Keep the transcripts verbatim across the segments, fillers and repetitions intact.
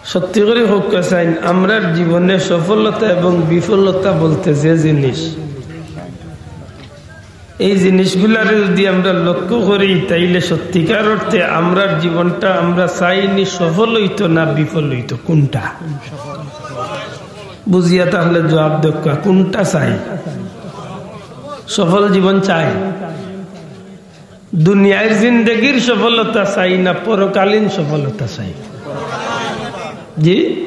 সত্যি করি কউক্কা চাইন, আমরার জীবনে সফলতা এবং বিফলতা বলতে যে জিনিস, এই জিনিসগুলারে যদি আমরা লক্ষ্য করি, তাইলে সত্যিকার অর্থে আমরার জীবনটা আমরা চাইনি সফল অইতো না বিফল অইতো, কুনটা? বুঝিয়া থাকলে জবাব দেউক্কা, কুনটা চাই? সফল জীবন চাই? দুনিয়ার জিন্দেগির সফলতা চাই না পরকালীন সফলতা চাই? জি,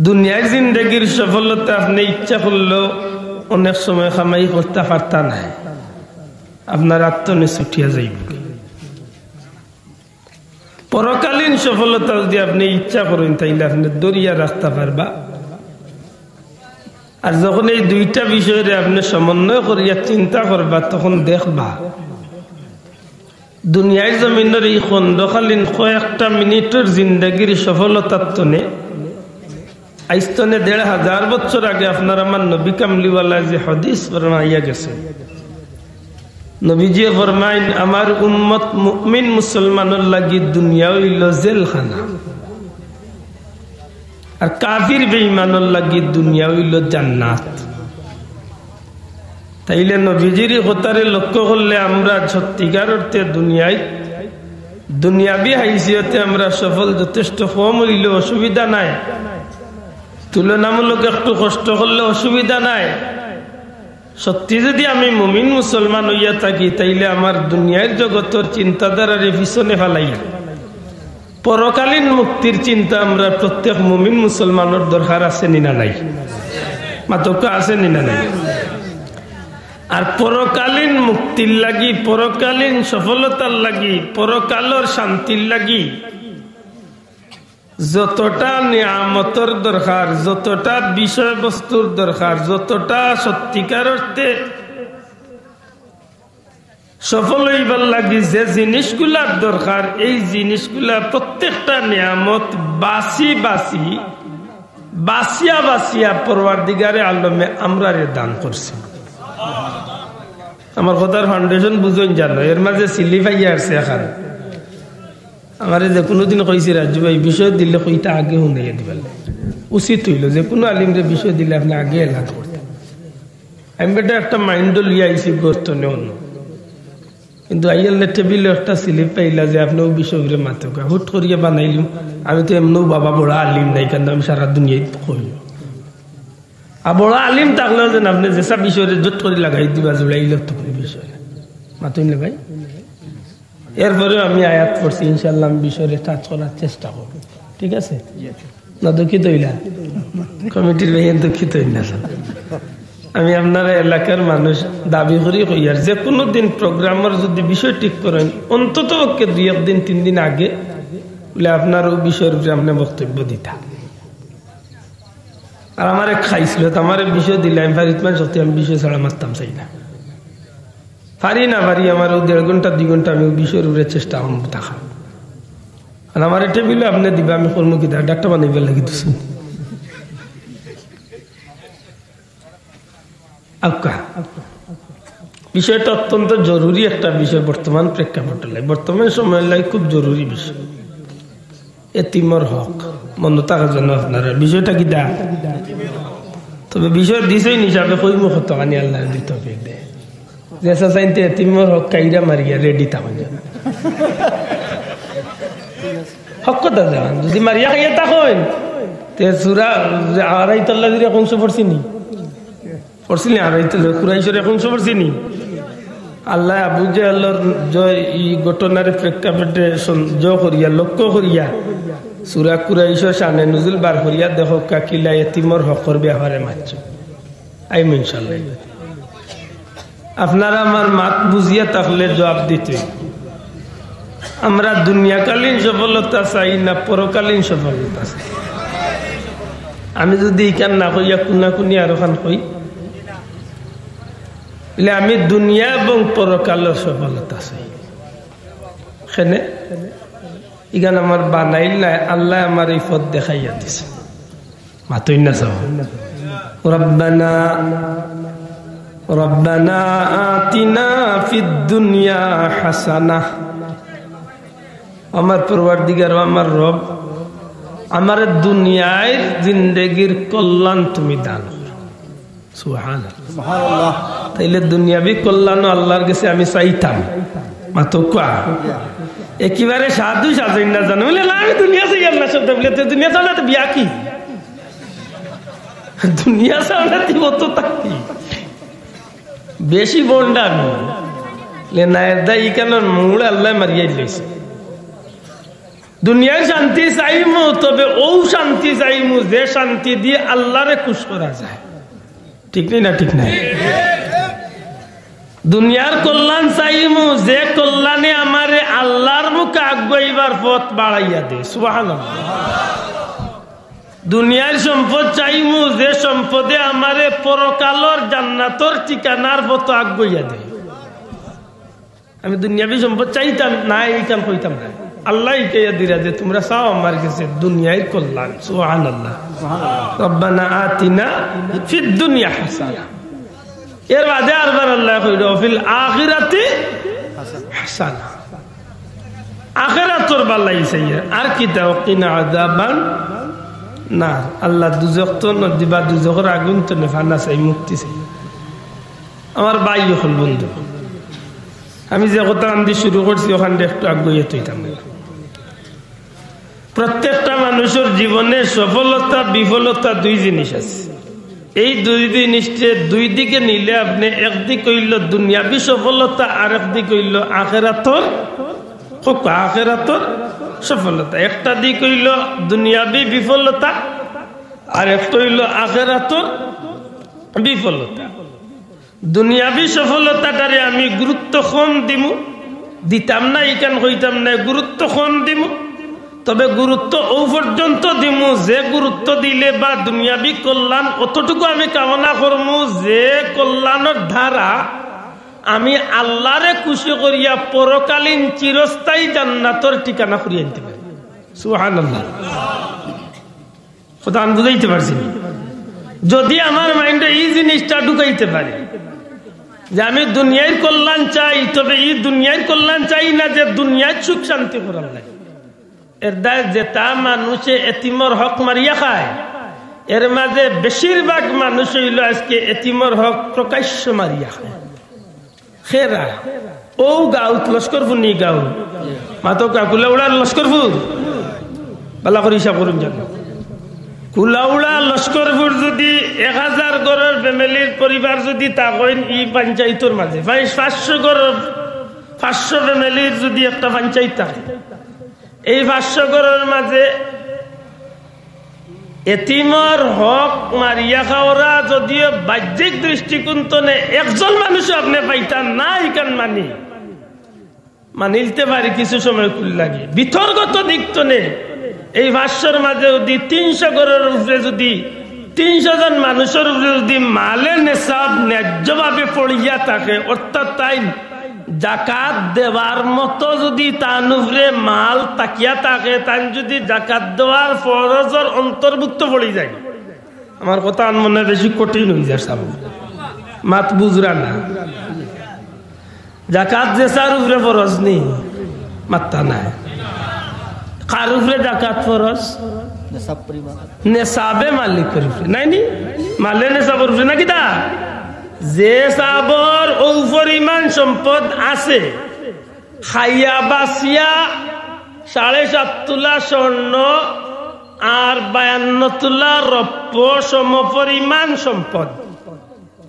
দুনিয়ার জিন্দেগির সফলতা আপনে ইচ্ছা করলেও অনেক সময় কামাই করতা পারতা নায়, আপনার আত তনে ছুটিয়া যাইবো। পরকালীন সফলতা যদি আপনে ইচ্ছা করইন, তাইলে আপনে ধরিয়া রাখতা পারবা। আর যখন এই দুইটা বিষয়রে আপনে সমন্বয় করিয়া চিন্তা করবা, তখন দেখবা দুনিয়ার জমিনর এই খণ্ডকালীন কয়েকটা মিনিটর জিন্দেগির সফলতার তনে আইজ তনে দেড় হাজার বছর আগে আপনার আমার নবী কামলিওয়ালা যে হাদিস ফরমাইয়া গেছে, নবীজিয়ে ফরমাইন, "আমার উম্মত মুমিন মুসলমানর লাগি দুনিয়া অইলো জেলখানা, আর কাফির বেঈমানর লাগি দুনিয়া অইলো জান্নাত।" তাইলে নবীজির ই কথারে লক্ষ্য করলে আমরা সত্যিকার অর্থে দুনিয়ায়, দুনিয়াবি হাইসিয়তে আমরা সফল যথেষ্ট কম অইলেও অসুবিধা নাই, তুলনামূলক একটু কষ্ট করলে অসুবিধা নাই। সত্যি যদি আমি মুমিন মুসলমান অইয়া থাকি, তাইলে আমার দুনিয়ার জগতর চিন্তাধারারে পিছনে ফালাইয়া পরকালীন মুক্তির চিন্তা আমরা প্রত্যেক মুমিন মুসলমানর দরকার আছে নি না নাই? মাতউক্কা, আছে নি না নাই? আর পরকালীন মুক্তির লাগি, পরকালীন সফলতার লাগি, পরকালর শান্তির লাগি যতটা নিয়ামতর দরকার, যতটা বিষয়বস্তুর দরকার, যতটা সত্যিকার অর্থে সফল অইবার লাগি যে জিনিসগুলার দরকার, এই জিনিসগুলা প্রত্যেকটা নিয়ামত বাছি বাছি, বাছিয়া বাছিয়া পরওয়ারদিগারে আলমে আমরারে দান করছে। আমার কথার foundation বুঝইন জানো, এর মাঝে স্লিপ আইয়া আছে এখান। আমারে যে কোনো দিন কইছে, "রাজু ভাই, বিষয় দিলে কইতা আগে হুনাইয়া দিবার লাগে।" উচিত অইলো, যে কোনো আলিমরে বিষয় দিলে আপনে আগে এলান করতা। আমি বেটা একটা মাইন্ড লইয়া আইছি গর্ত নেওয়ানো, কিন্তু আইয়ালে টেবিলো একটা স্লিপ পাইলা যে আপনে অউ বিষয় উপরে মাতউক্কা। হুট করিয়া বানাইলিম, আমি তো এমনেও বাবা বড় আলিম নায়, কিন্তু আমি সারা দুনিয়াত কই। আর বড় আলিম থাকলেও যেন আপনে যেসা বিষয়রে জট করি লাগাই দিবা, জুড়াইল তো কোনো বিষয় না। মাতইন না ভাই? এরপরেও আমি আয়াত পড়ছি, ইনশাআল্লাহ আমি বিষয়রে টাচ করার চেষ্টা করব, ঠিক আছে? না দুঃখিত অইলা? কমিটির ভাই দুঃখিত অইলা। আমি আপনারা এলাকার মানুষ দাবি করি কইয়ার, যে কোনো দিন প্রোগ্রামর যদি বিষয় ঠিক করইন, অন্তত পক্ষে দুই এক দিন, তিন দিন আগে, বলে আপনার অউ বিষয়র উপরে আপনে বক্তব্য দিতা। আর আমারে খাইছিল, তো আমারে বিষয় দিলে আমি পারি, তোমার সত্যি আমি বিষয় ছাড়া মাততাম চাই না। পারি না পারি, আমার অউ দেড় ঘন্টা, দুই ঘন্টা আমি অউ বিষয়র উপরে চেষ্টা করমু থাকা। আর আমারে টেবিলো আপনে দিবা, আমি করমু কিতা, ডাক্তার বানাইবার লাগি দিছইন। আউক্কা। বিষয়টা অত্যন্ত জরুরি একটা বিষয়, বর্তমান প্রেক্ষাপটর লাগি, বর্তমান সময়র লাগি খুব জরুরি বিষয়। এতিমর হক, মনো থাকার জন্য আপনারা, বিষয়টা কিতা? তবে বিষয় দিছইন হিসাবে কইমু কতখানি আল্লায় যদি তৌফিক দেয়। যে চাচাইন্তে এতিমর হক কাইরা মারিয়া রেডি থাকইন যেন। হক কথা জান, যদি মারিয়া খাইয়া থাকইন, তে সুরা আড়াই তল্লা দিলে কোন সে পড়ছিনি? পড়ছিনি আড়াই তল্লা, কুরাইশর কোন সে পড়ছিনি? আল্লায় আবু জেহেলর জয় ই ঘটনার প্রেক্ষাপটে সন-, জয় করিয়া, লক্ষ্য করিয়া, সুরা কুরাইশর শানে নুজুল বার করিয়া দেখউক্কা কিলা এতিমর হকর ব্যাপারে মাতছে। আইমু ইনশাআল্লাহ। আপনারা আমার মাত বুঝিয়া থাকলে জবাব দিতে। আমরা দুনিয়াকালীন সফলতা চাই না পরকালীন সফলতা চাই? আমি যদি ইখান না কইয়া কুনাকুনি আরোখান কই, তাইলে আমি দুনিয়া এবং পরকালর সফলতা চাই। কেনে? ইখান আমার বানাইল নায়, আল্লায় আমার ই পথ দেখাইয়া দিছে। মাতইন না চাও। রব্বানা, রব্বানা আতিনা ফিদ দুনিয়া হাসানাহ। আমার পরওয়ারদিগার, আমার রব, আমারে দুনিয়ার জিন্দেগির কল্যাণ তুমি দান করো। সুবহানাল্লাহ। সুবহানাল্লাহ। তাইলে দুনিয়াবি কল্যাণও আল্লাহর গেছে আমি চাইতাম। মাতউক্কা। একেবারে সাধু সাজাইন না জানো। বলে, "না, আমি দুনিয়া চাই না।" শব্দ বলে, "তো দুনিয়া চাও না তো বিয়া কি? দুনিয়া চাও না তুই অত থাকি।" বেশি বন্ডা আমি। লে না, এর দা ইখানর মূল আল্লাহ মারিয়া দিয়েছে। দুনিয়ার শান্তি চাইমু, তবে ও শান্তি চাইমু যে শান্তি দিয়ে আল্লাহরে খুশ করা যায়। ঠিক নি না? ঠিক নাই? দুনিয়ার কল্যাণ চাইমু যে কল্যাণে আমারে আল্লাহর মুখে আগুয়াইবার পথ বাড়াইয়া দেয়। সুবহানাল্লাহ। দুনিয়ার সম্পদ চাইমু যে সম্পদে আমারে পরকালর জান্নাতর ঠিকানার পথ আগুয়াইয়া দেয়। আমি দুনিয়াবি সম্পদ চাইতাম না, ইখান কইতাম না। আল্লাহ ইখাইয়া দিরা যে তোমরা চাও আমার গেছে দুনিয়ার কল্যাণ। সুবহানাল্লাহ। রব্বানা আতিনা ফিদ দুনিয়া হাসানা। এর বাদে আরবার আল্লাহ কইল, "ফিল আখিরাতি হাসানা।" আখেরাতর বালাই চাইয়া। আর কিতা? "ওয়া কিনা আযাবান নার।" আল্লাহ দুজখ তো নদী বা দুজখর আগুন তো নেফানা চাই, মুক্তি চাই। আমার ভাই অকল, বন্ধু, আমি যে কথা আনতে শুরু করছি, ওখান একটু আগুয়াইয়া থইতাম। প্রত্যেকটা মানুষর জীবনে সফলতা, বিফলতা দুই জিনিস আছে। এই দুই জিনিসকে দুই দিকে নিলে আপনে একদিক অইল দুনিয়াবি সফলতা, আর একদিক অইল আখেরাতর, খুব আখেরাতর সফলতা। একটা দিক অইল দুনিয়াবি বিফলতা, আর একটা অইল আখেরাতর বিফলতা। দুনিয়াবি সফলতাটারে আমি গুরুত্ব কম দিমু, দিতাম না, ইখান কইতাম না, গুরুত্ব কম দিমু। তবে গুরুত্ব ও পর্যন্ত দিমু, যে গুরুত্ব দিলে বা দুনিয়াবি কল্যাণ অতটুকু আমি কামনা করমু, যে কল্যাণর দ্বারা আমি আল্লাহরে খুশি করিয়া পরকালীন চিরস্থায়ী জান্নাতর ঠিকানা করিয়া আনতে পারি। সুবহানাল্লাহ। কথা আমি বুঝাইতে পারছি নি? যদি আমার মাইন্ডে এই জিনিসটা ঢুকাইতে পারে যে আমি দুনিয়ার কল্যাণ চাই, তবে এই দুনিয়ার কল্যাণ চাই না যে দুনিয়ার সুখ শান্তি করার লাগে। এর দায় যেটা মানুষে এতিমর হক মারিয়া খায়, এর মাঝে বেশিরভাগ মানুষ অইল আজকে এতিমর হক প্রকাশ্য মারিয়া খায়। খেরা। ও গাঁওত লস্করপুর নি গাঁও। মাতউক্কা কুলাউড়ার লস্করপুর। বালা করি হিসাব করুন জানো। কুলাউড়া লস্করপুর যদি এক হাজার ঘরর ফ্যামিলির পরিবার যদি থাকইন ই পঞ্চায়েতর মাঝে, প্রায় পাঁচশো ঘরর, পাঁচশো ফ্যামিলির যদি একটা পঞ্চায়েত থাকে, এই পাঁচশো ঘরর মাঝে এতিমর হক মারিয়া খাওরা যদিও বাহ্যিক দৃষ্টিকোণ তনে একজন মানুষও আপনে পাইতা না, ইখান মানি, মানিলতে পারি কিছু সময় কুল লাগে। ভিতরগত দিক তনে এই পাঁচশোর মাঝে যদি তিনশো ঘরর উপরে যদি তিনশো জন মানুষর উপরে যদি মালে নেশাব ন্যায্যভাবে পড়িয়া থাকে, অর্থাৎ তাইন জাকাত দেওয়ার মতো যদি তান উপরে মাল থাকিয়া থাকে, তাইন যদি জাকাত দেওয়ার ফরজর অন্তর্ভুক্ত পড়ি যায়, আমার কথা আন মনে বেশি কঠিন অই যায়, সাব। মাত বুঝরা না। জাকাত যেসার উপরে ফরজ নি, মাত্তা নাই। কার উপরে জাকাত ফরজ? নেশাব পরিমাণ। নেশাবে মালিকর উপরে, নাই নি? মালে নেশাবর উপরে, না কিতা? যে সাবর ও পরিমাণ সম্পদ আছে, খাইয়া বাঁচিয়া সাড়ে সাত তুলা স্বর্ণ আর বায়ান্ন তুলা রৌপ্য সমপরিমাণ সম্পদ।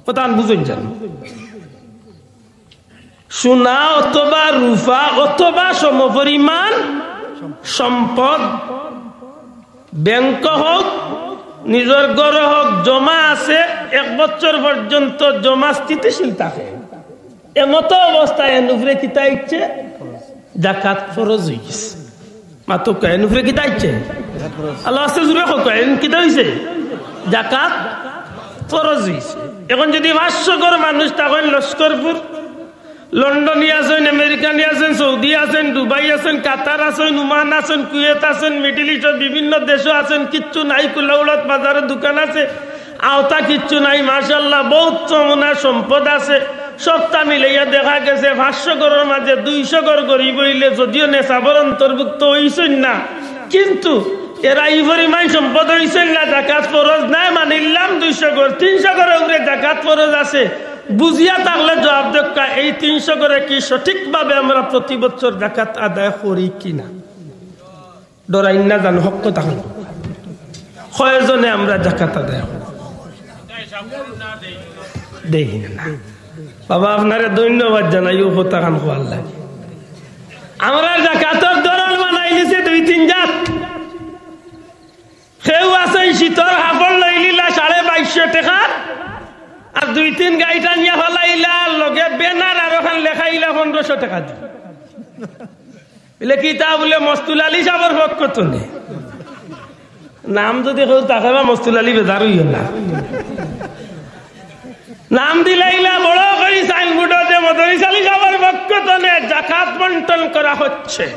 কথা আন বুঝইন জানো? সোনা অথবা রূপা অথবা সমপরিমাণ সম্পদ ব্যাংক হোক, নিজর ঘরো হোক, জমা আছে, এক বছর পর্যন্ত জমা স্থিতিশীল থাকে। এমতো অবস্থায় এন উপরে কিতা ইচ্ছে? জাকাত ফরজ অই গেছে। মাতউক্কা, এন উপরে কিতা ইচ্ছে? আল্লাহ আস্তে জুরে কউক্কা, এন কিতা অইছে? জাকাত ফরজ অইছে। এখন যদি পাঁচশো ঘর মানুষ থাকইন লস্করপুর, লন্ডনি আছইন, আমেরিকানি আছইন, সৌদি আছইন, দুবাই আছইন, কাতার আছইন, ওমান আছইন, কুয়েত আছইন, মিডল ইস্টর বিভিন্ন দেশো আছইন, কিচ্ছু নাই, কুলাউড়াত বাজারো দোকান আছে, আওতা কিচ্ছু নাই, মাশাআল্লাহ, বউত নমুনা সম্পদ আছে, সবটা মিলাইয়া দেখা গেছে পাঁচশো ঘরর মাঝে দুইশো ঘর গরিব অইলে যদিও নেশাবর অন্তর্ভুক্ত অইছইন না, কিন্তু এরা ই পরিমাণ সম্পদ অইছইন না, জাকাত ফরজ নায়, মানিলাম দুইশো ঘর, তিনশো ঘরর উপরে জাকাত ফরজ আছে। বুঝিয়া থাকলে জবাব দেউক্কা, এই তিনশো ঘরে কি সঠিকভাবে আমরা প্রতি বছর জাকাত আদায় করি কিনা? ডরাইন না জানো, হক কথা কইন। কয়জনে আমরা জাকাত আদায় করি? দেই না। বাবা, আপনারে ধন্যবাদ জানাই, ও কথা কান খোয়ার লাগে। আমরা জাকাতর ধরন বানাই নিছে দুই তিন জাত। কেউ আছে শীতর কাপড় লইলিলা সাড়ে বাইশশো টাকা, আর দুই তিন গাইটা নিয়া ফালাইলা, আর লগে ব্যানার আর ওখান লেখাইলা পনেরোশো টাকা দি। বলে, "কিতা?" বলে, "মস্তুল আলী সাবর পক্ষ তনে।" নাম যদি কেউ থাকে বা মস্তুল আলী, বেজার অইও না। নাম দিলাইলা বড় করি সাইনবোর্ড যে মদরিস আলী সাবর পক্ষ তনে জাকাত বন্টন করা হচ্ছে।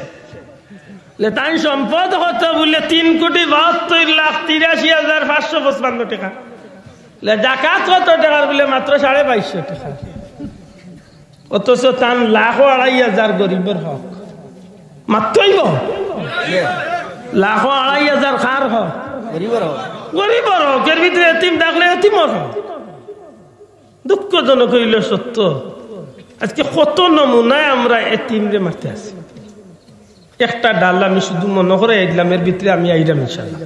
লে তান সম্পদ কত? বলে, "তিন কোটি বাহাত্তর লাখ তিরাশি হাজার পাঁচশো পঁচপান্ন টাকা।" লে, "জাকাত কত টাকার?" বলে, "মাত্র সাড়ে বাইশশো টাকা।" অথচ তান লাখো আড়াই হাজার গরিবর হক। মাত্রই গো। লাখো আড়াই হাজার কার হক? গরিবর হক। গরিবর হক। এর ভিতরে এতিম থাকলে এতিমর হক। দুঃখজনক অইল সত্য, আজকে কত নমুনায় আমরা এতিমরে মারতে আছি। একটা ডাল আমি শুধু মনো করাইয়া দিলাম, এর ভিতরে আমি আইরাম ইনশাআল্লাহ।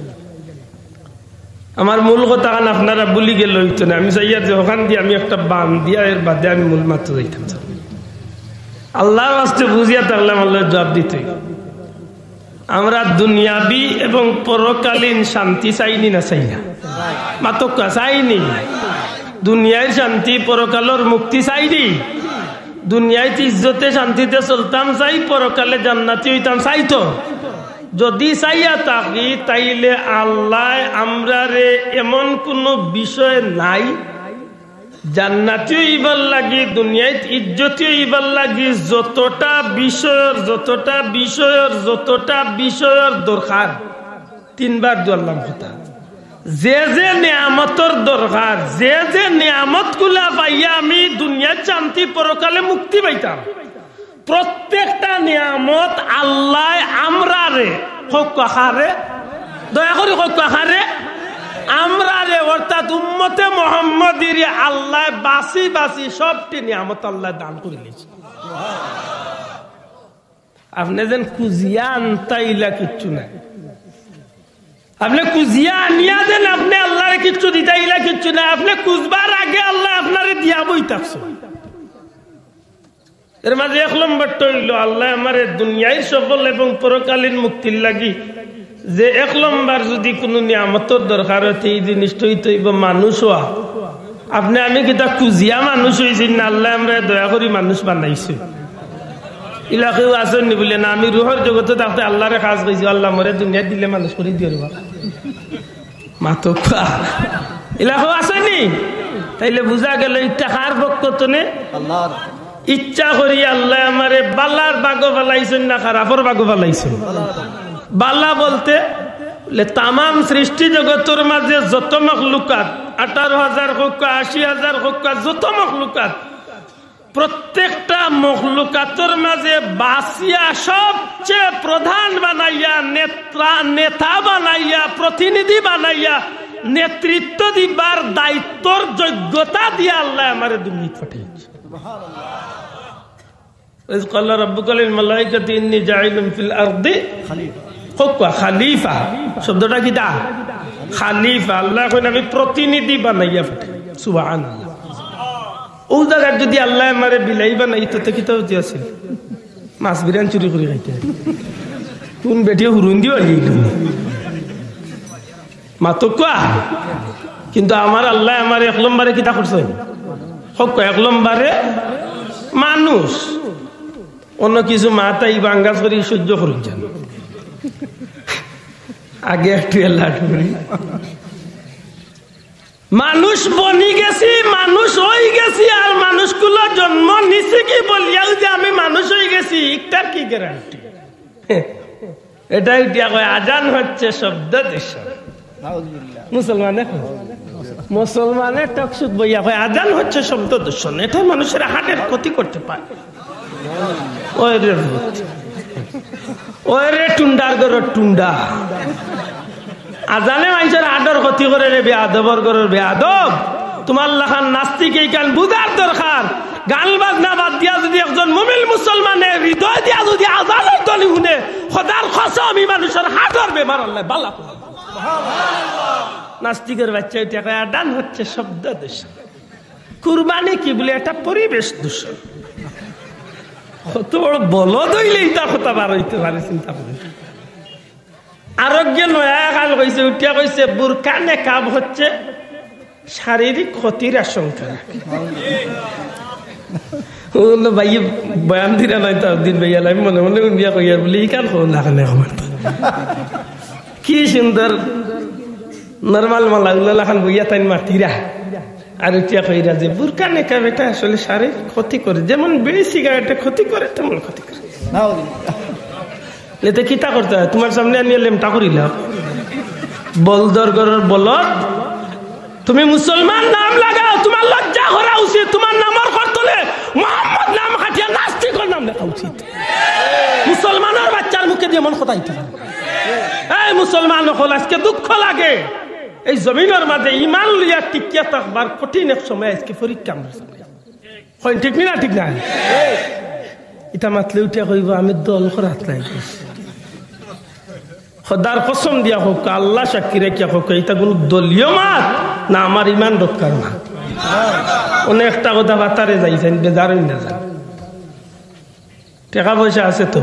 আমার মূল কথা খান আপনারা ভুলি গেলে অইতো না। আমি চাইয়ার যে ওখান দিয়া আমি একটা বান দিয়া এর বাদে আমি মূল মাতো যাইতাম। আল্লাহর ওয়াস্তে বুঝিয়া থাকলে আমার লগে জবাব দিতে অইবো। আমরা দুনিয়াবি এবং পরকালীন শান্তি চাইনি না চাই না? মাতউক্কা, চাইনি? দুনিয়ার শান্তি, পরকালর মুক্তি চাইনি? দুনিয়াত ইজ্জতে শান্তিতে চলতাম চাই, পরকালে জান্নাতি অইতাম চাই তো? যদি চাইয়া থাকি, তাইলে আল্লায় আমরারে এমন কুনু বিষয় নাই, জান্নাতি অইবার লাগি, দুনিয়াত ইজ্জতি অইবার লাগি যতটা বিষয়র, যতটা বিষয়র, যতটা বিষয়র দরকার, তিনবার দুয়ারলাম কথা। যে যে নিয়ামতর দরকার, যে যে নিয়ামতগুলা পাইয়া আমি দুনিয়াত শান্তি, পরকালে মুক্তি পাইতাম, প্রত্যেকটা নিয়ামত আল্লায় আমরারে, কউক্কা কারে, দয়া করি কউক্কা কারে, আমরারে, অর্থাৎ উম্মতে মোহাম্মদীরে আল্লায় বাছি বাছি সবটি নিয়ামত আল্লায় দান করিলিছে। আপনে যেন খুজিয়া আনতা ইলা কিচ্ছু নাই। আপনে খুজিয়া আনিয়া যেন আপনে আল্লারে কিচ্ছু দিতা ইলা কিচ্ছু নাই। আপনে খুজবার আগে আল্লায় আপনারে দিয়া বই থাকছে। এর মাঝে এক নম্বরটা অইলো, আল্লায় আমারে দুনিয়ার সফল এবং পরকালীন মুক্তির লাগি যে এক নম্বর যদি কুনু নিয়ামতর দরকার অয়, তে ই জিনিসটা অইতো অইবো মানুষ অওয়া। আপনে আমি কিতা খুজিয়া মানুষ অইছি না, আল্লায় আমরারে দয়া করি মানুষ বানাইছে? ইলা কেউ আছইন নি? বলে না, আমি রুহর জগতো থাকতে আল্লারে কাজ কইছি, "আল্লাহ, মরে দুনিয়াত দিলে মানুষ করি দিও রে বাবা।" মাতউক্কা। ইলা কেউ আছইন নি? তাইলে বুঝা গেল, ইটা কার পক্ষ তনে? আল্লাহর। ইচ্ছা করি আল্লায় আমারে বালার ভাগো ফালাইছইন না খারাপর ভাগো ফালাইছইন? বালা বলতে, লে তামাম সৃষ্টি জগতর মাঝে যত মখলুকাত, আঠারো হাজার কউক্কা, আশি হাজার কউক্কা, যত মখলুকাত, প্রত্যেকটা মখলুকাতর মাঝে বাছিয়া সবচেয়ে প্রধান বানাইয়া, নেত্রা-, নেতা বানাইয়া, প্রতিনিধি বানাইয়া, নেতৃত্ব দিবার দায়িত্বর যোগ্যতা দিয়া আল্লায় আমারে দুনিয়াত পাঠাইছে। إذ قال ربك للملائكة إني جاعل في الأرض خليفة। কউক্কা, খালিফা। শব্দটা কিতা? খালিফা। আল্লায় কইন, "আমি প্রতিনিধি বানাইয়া পাঠাই।" সুবহানাল্লাহ। অউ জাগাত যদি আল্লায় আমারে বিলাই বানাইতো, তে কিতা অইতো আছিল? মাছ বিরান চুরি করি খাইতে। কুন বেটিয়ে হুরুন দিও আলি? মাতউক্কা। কিন্তু আমার আল্লায় আমারে এক নম্বরে কিতা করছইন? কউক্কা, এক নম্বরে মানুষ। অন্য কিছু মাতাই বাঙ্গাস করি সহ্য করুন যান। আগে একটু এলার্ট করি। মানুষ বনি গেছি, মানুষ অই গেছি, আর মানুষগুলা জন্ম নিছে কি বলিয়াউ যে আমি মানুষ অই গেছি, ইটার কি গ্যারান্টি? এটা উঠিয়া কয়, আজান হচ্ছে শব্দ দূষণ। মুসলমানে কয়, মুসলমানে টকশুত বইয়া কয়, "আজান হচ্ছে শব্দ দূষণ, এটা মানুষের হার্টের ক্ষতি করতে পারে।" ওই রে ভূত, ওই রে টুন্ডার ঘরর টুন্ডা, আজানে মানুষের হার্টর ক্ষতি করে রে বেয়াদবর ঘরর বেয়াদব। তোমার লাখান নাস্তিক এইখান বুঝার দরকার। গান বাজনা বাদ দিয়া যদি একজন মুমিন মুসলমানে হৃদয় দিয়া যদি আজানর ধ্বনি হুনে, খোদার কসম, ই মানুষের হার্টর বেমার আল্লায় বালা করে। নাস্তিকর বাচ্চা উঠে কয়, "আজান হচ্ছে শব্দ দূষণ।" কুরবানি কি বলে? এটা পরিবেশ দূষণ। কত বড় বলদ অইলে ইতা কথা বার অইতে পারে, চিন্তা করো। আরোগ্যে নয়া কাল কইছে, উঠিয়া কইছে, "বুরকা নেকাব হচ্ছে শারীরিক ক্ষতির আশঙ্কা।" ও বললো, "ভাই, বয়ান দিরা নাই তো দিন ভাই, আমি মনে মনে উন্দিয়া কইয়ার বলি, ইখান কও না কেনে আমার তো?" কি সুন্দর নরমাল মালা উল্লা লাখান বইয়া তাইন মাতিরা। আর উঠিয়া কইরা যে বুরকা নেকাব এটা আসলে শারীরিক ক্ষতি করে, যেমন বিড়ি সিগারেটে ক্ষতি করে তেমন ক্ষতি করে। এতে কিতা করতে হয়? তোমার সামনে আনিয়া লেমটা করিলাম। বলদর ঘরর বলদ, তুমি মুসলমান নাম লাগাও, তোমার লজ্জা করা উচিত, তোমার নামর করতলে মোহাম্মদ নাম কাটিয়া নাস্তিকর নাম লেখা উচিত। মুসলমানর বাচ্চার মুখে দিয়ে এমন কথা আইতে পারে? এই মুসলমান অকল, আজকে দুঃখ লাগে, এই জমিনর মাঝে ইমান লইয়া টিকিয়া থাকবার কঠিন এক সময় আজকে পরীক্ষা আমরা সামনে। কইন ঠিক নি না? ঠিক না? ইটা মাতলে উঠিয়া কইবো, "আমি দল করাত নাই।" খোদার কসম দিয়া কউক্কা, আল্লাহ সাক্ষী রাখিয়া কউক্কা, ইটা কুনু দলীয় মাত না, আমার ইমান রক্ষার মাত। অনেকটা কথা বাতারে যাইছেন, বেজার অইন না যান। টেকা পয়সা আছে তো,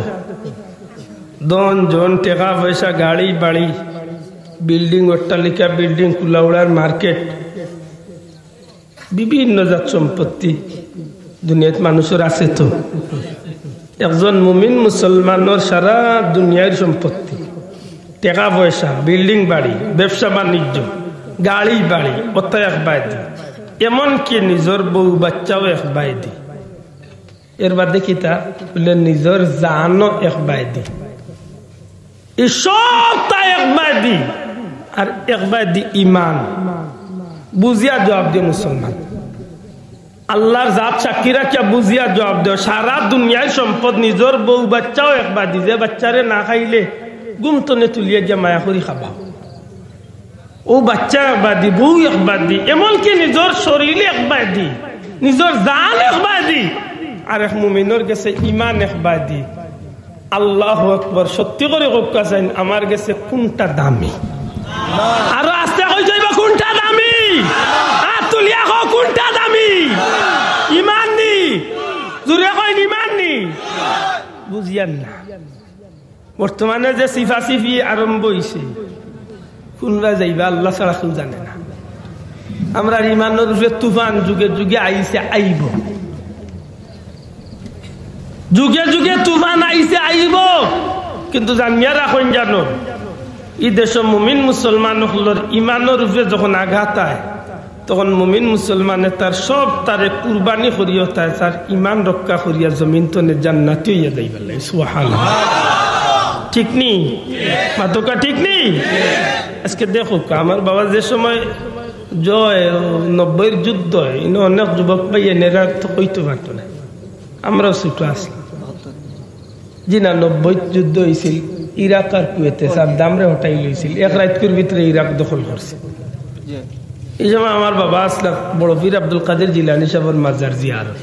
ধন জন, টেকা পয়সা, গাড়ি বাড়ি, বিল্ডিং, অট্টালিকা, বিল্ডিং, কুলাউড়ার মার্কেট, বিভিন্ন জাত সম্পত্তি দুনিয়াত মানুষর আছে তো। একজন মুমিন মুসলমানর সারা দুনিয়ার সম্পত্তি, টেকা পয়সা, বিল্ডিং বাড়ি, ব্যবসা বাণিজ্য, গাড়ি বাড়ি, অতা একবায়দি, এমনকি নিজর বউ বাচ্চাও একবায়দি। এর বাদে কিতা? বুলে নিজর জানও একবায়দি। ই সবতা একবায়দি, আর একবায়দি ইমান। বুঝিয়া জবাব দে মুসলমান। আল্লাহর জাত সাক্ষী রাখিয়া বুঝিয়া জবাব দে। সারা দুনিয়ার সম্পদ, নিজর বউ বাচ্চাও একবায়দি, যে বাচ্চারে না খাইলে ঘুম তনে তুলিয়া গিয়া মায়া করি খাবাও। ও বাচ্চা একবায়দি, বউ একবায়দি, এমনকি নিজর শরীর একবায়দি, নিজর জান একবায়দি, আর এক মুমিনর গেছে ইমান একবায়দি। আল্লাহু আকবার, সত্যি করি কউক্কা চাইন, আমার গেছে কুনটা দামি? আরো আস্তে কই যাইবা, কুনটা দামি? আত তুলিয়া কও, কুনটা দামি? ইমান নি? জুরে কইন, ইমান নি? বুঝিয়ার না। বর্তমানে যে সিফাসিফি আরম্ভ অইছে, কুনবায় যাইবা আল্লাহ ছাড়া কেউ জানে না। আমরার ইমানর উপরে তুফান যুগে যুগে আইছে, আইবো। যুগে যুগে তুফান আইছে, আইবো। কিন্তু জানিয়া রাখইন জানো, ই দেশো মুমিন মুসলমান অকলর ইমানর উপরে যখন আঘাত আয়, তখন মুমিন মুসলমানে তার সবতারে কুরবানি করিও তায় তার ইমান রক্ষা করিয়া জমিন তনে জান্নাতি অইয়া যাইবার লাগি। সুবহানাল্লাহ। ঠিক নি? মাতউক্কা ঠিক নি? আজকে দেখউক্কা, আমার বাবা যে সময় জয়, নব্বইর যুদ্ধ অয়, ইনো অনেক যুবক ভাই এরা তো কইতো পারতো না, আমরাও ছোট আছলাম। জি না, নব্বইত যুদ্ধ অইছিল, ইরাক আর কুয়েতে সাদ্দামরে হটাই লইছিল, এক রাইতকুর ভিতরে ইরাক দখল করছে। ই সময় আমার বাবা আছলা বড় পীর আব্দুল কাদের জিলানী সাবর মাজার জিয়ারত।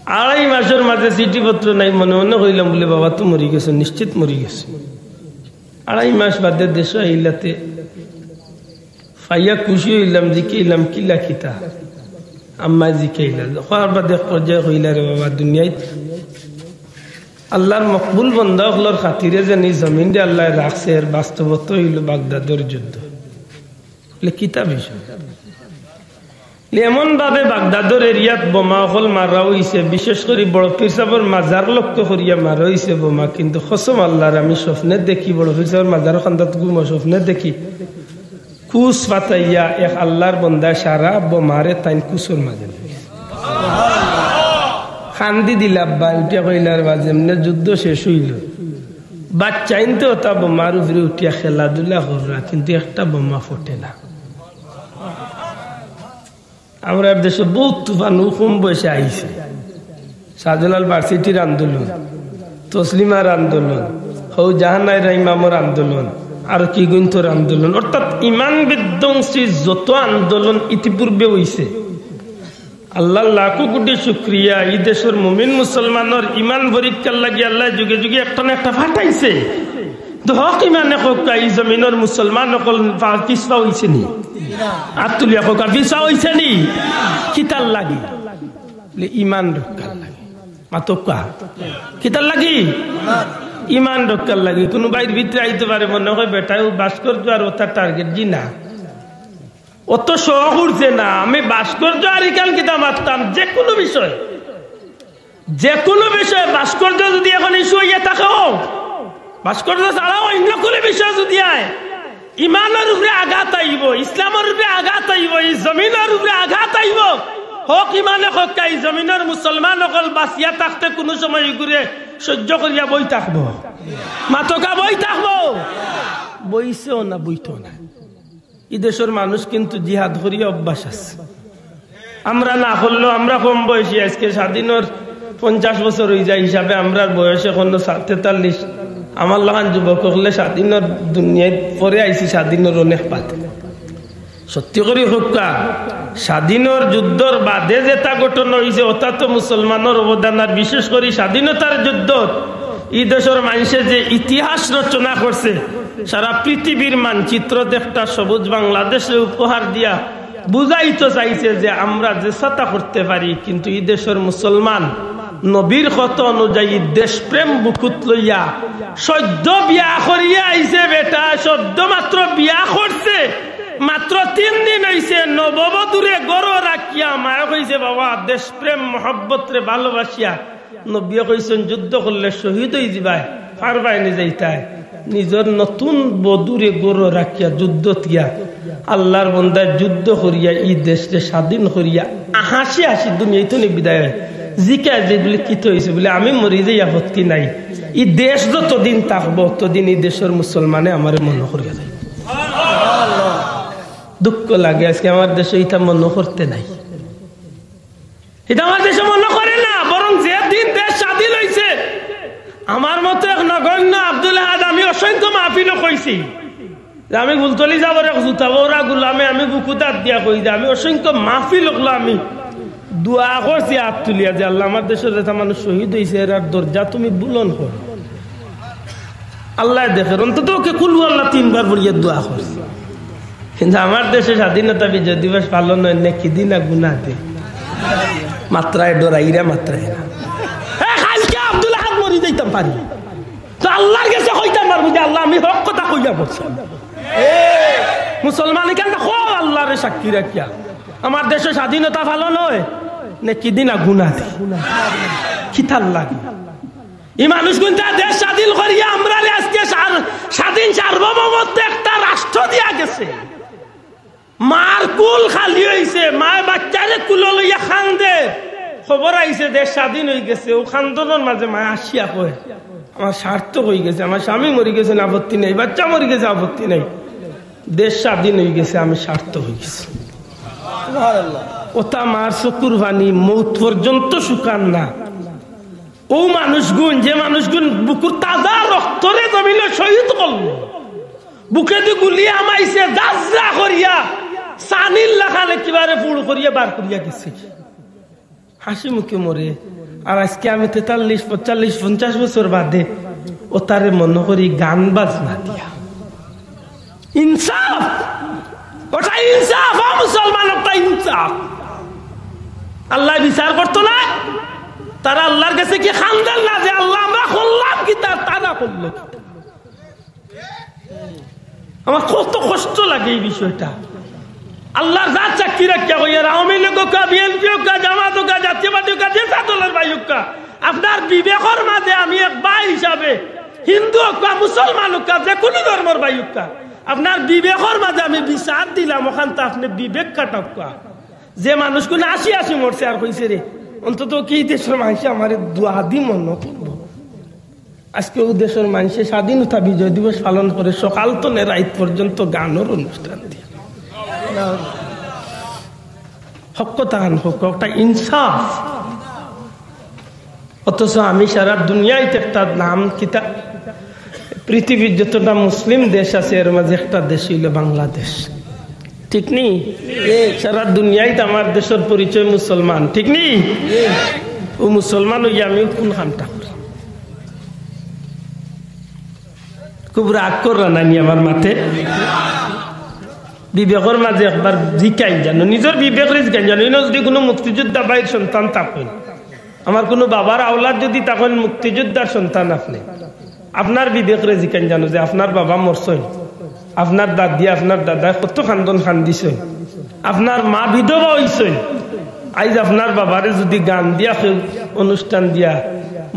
আড়াই মাসর মাঝে চিঠিপত্র নাই, মনে মনে কইলাম বুলে, "বাবা তো মরি গেছে, নিশ্চিত মরি গেছে।" আড়াই মাস বাদে দেশো আইলাতে পাইয়া খুশি অইলাম, জিকাইলাম, "কিলা কিতা?" আম্মায় জিকাইলা। কওয়ার বাদে এক পর্যায়ে কইলা, "রে বাবা, দুনিয়াত আল্লাহর মকবুল বন্দা অকলর খাতিরে যেন ই জমিনরে আল্লায় রাখছে, এর বাস্তবতা অইলো বাগদাদর যুদ্ধ।" বুলে, "কিতা বিষয়?" বুলে, "এমন ভাবে বাগদাদর এরিয়াত বোমা অকল মারা অইছে, বিশেষ করি বড় পীর সাবর মাজার লক্ষ্য করিয়া মারা অইছে বোমা, কিন্তু কসম আল্লাহর, আমি স্বপ্নে দেখি বড় পীর সাবর মাজার কান্দাত ঘুমো, স্বপ্নে দেখি কুচ ফাতাইয়া এক আল্লাহর বন্দায় সারা বোমারে তাইন কুচর মাঝে লইছে।" কান্দি দিলা আব্বা, উঠিয়া কইলা, "রে বা, যেমনে যুদ্ধ শেষ অইলো, বাচ্চাইন্তে অতা বোমার উপরে উঠিয়া খেলাধুলা কররা, কিন্তু একটা বোমা ফটে না। আমরার দেশো বউত তুফান অউ কম বয়সে আইছে। শাহজালাল ভার্সিটির আন্দোলন, তসলিমার আন্দোলন, হউ জাহানারা ইমামর আন্দোলন, আর কি গুইন্তর আন্দোলন, অর্থাৎ ইমান বিধ্বংসী যত আন্দোলন ইতিপূর্বে অইছে, আল্লার লাখো কোটি শুকরিয়া, ই দেশর মুমিন মুসলমানর ইমান পরীক্ষার লাগি আল্লায় যুগে যুগে একটা না একটা ফাটাইছে। তো হক ইমানে কউক্কা, ই জমিনর মুসলমান অকল পা-, পিছপা অইছে নি? আত তুলিয়া কউক্কা, পিছপা অইছে নি? কিতার লাগি? বলে, ইমান রক্ষার লাগি। মাতউক্কা। কিতার লাগি? ইমান রক্ষার লাগি। কুনু ভাইর ভিতরে আইতো পারে, মনো কয়, বেটায় অউ ভাস্কর্য আর অতার টার্গেট, জি না। অত শখ উঠছে না, আমি ভাস্কর্য আর ইখান কিতা মাততাম, যেকুনু বিষয়, যেকুনু বিষয় ভাস্কর্য যুদি অখন ইস্যু অইয়া থাকে, অউ ভাস্কর্য ছাড়াও অইন্য কুনু বিষয় যুদি আয়, ইমানর উপরে আঘাত আইবো, ইসলামর উপরে আঘাত আইবো, ই জমিনর উপরে আঘাত আইবো। হক ইমানে কউক্কা, ই জমিনর মুসলমান অকল বাচিয়া থাকতে কুনু সময় ইগুরে সইজ্য করিয়া বই থাকবো? মাতউক্কা, বই থাকবো? বইছেও না, বইতো না। ই দেশর মানুষ কিন্তু জিহাদ করিয়া অভ্যাস আছে। আমরা না করলেও, আমরা কম বয়সী, আইজকে স্বাধীনর পঞ্চাশ বছর অইযায় হিসাবে, আমরার বয়স অখনো সা-, তেতাল্লিশ। আমার লাখান যুবক অকলে স্বাধীনর দুনিয়াত পরে আইছি, স্বাধীনর অনেক বাদে। সত্যি করি কউক্কা, স্বাধীনর যুদ্ধর বাদে যেতা ঘটনা অইছে, অতা তো মুসলমানর অবদান, আর বিশেষ করি স্বাধীনতার যুদ্ধত ই দেশর মানষে যে ইতিহাস রচনা করছে, সারা পৃথিবীর মানচিত্র দেখতা সবুজ বাংলাদেশরে উপহার দিয়া বুঝাইতো চাইছে যে আমরা যেছাতা করতে পারি, কিন্তু ই দেশর মুসলমান নবীর কথা অনুযায়ী দেশপ্রেম বুকুত লইয়া সদ্য বিয়া করিয়া আইছে বেটা, সদ্য মাত্র বিয়া করছে, মাত্র তিন দিন অইছে, নববধূরে ঘরো রাখিয়া মায়ে কইছে, "বাবা, দেশপ্রেম মহব্বতরে ভালোবাসিয়া নবীয়ে কইছইন, যুদ্ধ করলে শহীদ অইযিবায়, পারবায় নি যাইতায়।" নিজর নতুন বধূরে ঘরো রাখিয়া যুদ্ধত গিয়া আল্লার বন্দায় যুদ্ধ করিয়া ই দেশরে স্বাধীন করিয়া হাসি হাসি দুনিয়াইত নি বিদায় অয়। জিকায় যে বলে, "কিতা অইছে?" বলে, "আমি মরি যাই, আপত্তি নাই, ই দেশ যতদিন থাকবো, অতদিন ই দেশর মুসলমানে আমারে মনো করিয়া যাইবো।" দুঃখ লাগে, আইজকে আমার দেশো ইতা মনো করতে নাই। ইতা আমার দেশে মনো করে না, বরং যে দিন দেশ স্বাধীন অইছে, আমার মতো এক নগণ্য আব্দুল আহাদ, আমি অসংখ্য মাহফিলো কইছি যে আমি ফুলতলি যাওয়ার এক জুতা বওরা গুলামে আমি বুকুত আত দিয়া কই যে আমি অসংখ্য মাহফিল অকলো আমি দোয়া করছি আত তুলিয়া যে, "আল্লাহ, আমার দেশর যেতা মানুষ শহীদ অইছে, এরার দরজা তুমি বুলন্দ করো।" আল্লায় দেখের, অন্তত ওকে কুলহু আল্লাহ তিনবার পড়িয়া দোয়া করছে। কিন্তু আমার দেশে স্বাধীনতা বিজয় দিবস পালন অয় নেকি দি না গুনা দি? মাতরায় ডরাইরা, মাতরায় না। এ, কাইলকে আব্দুল আহাদ মরি যাইতাম পারি, তো আল্লার গেছে কইতাম পারমু যে, "আল্লাহ, আমি হক কথা কইয়া মরছি।" মুসলমান ইখান দেখো, আল্লারে সাক্ষী রাখিয়া আমার দেশে স্বাধীনতা পালন অয় নেকি দি না গুনা দি? কিতার লাগি? ই মানুষগুইন্তা দেশ স্বাধীন করিয়া আমরারে আইজকে সার-, স্বাধীন সার্বভৌমত্ব একটা রাষ্ট্র দিয়া গেছে। মার কুল খালি অইছে, মায় বাইচ্চারে কুলো লইয়া কান্দে। খবর আইছে দেশ স্বাধীন অইগেছে, অউ কান্দনর মাঝে মায় আসিয়া কয়, "আমার সার্থক অইগেছে, আমার স্বামী মরি গেছইন, আপত্তি নাই, বাইচ্চা মরি গেছে, আপত্তি নাই, দেশ স্বাধীন অইগেছে, আমি সার্থক অইগেছি।" অতা মার চকুর পানি মউত পর্যন্ত শুকার না। অউ মানুষগুইন, যে মানুষগুইন বুকুর তাজা রক্তরে জমিনো শহীদ করলো, বুকেদি গুলি হামাইছে, জাজরা করিয়া, ছানির লাখান একেবারে ফুড় করিয়া বার করিয়া গেছে, হাসি মুখে মরে। আর আইজকে আমি তেতাল্লিশ, পঁয়তাল্লিশ, পঞ্চাশ বছর বাদে অতারে মনো করি গান বাজনা দিয়া। ইনসাফ, অটা ইনসাফ, ও মুসলমান, অটা ইনসাফ। আল্লায় বিচার করতো না? তারা আল্লার গেছে কি কান্দের না যে, "আল্লাহ, আমরা করলাম কিতা, তারা করলো কিতা?" আমার কত কষ্ট লাগে ই বিষয়টা। আল্লার জাত সাক্ষী রাখিয়া কইয়ার, আওয়ামী লীগ অউক্কা, বিএনপি অউক্কা, জামাত অউক্কা, জাতীয় পার্টি অউক্কা, যেতা দলর ভাই অউক্কা, আপনার বিবেকর মাঝে আমি এক ভাই হিসাবে, হিন্দু অউক্কা, মুসলমান অউক্কা, যেকুনু ধর্মর ভাই অউক্কা, আপনার বিবেকর মাঝে আমি বিচার দিলাম, অখানতা আপনে বিবেক খাটাউক্কা। যে মানুষগুইন আসি আসি মরছে আর কইছে রে, অন্তত কি দেশর মানষে আমারে দোয়া দি মনো করবো। আজকে অউ দেশর মানষে স্বাধীনতা বিজয় দিবস পালন করে, সকাল তনে রাইত পর্যন্ত গানর অনুষ্ঠান দিয়া। হক কথা খান হক, একটা ইনসাফ। অথচ আমি সারা দুনিয়াইত একটা নাম কিতা, পৃথিবীর যতটা মুসলিম দেশ আছে, এর মাঝে একটা দেশ অইলো বাংলাদেশ। ঠিক নি? সারা দুনিয়াইত আমার দেশর পরিচয় মুসলমান, ঠিক নি? অউ মুসলমান অইয়া আমিও কোন কামটা করি? খুব রাগ কররা নানি আমার মাতে? বিবেকর মাঝে একবার জিকাইন জানো, নিজর বিবেকরে জিকাইন জানো। ইনো যদি কোনো মুক্তিযোদ্ধা ভাইর সন্তান থাকইন, আমার কোনো বাবার আওলাদ যদি থাকইন, মুক্তিযোদ্ধার সন্তান আপনে, আপনার বিবেকরে জিকাইন জানো যে আপনার বাবা মরছইন, আপনার দাদি, আপনার দাদায় কত কান্দন কান্দিছইন, আপনার মা বিধবা অইছইন। আইজ আপনার বাবারে যদি গান দিয়া কেউ অনুষ্ঠান দিয়া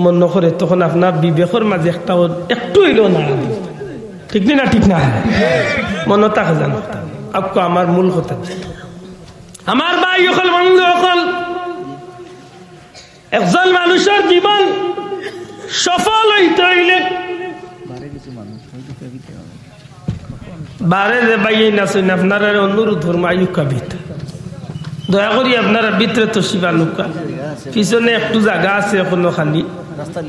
মনো করে, তখন আপনার বিবেকর মাঝে একটা, একটু অইলেও না লাগে। ঠিক নি না? ঠিক না? মনো থাকে জানো? আক্কু আমার মূল কথা। আমার ভাই অকল, বন্ধু অকল, একজন মানুষর জীবন সফল অইতে অইলে বারে যে ভাইয়াইন আছইন, আপনারারে অনুরোধ করমু, আইউক্কা ভিতরে। দয়া করি আপনারা ভিতরে তশরিফ আনউক্কা। পিছনে একটু জাগা আছে এখনো খালি।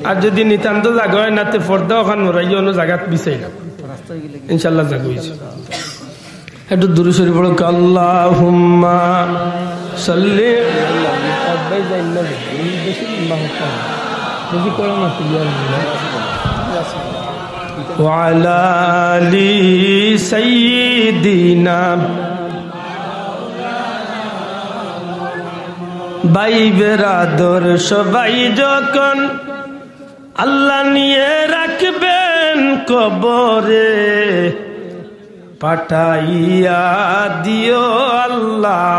আর যদি নিতান্ত জাগা অয় না, তে পর্দা অখান নড়াইয়া অন্য জাগাত বিছাইলাম। ইনশাআল্লাহ জাগা অইছে। একটু দুরূদ শরীফ পড়ো, আল্লাহুম্মা সাল্লি। ওয়া আলা আলি সাইয়্যিদিনা। ভাই বেরাদর সবাই যখন আল্লাহ নিয়ে রাখবেন কবরে, পাঠাইয়া দিও আল্লাহ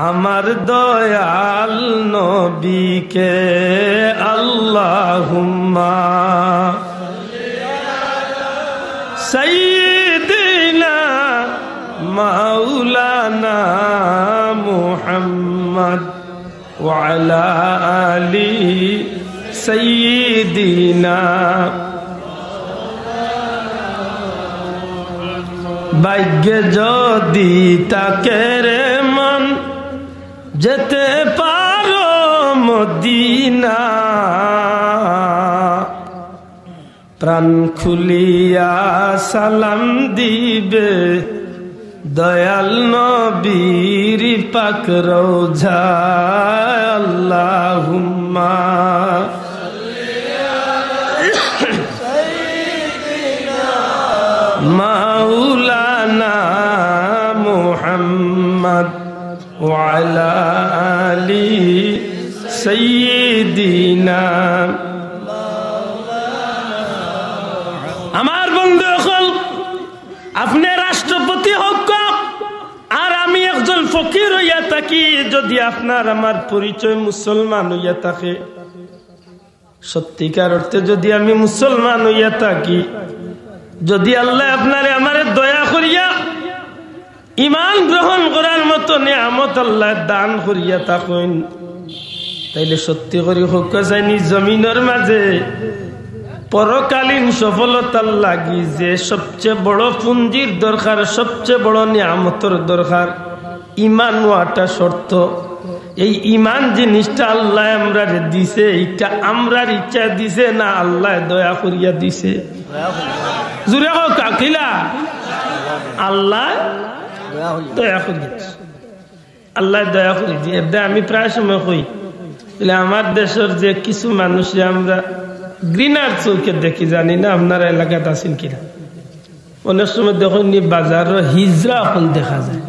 আমার দয়াল নবীকে। আল্লাহুম্মা সাইয়্যিদিনা মাওলানা মুহাম্মদ ওয়া আলা আলি সাইয়্যিদিনা। ভাগ্যে যদি থাকে রে মন, যেতে পারো মদিনা। প্রাণ খুলিয়া সালাম দিবে দয়াল নবীর পাক রওজায়। আল্লাহুম্মা মাওলানা মুহাম্মদ ওয়া আলা আলি সাইয়্যিদিনা। আমার বন্ধু অকল, আপনে রাষ্ট্রপতি হউক্কা, আর আমি একজন ফকির অইয়া থাকি, যদি আপনার আমার পরিচয় মুসলমান অইয়া থাকে, সত্যিকার অর্থে যদি আমি মুসলমান অইয়া থাকি, যদি আল্লায় আপনারে আমারে দয়া করিয়া ইমান গ্রহণ করার মতো নিয়ামত আল্লায় দান করিয়া থাকইন, তাইলে সত্যি করি কউক্কা চাইনি, জমিনর মাঝে পরকালীন সফলতার লাগি যে সবচেয়ে বড় পুঞ্জির দরকার, সবচেয়ে বড় নিয়ামতর দরকার, ইমান অওয়াটা শর্ত। এই ইমান জিনিসটা আল্লায় আমরারে দিছে, ইটা আমরার ইচ্ছায় দিছে না আল্লায় দয়া করিয়া দিছে? জুরে কউক্কা, কিলা? আল্লায় দয়া করিয়া দিছে। আল্লায় দয়া করি দি। এরদায় আমি প্রায় সময় কই, বলে, আমার দেশর যে কিছু মানুষরে আমরা ঘৃণার চউখে দেখি, জানি না আপনারা এলাকাত আছইন কিনা। অনেক সময় দেখইন নি বাজারো হিজড়া অকল দেখা যায়।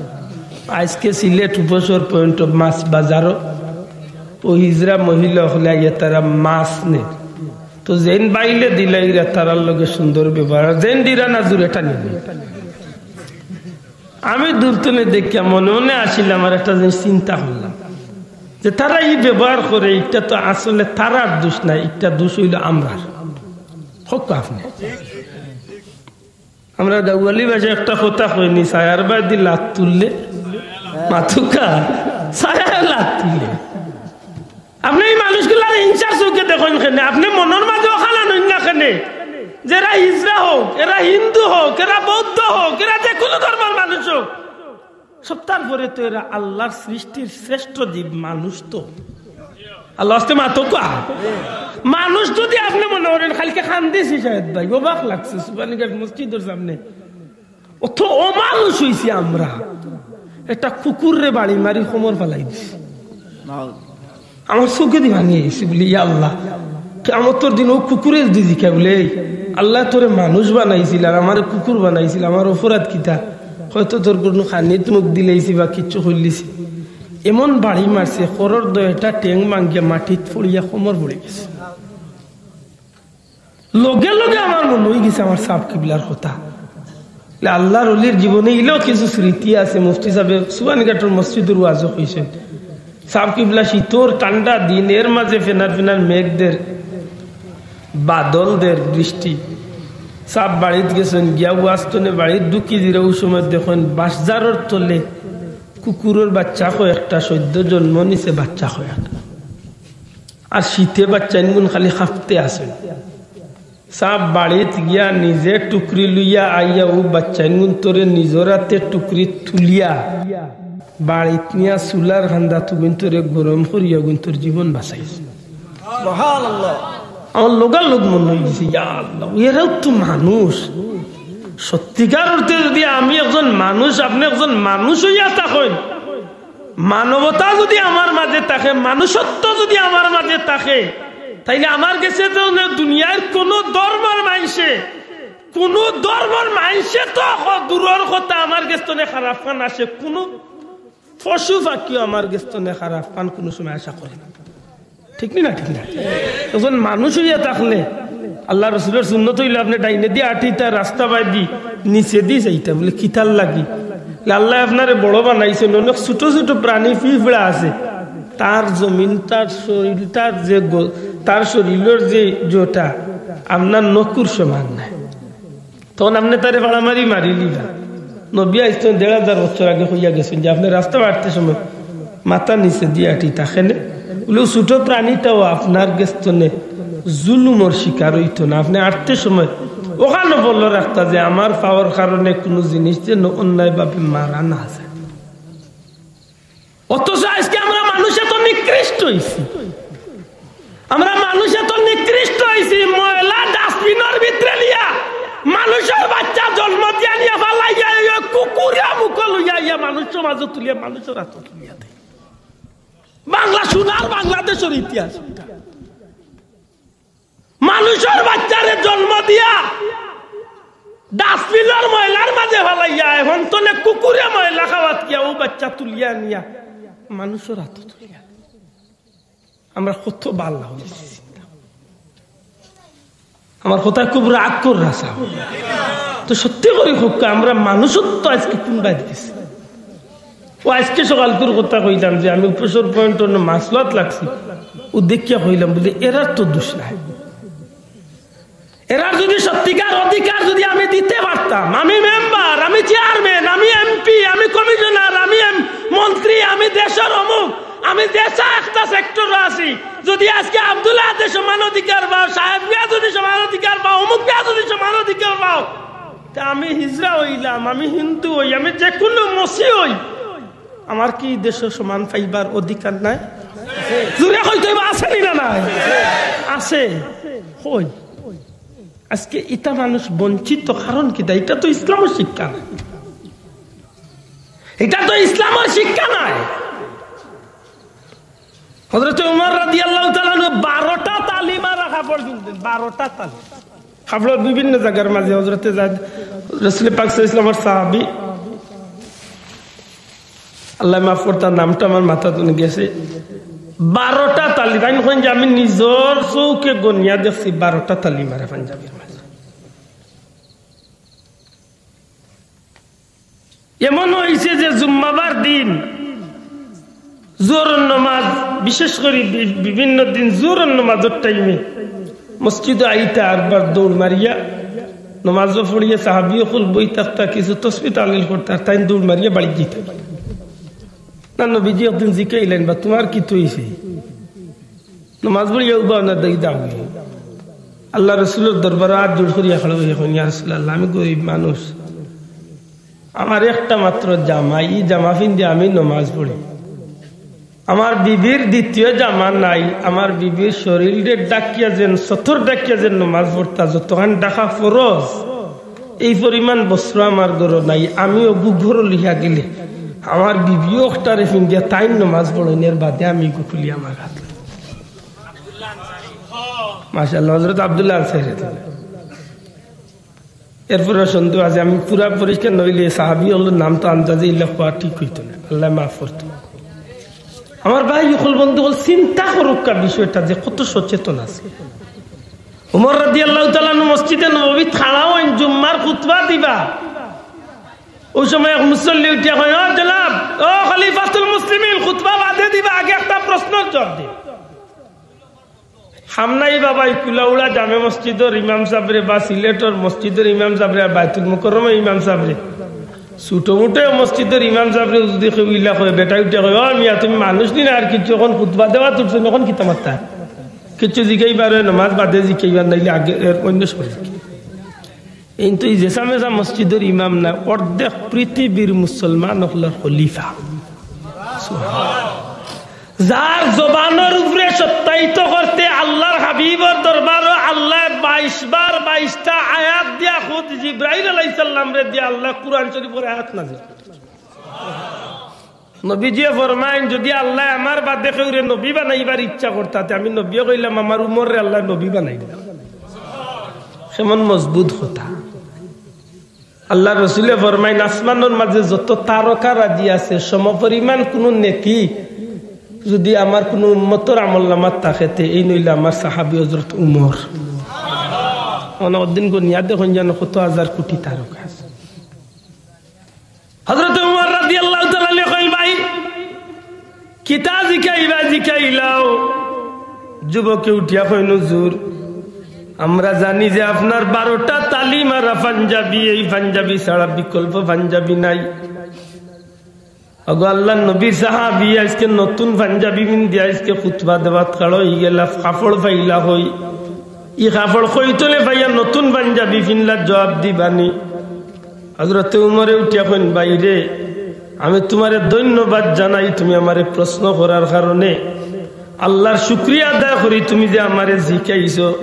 আইজকে সিলেট উপশহর Point of Mass বাজারো অউ হিজড়া মহিলা অকলে আইয়া তারা মাছ নের। তো যেইন বাইলে দিলা ইরা তারার লগে সুন্দর ব্যবহার, আর যেইন দিরা না জুরে টানি নের। আমি দূর তনে দেখিয়া মনে মনে আছিলাম, আর একটা জিনিস চিন্তা করলাম যে তারা ই ব্যবহার করে, ইটা তো আসলে তারার দোষ না, ইটা দোষ অইলো আমরার। কউক্কা আপনে। আমরা গাউয়ালি ভাষায় একটা কথা কইনি, ছায়ার বায়দি লাত তুললে মাথা উকা, ছায়ায় লাত তুললে। আপনে ই মানুষগুলার হিংসার চউখে দেখইন কেনে? আপনে মনর মাঝে অখান আনইন না কেনে? যেরা হিজড়া হউক, এরা হিন্দু হউক, এরা বৌদ্ধ হউক, এরা যে কুনু ধর্মর মানুষ হউক, সবতার পরে তো এরা আল্লার সৃষ্টির শ্রেষ্ঠ জীব মানুষ তো। আল্লার ওয়াস্তে মাতউক্কা। মানুষ যুদি আপনে মনে করইন, কাইলকে কান্দিছি শাহেদ ভাই, অবাক লাগছে সুবহানীঘাট মসজিদর সামনে। অত অমানুষ অইছি আমরা। একটা কুকুররে বাড়ি মারি কোমর ফালাই দিছি। আমার চউখেদি পানি আইছে, বলি, "ইয়া আল্লাহ, কিয়ামতর দিন অউ কুকুরে যুদি জিকায় বলে, 'এই আল্লায় তোরে মানুষ বানাইছিল আর আমারে কুকুর বানাইছিল, আমার অপরাধ কিতা?' হয়তো তোর কুনু খানিত মুখ দিলাইছি বা কিচ্ছু করিলিছি।" এমন বাড়ি মারছে, করর দুইটা ঠেং ভাঙ্গিয়া মাটিত পড়িয়া কোমর পড়ি গেছে। লগে লগে আমার মনো অইগেছে আমার সাব কিবলার কথা। আল্লার ওলির জীবনে ইলাও কিছু স্মৃতি আছে। মুফতি সাবে সুবহানীঘাটর মসজিদর ওয়াজো কইছইন, সাব কিবলা শীতর ঠান্ডা দিন, এর মাঝে ফেনার ফেনার মেঘ দের, বাদল দের, বৃষ্টি। সাব বাড়িত গেছইন, গিয়া ওয়াজ তনে বাড়িত ঢুকি দিরা, অউ সময় দেখইন বাঁশঝাড়র তলে কুকুরর বাচ্চা কয়েকটা সদ্য জন্ম নিছে, বাচ্চা কয়েকটা। আর শীতে বাচ্চাইনগুন খালি কাঁপতে আছে। সাব বাড়িত গিয়া নিজে টুকরি লইয়া আইয়া অউ বাচ্চাইনগুনতরে নিজর আতে টুকরি তুলিয়া বাড়িত নিয়া চুলার কান্দাত অগুনতরে গরম করিয়া অগুনতর জীবন বাঁচাইছে। সুবহানাল্লাহ। আমার লগালগ মনো অইগেছে, ইয়া আল্লাহ, এরাও তো মানুষ। সত্যিকার অর্থে যুদি আমি একজন মানুষ, আপনে একজন মানুষ অইয়া থাকইন, মানবতা যুদি আমার মাঝে থাকে, মানুষত্ব যুদি আমার মাঝে থাকে, তাইলে আমার গেছে তো দুনিয়ার কুনু ধর্মর মানষে, কুনু ধর্মর মানষে তো হ-, দূরর কথা, আমার গেছ তনে খারাপ কান আশে কুনু পশু পাখিও আমার গেছ তনে খারাপ কান কুনু সময় আশা করে না। ঠিক নি না? ঠিক না? একজন মানুষ অইয়া থাকলে আল্লার রসুলর সুন্নত অইলো আপনে ডাইনেদি আটিতা, রাস্তা বায়দি নিচেদি যাইতা, বলে কিতার লাগি? বলে আল্লায় আপনারে বড় বানাইছইন, অনেক ছোট ছোট প্রাণী পিঁপড়া আছে, তার জমিন, তার শরীর, তার যে গ-, তার শরীরর যে জোটা আপনার নখর সমান নায়। তখন আপনে তারে ফাড়ামারি মারিলিবা। নবী আইছইন দেড় হাজার বছর আগে কইয়া গেছইন যে আপনে রাস্তা আটতে সময় মাথা নিচেদি আটিতা কেনে, অউ ছোট প্রাণীটাও আপনার গেছ তনে জুলুমর শিকার অইতো না। আপনে আটতে সময় অখানো বলল রাখতা যে আমার পাওর কারণে কুনু জিনিস যেন অন্যায়ভাবে মারা না যায়। অথচ আইজকে আমরা মানুষ এত নিকৃষ্ট অইছি, আমরা মানুষ এত নিকৃষ্ট অইছি, ময়লা ডাস্টবিনর ভিতরে লইয়া মানুষর বাচ্চা জন্ম দিয়া নিয়া ফালাইয়া, এই কুকুরে মুখো লইয়া আইয়া মানুষ সমাজো তুলিয়া, মানুষর আতো তুলিয়া দেয়। বাংলা, সোনার বাংলাদেশর ইতিহাস ইটা। মানুষর বাচ্চারে জন্ম দিয়া ডাস্টবিনর ময়লার মাঝে ফালাইয়া, এখন তনে কুকুরে ময়লা খাওয়াত গিয়া অউ বাচ্চা তুলিয়া নিয়া মানুষর আতো তুলিয়া। আমরা কত বালা অইছি। আমার কথায় খুব রাগ কররা সাব। তো সত্যি করি কউক্কা, আমরা মানুষত্ব আইজকে কুন বায়দি গেছে? অউ আইজকে সকালকুর কথা কইলাম যে আমি উপসর পয়েন্ট অনো মাছ লওয়াত লাগছি, অউ দেখিয়া কইলাম, বলে, এরার তো দোষ নাই। এরার যুদি সত্যিকার অধিকার যুদি আমি দিতে পারতাম, আমি মেম্বার, আমি চেয়ারম্যান, আমি এমপি, আমি কমিশনার, আমি এম-, মন্ত্রী, আমি দেশর অমুক, আমি দেশর একটা সেক্টরো আছি, যুদি আইজকে আব্দুল আহাদে সমান অধিকার পাও, সাহেব মিয়া যুদি সমান অধিকার পাও, অমুক মিয়া যুদি সমান অধিকার পাও, তে আমি হিজড়া অইলাম, আমি হিন্দু অই, আমি যেকুনু মসি অই, আমার কি দেশো সমান পাইবার অধিকার নাই? জুরে কইতে অইবো, আছে নি না নাই? আছে। কই? আইজকে ইতা মানুষ বঞ্চিত কারণ কিতা? ইটা তো ইসলামর শিক্ষা নায়, ইটা তো ইসলামর শিক্ষা নায়। হযরতে উমর রাদিয়াল্লাহু তাআলা আনহু বারোটা তালি মারা কাপড় কিনতেন, বারোটা তালি। কাপড়র বিভিন্ন জাগার মাঝে হযরতে যাদ, রাসূল পাক সাল্লাল্লাহু আলাইহি ওয়াসাল্লামর সাহাবী, আল্লায় মাফ করতা, নামটা আমার মাথা তনে গেছে, বারোটা তালি। তাইন কইন যে আমি নিজর চউখে গনিয়া দেখছি বারোটা তালি মারা পাঞ্জাবির মাঝে। এমন অইছে যে জুম্মাবার দিন জোহরর নমাজ, বিশেষ করি বি-, বিভিন্ন দিন জোহরর নমাজর টাইমে মসজিদো আইতা, আরবার দৌড় মারিয়া নমাজও পড়িয়া সাহাবী অকল বই থাকতা, কিছু তসবি তাহলিল করতা, আর তাইন দৌড় মারিয়া বাড়িত যাইতা। না, নবীজি একদিন জিকাইলেন, "বা তুমার কিতা অইছে?" নমাজ পড়িয়া উবা অনার দাগি দাঁড়াইয়া আল্লার রসুলর দরবারো আত জোড় করিয়া খাড়া অইয়া কইন, "ইয়া রাসুলাল্লাহ, আমি গরিব মানুষ, আমার একটা মাত্র জামা, ই জামা পিন্দিয়া আমি নমাজ পড়ি। আমার বিবির দ্বিতীয় জামা নাই, আমার বিবির শরীলরে ঢাকিয়া যেন, সতর ঢাকিয়া যেন নমাজ পড়তা, যতখান ঢাকা ফরজ, এই পরিমাণ বস্ত্র আমার ঘরো নাই। আমি অগু ঘরো লইয়া গেলে আমার বিবিও অখটারে পিন্দিয়া তাইন নমাজ পড়ইন, এর বাদে আমি ইগু খুলি আমার আত।" মাশাআল্লাহ, হযরত আব্দুল্লাহ আনসারী। এরপরে সন্দেহ আছে, আমি পুরা পরিষ্কার নইলে সাহাবী অকলর নাম তো আন্দাজে ইলা কওয়া ঠিক অইতো না, আল্লায় মাফ করতো। আমার ভাই অকল, বন্ধু অকল, চিন্তা করউক্কা বিষয়টা যে কত সচেতন আছে। উমর রাদিয়াল্লাহু তাআলা আনহু মসজিদে নববীত খাড়া অইন, জুম্মার খুতবা দিবা। অউ সময় এক মুসল্লি উঠিয়া কয়, "ও জনাব, ও খলিফাতুল মুসলিমিন, খুতবা বাদে দিবা, আগে একটা প্রশ্নর জুয়াব দেও।" হামনাই বাবাই কুলাউড়া জামে মসজিদর ইমাম সাবরে বা সিলেটর মসজিদর ইমাম সাবরে আর বায়তুল মুকাররমর ইমাম সাবরে, ছোট মোটো মসজিদর ইমাম সাবরে যদি কেউ ইলা কয়, বেটায় উঠিয়া কয়, "ও মিয়া, তুমি মানুষ নি না আর কিচ্ছু, অখন খুতবা দেওয়াত উঠছো নি, অখন কিতা মাততায়? কিচ্ছু জিকাইবার অয় নমাজ বাদে জিকাইবা, নাইলে আগে এর অইন্য সময় জিকাইবা।" কিন্তু ই যেসা মেসা মসজিদর ইমাম না, অর্ধেক পৃথিবীর মুসলমান অকলর খলিফা। যার জবানর উপরে সত্যায়িত করতে আল্লার হাবিবর দরবারো আল্লায় বাইশ বার বাইশটা আয়াত দিয়া খুদ জিব্রাইল আলাইহিস সালামরে দিয়া আল্লায় কুরআন শরীফর আয়াত নাজিল। নবীজিয়ে ফরমাইন, "যদি আল্লায় আমার বাদে কেউরে নবী বানাইবার ইচ্ছা করতা, তে আমি নবীয়ে কইলাম, আমার উমররে আল্লায় নবী বানাইবা।" কেমন মজবুত কথা। আল্লার রসুলে ফরমাইন, "আসমানর মাঝে যত তারকা রাজি আছে, সমপরিমাণ কুনু নেকি যদি আমার কুনু উম্মতর আমলনামাত থাকে, তে এইন অইলা আমার সাহাবী হযরত উমর।" মানে, অদিন গনিয়া দেখইন যেন কত হাজার কুটি তারকা আছে। হযরত উমর রাদিয়াল্লাহু তাআলা আনহু কইন, "ভাই, কিতা জিকাইবা জিকাইলাও।" যুবকে উঠিয়া কইন, "হুজুর, আমরা জানি যে আপনার বারোটা তালিম আর পাঞ্জাবি, এই পাঞ্জাবি ছাড়া বিকল্প পাঞ্জাবি নাই। ওগো আল্লার নবীর সাহাবী, আইজকে নতুন পাঞ্জাবি পিন্দিয়া আইজকে খুতবা দেওয়াত খাড়া অইগেলা, কাপড় পাইলা কই? ই কাপড় কই তনে পাইয়া নতুন পাঞ্জাবি পিনলা, জুয়াব দিবানি?" হযরতে উমরে উঠিয়া কইন, "ভাইরে, আমি তুমারে ধন্যবাদ জানাই তুমি আমারে প্রশ্ন করার কারণে। আল্লার শুকরিয়া আদায় করি তুমি যে আমারে জিকাইছো।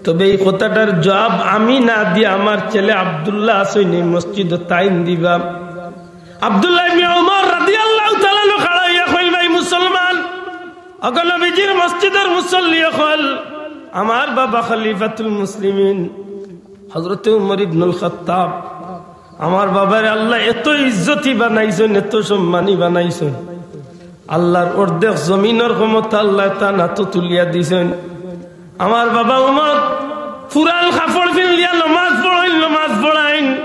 তবে ই কথাটার জুয়াব আমি না দিয়া আমার ছেলে আব্দুল্লাহ আছইন নি মসজিদো, তাইন দিবা।" আব্দুল্লাহ ইবনে উমর রাদিয়াল্লাহু তাআলা আনহু খাড়া অইয়া কইন, "ভাই মুসলমান, ওগো নবীজির মসজিদর মুসল্লি অকল, আমার বাবা খলিফাতুল মুসলিমিন হযরতে উমর ইবনুল খাত্তাব, আমার বাবারে আল্লায় এত ইজ্জতি বানাইছইন, এত সম্মানী বানাইছইন। আল্লার অর্ধেক জমিনর ক্ষমতা আল্লায় তান আতো তুলিয়া দিছইন। আমার বাবা উমর পুরান কাপড় পিন্দিয়া নমাজ পড়ইন, নমাজ পড়াইন।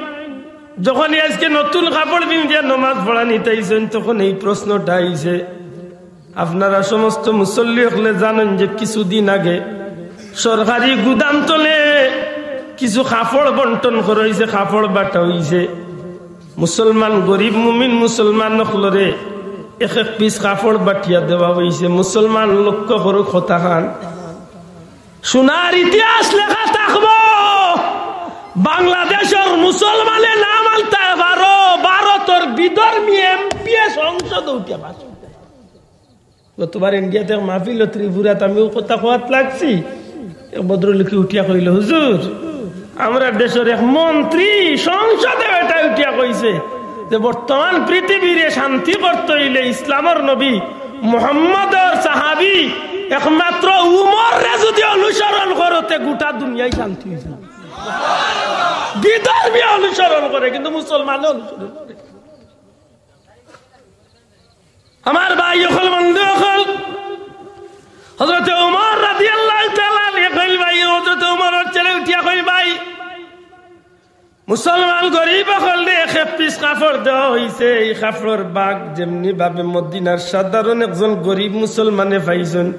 যখন আইজকে নতুন কাপড় পিন্দিয়া নমাজ পড়ানিত আইছইন, তখন এই প্রশ্নটা আইছে।" আপনারা সমস্ত মুসল্লি অকলে জানইন যে কিছুদিন আগে সরকারি গুদাম তলে কিছু কাপড় বন্টন করা অইছে, কাপড় বাটা অইছে। মুসলমান, গরিব মুমিন মুসলমান অকলরে এক এক পিস কাপড় বাটিয়া দেওয়া অইছে। মুসলমান লক্ষ্য করউক কথাখান, সোনার ইতিহাস লেখা থাকবো। বাংলাদেশর মুসলমানে নাম আনতায় পারো, ভারতর বিধর্মী এমপিয়ে সংসদো উঠিয়া ভাষণ দেয়। গতবার ইন্ডিয়াত এক মাহফিলো ত্রিপুরাত আমি অউ কথা কওয়াত লাগছি, এক ভদ্রলোকে উঠিয়া কইল, "হুজুর, আমরার দেশর এক মন্ত্রী সংসদে বেটায় উঠিয়া কইছে যে বর্তমান পৃথিবীরে শান্তি করতে অইলে ইসলামর নবী মুহাম্মদর সাহাবী একমাত্র উমররে যদি অনুসরণ করো, তে গোটা দুনিয়ায় শান্তি অইযিবো।" বিধর্মীয়ে অনুসরণ করে, কিন্তু মুসলমানে অনুসরণ করে। আমার ভাই অকল, বন্ধু অকল, হযরতে উমর রাদিয়াল্লাহু তাআলা আনহু কইল, ভাই, হযরতে উমরর ছেলে উঠিয়া কইল, ভাই, মুসলমান গরিব অকলরে এক এক পিস কাপড় দেওয়া অইছে, ই কাপড়র ভাগ যেমনি ভাবে মদিনার সাধারণ একজন গরিব মুসলমানে পাইছইন,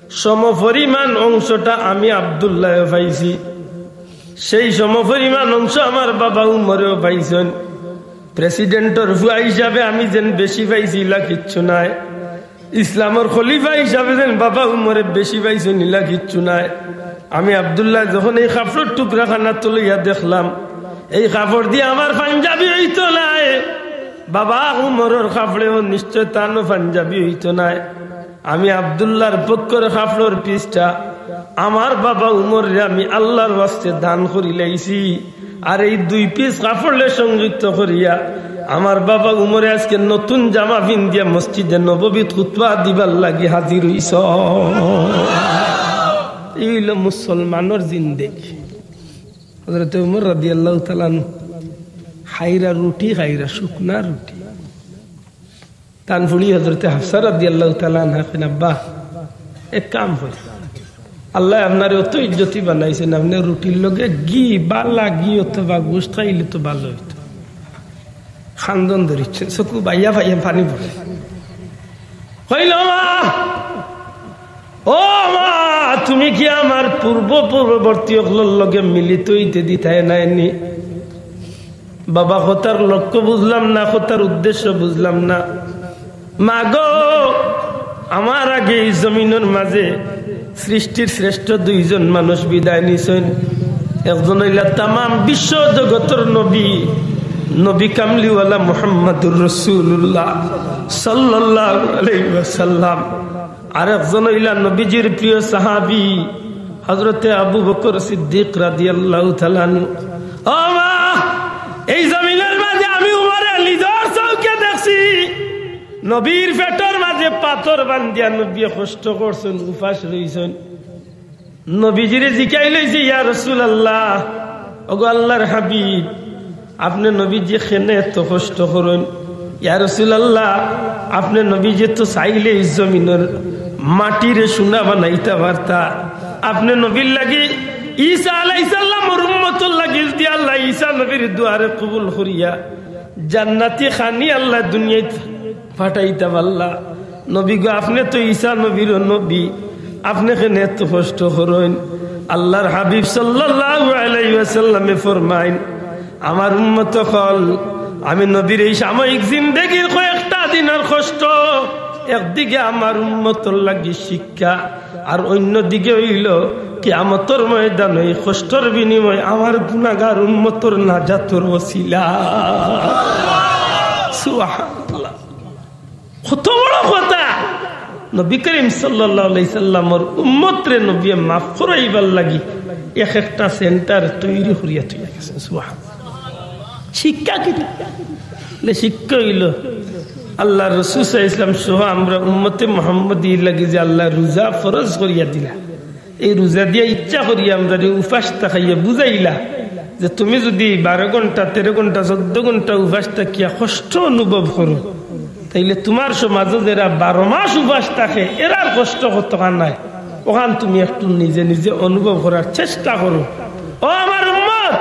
সমপরিমাণ অংশটা আমি আব্দুল্লায়ও পাইছি, সেই সমপরিমাণ অংশ আমার বাবা উমরেও পাইছইন। প্রেসিডেন্টর ফুয়া হিসাবে আমি যেন বেশি পাইছি, ইলা কিচ্ছু নায়। ইসলামর খলিফা হিসাবে যেন বাবা উমরে বেশি পাইছইন, ইলা কিচ্ছু নায়। আমি আব্দুল্লাহ যখন এই কাপড়র টুকরা খানাত লইয়া দেখলাম, এই কাপড় দিয়া আমার পাঞ্জাবি অইতো নায়, বাবা উমরর কাপড়েও নিশ্চয় তানও পাঞ্জাবি অইতো নায়। আমি আব্দুল্লাহর পক্ষর কাপড়র পিসটা আমার বাবা উমররে আমি আল্লাহর ওয়াস্তে দান করিলাইছি। আর এই দুই পিস কাপড়রে সংযুক্ত করিয়া আমার বাবা উমরে আজকে নতুন জামা পিন্দিয়া মসজিদে নববীত খুতবা দিবার লাগি হাজির অইছইন। এই অইলো মুসলমানর জিন্দেগি। হযরতে উমর রাদিয়াল্লাহু তাআলা আনহু খাইরা রুটি, খাইরা শুকনা রুটি। তান ফুড়ি হযরতে হাফসা রাদিয়াল্লাহু তাআলা আনহা কইন, "আব্বা, এক কাম করি, আল্লায় আপনারে অত ইজ্জতি বানাইছইন, আপনে রুটির লগে ঘি, বালা ঘি অথবা গোশত খাইলে তো ভালা অইতো।" কান্দন ধরিছে, চকু বাইয়া বাইয়া পানি পড়ে। কইল, "মা, ও মা, তুমি কি আমার পূর্ব পূর্ববর্তী অকলর লগে মিলিত অইতে দিতায় নায় নি?" বাবা, কথার লক্ষ্য বুঝলাম না, কথার উদ্দেশ্য বুঝলাম না। মা গো, আমার আগে এই জমিনর মাঝে সৃষ্টির শ্রেষ্ঠ দুইজন মানুষ বিদায় নিছইন। একজন অইলা তামাম বিশ্ব জগতর নবী, নবী কামলিওয়ালা মুহাম্মাদুর রাসূলুল্লাহ সাল্লাল্লাহু আলাইহি ওয়াসাল্লাম। আর একজন অইলা নবীজির প্রিয় সাহাবী হযরতে আবু বকর সিদ্দিক রাদিয়াল্লাহু তাআলা আনহু। ও মা, এই জমিনর মাঝে আমি উমরে নিজর চউখে দেখছি, নবীর পেটর মাঝে পাথর বান্দিয়া নবীয়ে কষ্ট করছইন, উপাস রইছইন। নবীজিরে জিকাইলাইছে, "ইয়া রাসূলুল্লাহ, ওগো আল্লাহর হাবিব, আপনে নবীজি কেনে এত কষ্ট করইন? ইয়া রাসূলুল্লাহ, আপনে নবীজি তো চাইলে এই জমিনর মাটিরে সোনা বানাইতা পারতা। আপনে নবীর লাগি, ঈসা আলাইহিস সালামর উম্মতর লাগি যদি আল্লায় ঈসা নবীর দোয়ারে কবুল করিয়া জান্নাতি খানি আল্লায় দুনিয়াত পাঠাইতা পারলা। নবী গো, আপনে তো ঈসা নবীরও নবী, আপনে কেনে এত কষ্ট করইন?" আল্লাহর হাবিব সাল্লাল্লাহু আলাইহি ওয়াসাল্লামে ফরমাইন, আমার উম্মত অকল, আমি নবীর এই সাময়িক জিন্দেগির কয়েকটা দিনর কষ্ট, একদিকে আমার উম্মতর লাগি শিক্ষা, আর অন্যদিকে অইলো কিয়ামতর ময়দানে এই কষ্টর বিনিময়ে আমার গুনাহগার উম্মতর নাজাতর ওসিলা। সুবহানাল্লাহ। কত বড় কথা! নবী করিম সাল্লাল্লাহু আলাইহি সাল্লামর উম্মতরে নবীয়ে মাফ করাইবার লাগি এক একটা সেন্টার তৈরি করিয়া থইয়া গেছে। সুবহানাল্লাহ। শিক্ষা কিতা? লে শিক্ষা অইলো আল্লাহর রাসূল সাল্লাল্লাহু আলাইহি ওয়াসাল্লাম সহ আমরা উম্মতে মুহাম্মদীর লাগি যে আল্লায় রোজা ফরজ করিয়া দিলা, এই রোজা দিয়া ইচ্ছা করিয়া আমরারে উপাস থাকাইয়া বুঝাইলা যে তুমি যদি বারো ঘন্টা, তেরো ঘন্টা, চৌদ্দ ঘন্টা উপাস থাকিয়া কষ্ট অনুভব করো, তাইলে তুমার সমাজো যেরা বারো মাস উপাস থাকে, এরার কষ্ট কতখান নায়, অখান তুমি একটু নিজে নিজে অনুভব করার চেষ্টা করো। ও আমার উম্মত,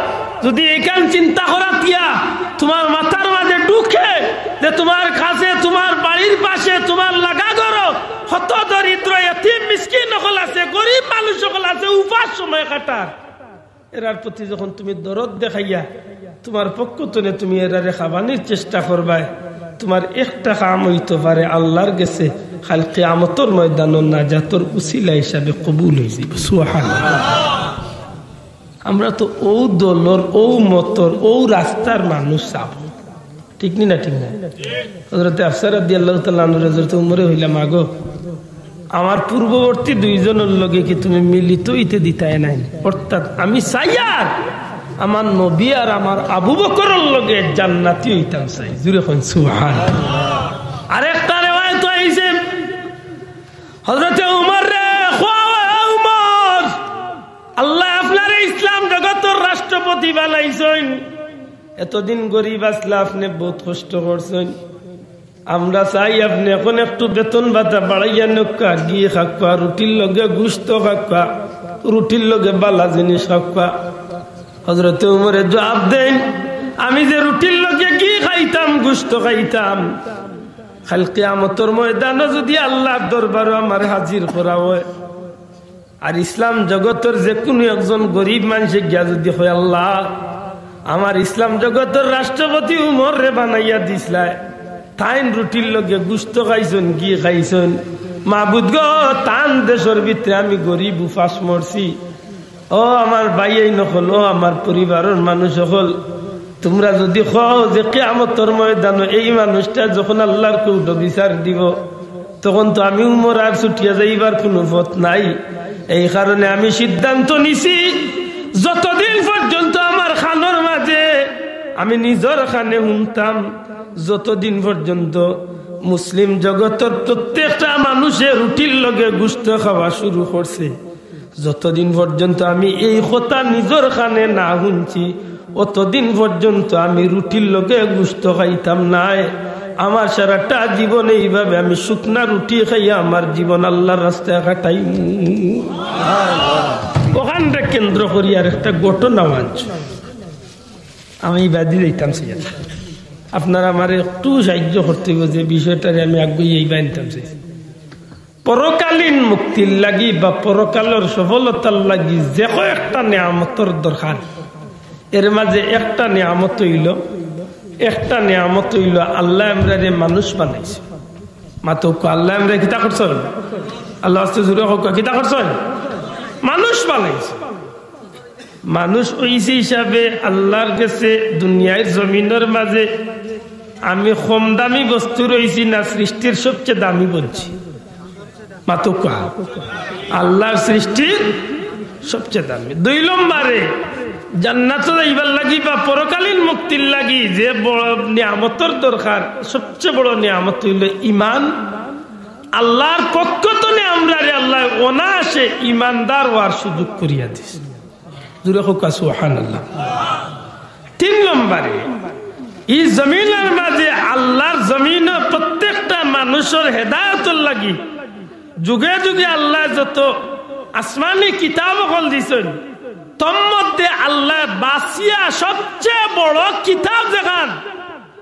যদি এইখান চিন্তা করাত গিয়া তুমার মাথার মাঝে ঢুকে যে তুমার কাছে, তুমার বাড়ির পাশে, তুমার লাগা ঘরো কত দরিদ্র, এতিম, মিসকিন অকল আছে, গরিব মানুষ অকল আছে, উপাস সময় কাটার, এরার প্রতি যখন তুমি দরদ দেখাইয়া তুমার পক্ষ তনে তুমি এরারে খাবানির চেষ্টা করবায়, তুমার একটা কাম অইতো পারে আল্লাহর গেছে কাইল কিয়ামতর ময়দানো নাজাতর উসিলা হিসাবে কবুল অইযিবো। সুবহানাল্লাহ। আমরা তো অউ দলর, অউ মতর, অউ রাস্তার মানুষ চাবো, ঠিক নি না? ঠিক না? হযরতে হাফসা রাদিয়াল্লাহু তাআলা আনহা হযরতে উমরে কইলা, "মা গো, আমার পূর্ববর্তী দুইজনর লগে কি তুমি মিলিত অইতে দিতায় নায়?" অর্থাৎ আমি চাইয়ার আমার নবী আর আমার আবু বকরর লগে জান্নাতি অইতাম চাই। জুরে কইন সুবহানাল্লাহ। আরেকটা রেওয়ায়েত আইছে, হযরতে উমররে কওয়া, "ও উমর, আল্লায় আপনারে ইসলাম জগতর রাষ্ট্রপতি বানাইছইন, এতদিন গরিব আছলা, আপনে বউত কষ্ট করছইন, আমরা চাই আপনে অখন একটু বেতন ভাতা বাড়াইয়া নেউক্কা, ঘি খাউক্কা, রুটির লগে গুস্ত খাউক্কা, রুটির লগে বালা জিনিস খাউক্কা।" হযরতে উমরে জুয়াব দেইন, "আমি যে রুটির লগে ঘি খাইতাম, গুস্ত খাইতাম, কাইল কিয়ামতর ময়দানো যুদি আল্লাহর দরবারো আমারে হাজির করা অয়, আর ইসলাম জগতর যে কুনু একজন গরিব মানষে গিয়া যুদি কয়, 'আল্লাহ, আমার ইসলাম জগতর রাষ্ট্রপতি উমররে বানাইয়া দিছলায়, তাইন রুটির লগে গুস্ত খাইছইন, ঘি খাইছইন। মাবুদ গো, তান দেশর ভিতরে আমি গরিব উপাস মরছি। ও আমার ভাইয়াইন অকল, ও আমার পরিবারর মানুষ অকল, তুমরা যুদি কও যে কিয়ামতর ময়দানো এই মানুষটা যখন আল্লার কোর্টো বিচার দিবো, তখন তো আমি উমর আর ছুটিয়া যাইবার কুনু পথ নাই। এই কারণে আমি সিদ্ধান্ত নিছি, যতদিন পর্যন্ত আমার কানর মাঝে আমি নিজর কানে হুনতাম, যতদিন পর্যন্ত মুসলিম জগতর প্রত্যেকটা মানুষে রুটির লগে গুস্ত খাওয়া শুরু করছে, যতদিন পর্যন্ত আমি এই কথা নিজর কানে না হুনছি, অতদিন পর্যন্ত আমি রুটির লগে গুস্ত খাইতাম নায়। আমার সারাটা জীবন এইভাবে আমি শুকনা রুটি খাইয়া আমার জীবন আল্লার রাস্তায় কাটাইমু। অখানরে কেন্দ্র করি আর একটা ঘটনা আছে, আমি বাদি যাইতাম চাই। আপনারা আমারে একটু সাহায্য করতে অইবো যে বিষয়টারে আমি আগুয়াইয়া আনতাম চাই। পরকালীন মুক্তির লাগি বা পরকালর সফলতার লাগি যে কয়েকটা নিয়ামতর দরকার, এর মাঝে একটা নিয়ামত অইলো, একটা নিয়ামত অইলো আল্লায় আমরারে মানুষ বানাইছে। মাতউক্কা, আল্লায় আমরারে কিতা করছইন? আল্লার ওয়াস্তে জুরে কউক্কা, কিতা করছইন? মানুষ বানাইছে। মানুষ অইছি হিসাবে আল্লার গেছে দুনিয়ার জমিনর মাঝে আমি কম দামি বস্তু রইছি না, সৃষ্টির সবচেয়ে দামি বনছি। মাতউক্কা, আল্লার সৃষ্টির সবচেয়ে দামি। দুই নম্বরে, জান্নাতো যাইবার লাগি বা পরকালীন মুক্তির লাগি যে বড় নিয়ামতর দরকার, সবচেয়ে বড় নিয়ামত অইলো ইমান। আল্লার পক্ষ তনে আমরারে আল্লায় অনায়াসে ইমানদার অওয়ার সুযোগ করিয়া দিছে। জুরে কউক্কা সুবহানাল্লাহ। তিন নম্বরে, ই জমিনর মাঝে আল্লার জমিনো প্রত্যেকটা মানুষর হেদায়তর লাগি যুগে যুগে আল্লায় যত আসমানি কিতাব অকল দিছইন, তন্মধ্যে আল্লায় বাছিয়া সবচেয়ে বড় কিতাব যেখান,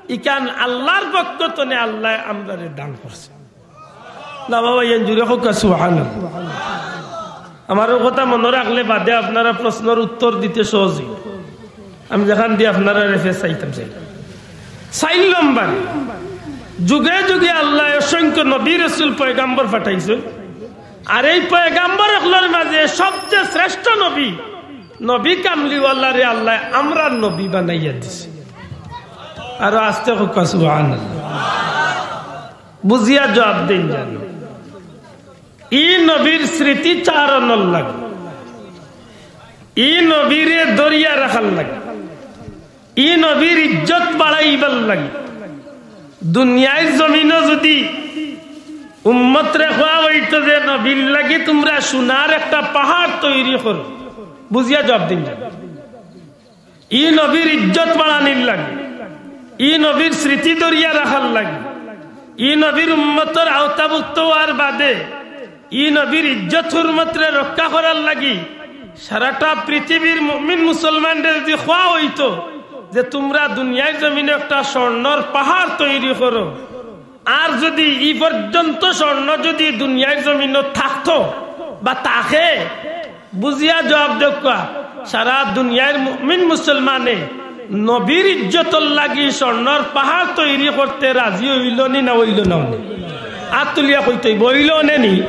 ইখান আল্লার পক্ষ তনে আল্লায় আমরারে দান করছে। না বাবা, ইয়ান জুরে কউক্কা সুবহানাল্লাহ। আমার অউ কথা মনো রাখলে বাদে আপনারা প্রশ্নর উত্তর দিতে সহজ অইবো। আমি যেখান দি আপনারারে ফেছাইতাম চাই। চাইর নম্বরে, যুগে যুগে আল্লায় অসংখ্য নবী রসুল পয়গাম্বর পাঠাইছইন। আর এই পয়গাম্বর অকলর মাঝে সবচেয়ে শ্রেষ্ঠ নবী, নবী কামলিওয়ালারে আল্লায় আমরার নবী বানাইয়া দিছে। আরো আস্তে কউক্কা সুবহানাল্লাহ। বুঝিয়া জুয়াব দেইন জানো। ই নবীর স্মৃতিচারণর লাগি, ই নবীরে ধরিয়া রাখার লাগি, ই নবীর ইজ্জত বাড়াইবার লাগি, দুনিয়ার জমিনো যুদি উম্মতরে কওয়া অইতো যে নবীর লাগি তুমরা সোনার একটা পাহাড় তৈরি করো, বুঝিয়া জুয়াব দেইন জানো। ই নবীর ইজ্জত বাড়ানির লাগি, ই নবীর স্মৃতি ধরিয়া রাখার লাগি, ই নবীর উম্মতর আওতাভুক্ত অওয়ার বাদে ই নবীর ইজ্জত হুরমতরে রক্ষা করার লাগি সারাটা পৃথিবীর মুমিন মুসলমানরে যুদি কওয়া অইতো যে তুমরা দুনিয়ার জমিনো একটা স্বর্ণর পাহাড় তৈরি করো, আর যুদি ই পর্যন্ত স্বর্ণ যুদি দুনিয়ার জমিনো থাকতো বা থাকে, বুঝিয়া জুয়াব দেউক্কা, সারা দুনিয়ার মুমিন মুসলমানে নবীর ইজ্জতর লাগি স্বর্ণর পাহাড় তৈরি করতে রাজি অইলো নি না অইলো না? আত তুলিয়া কইতে অইবো, অইলো নে নি?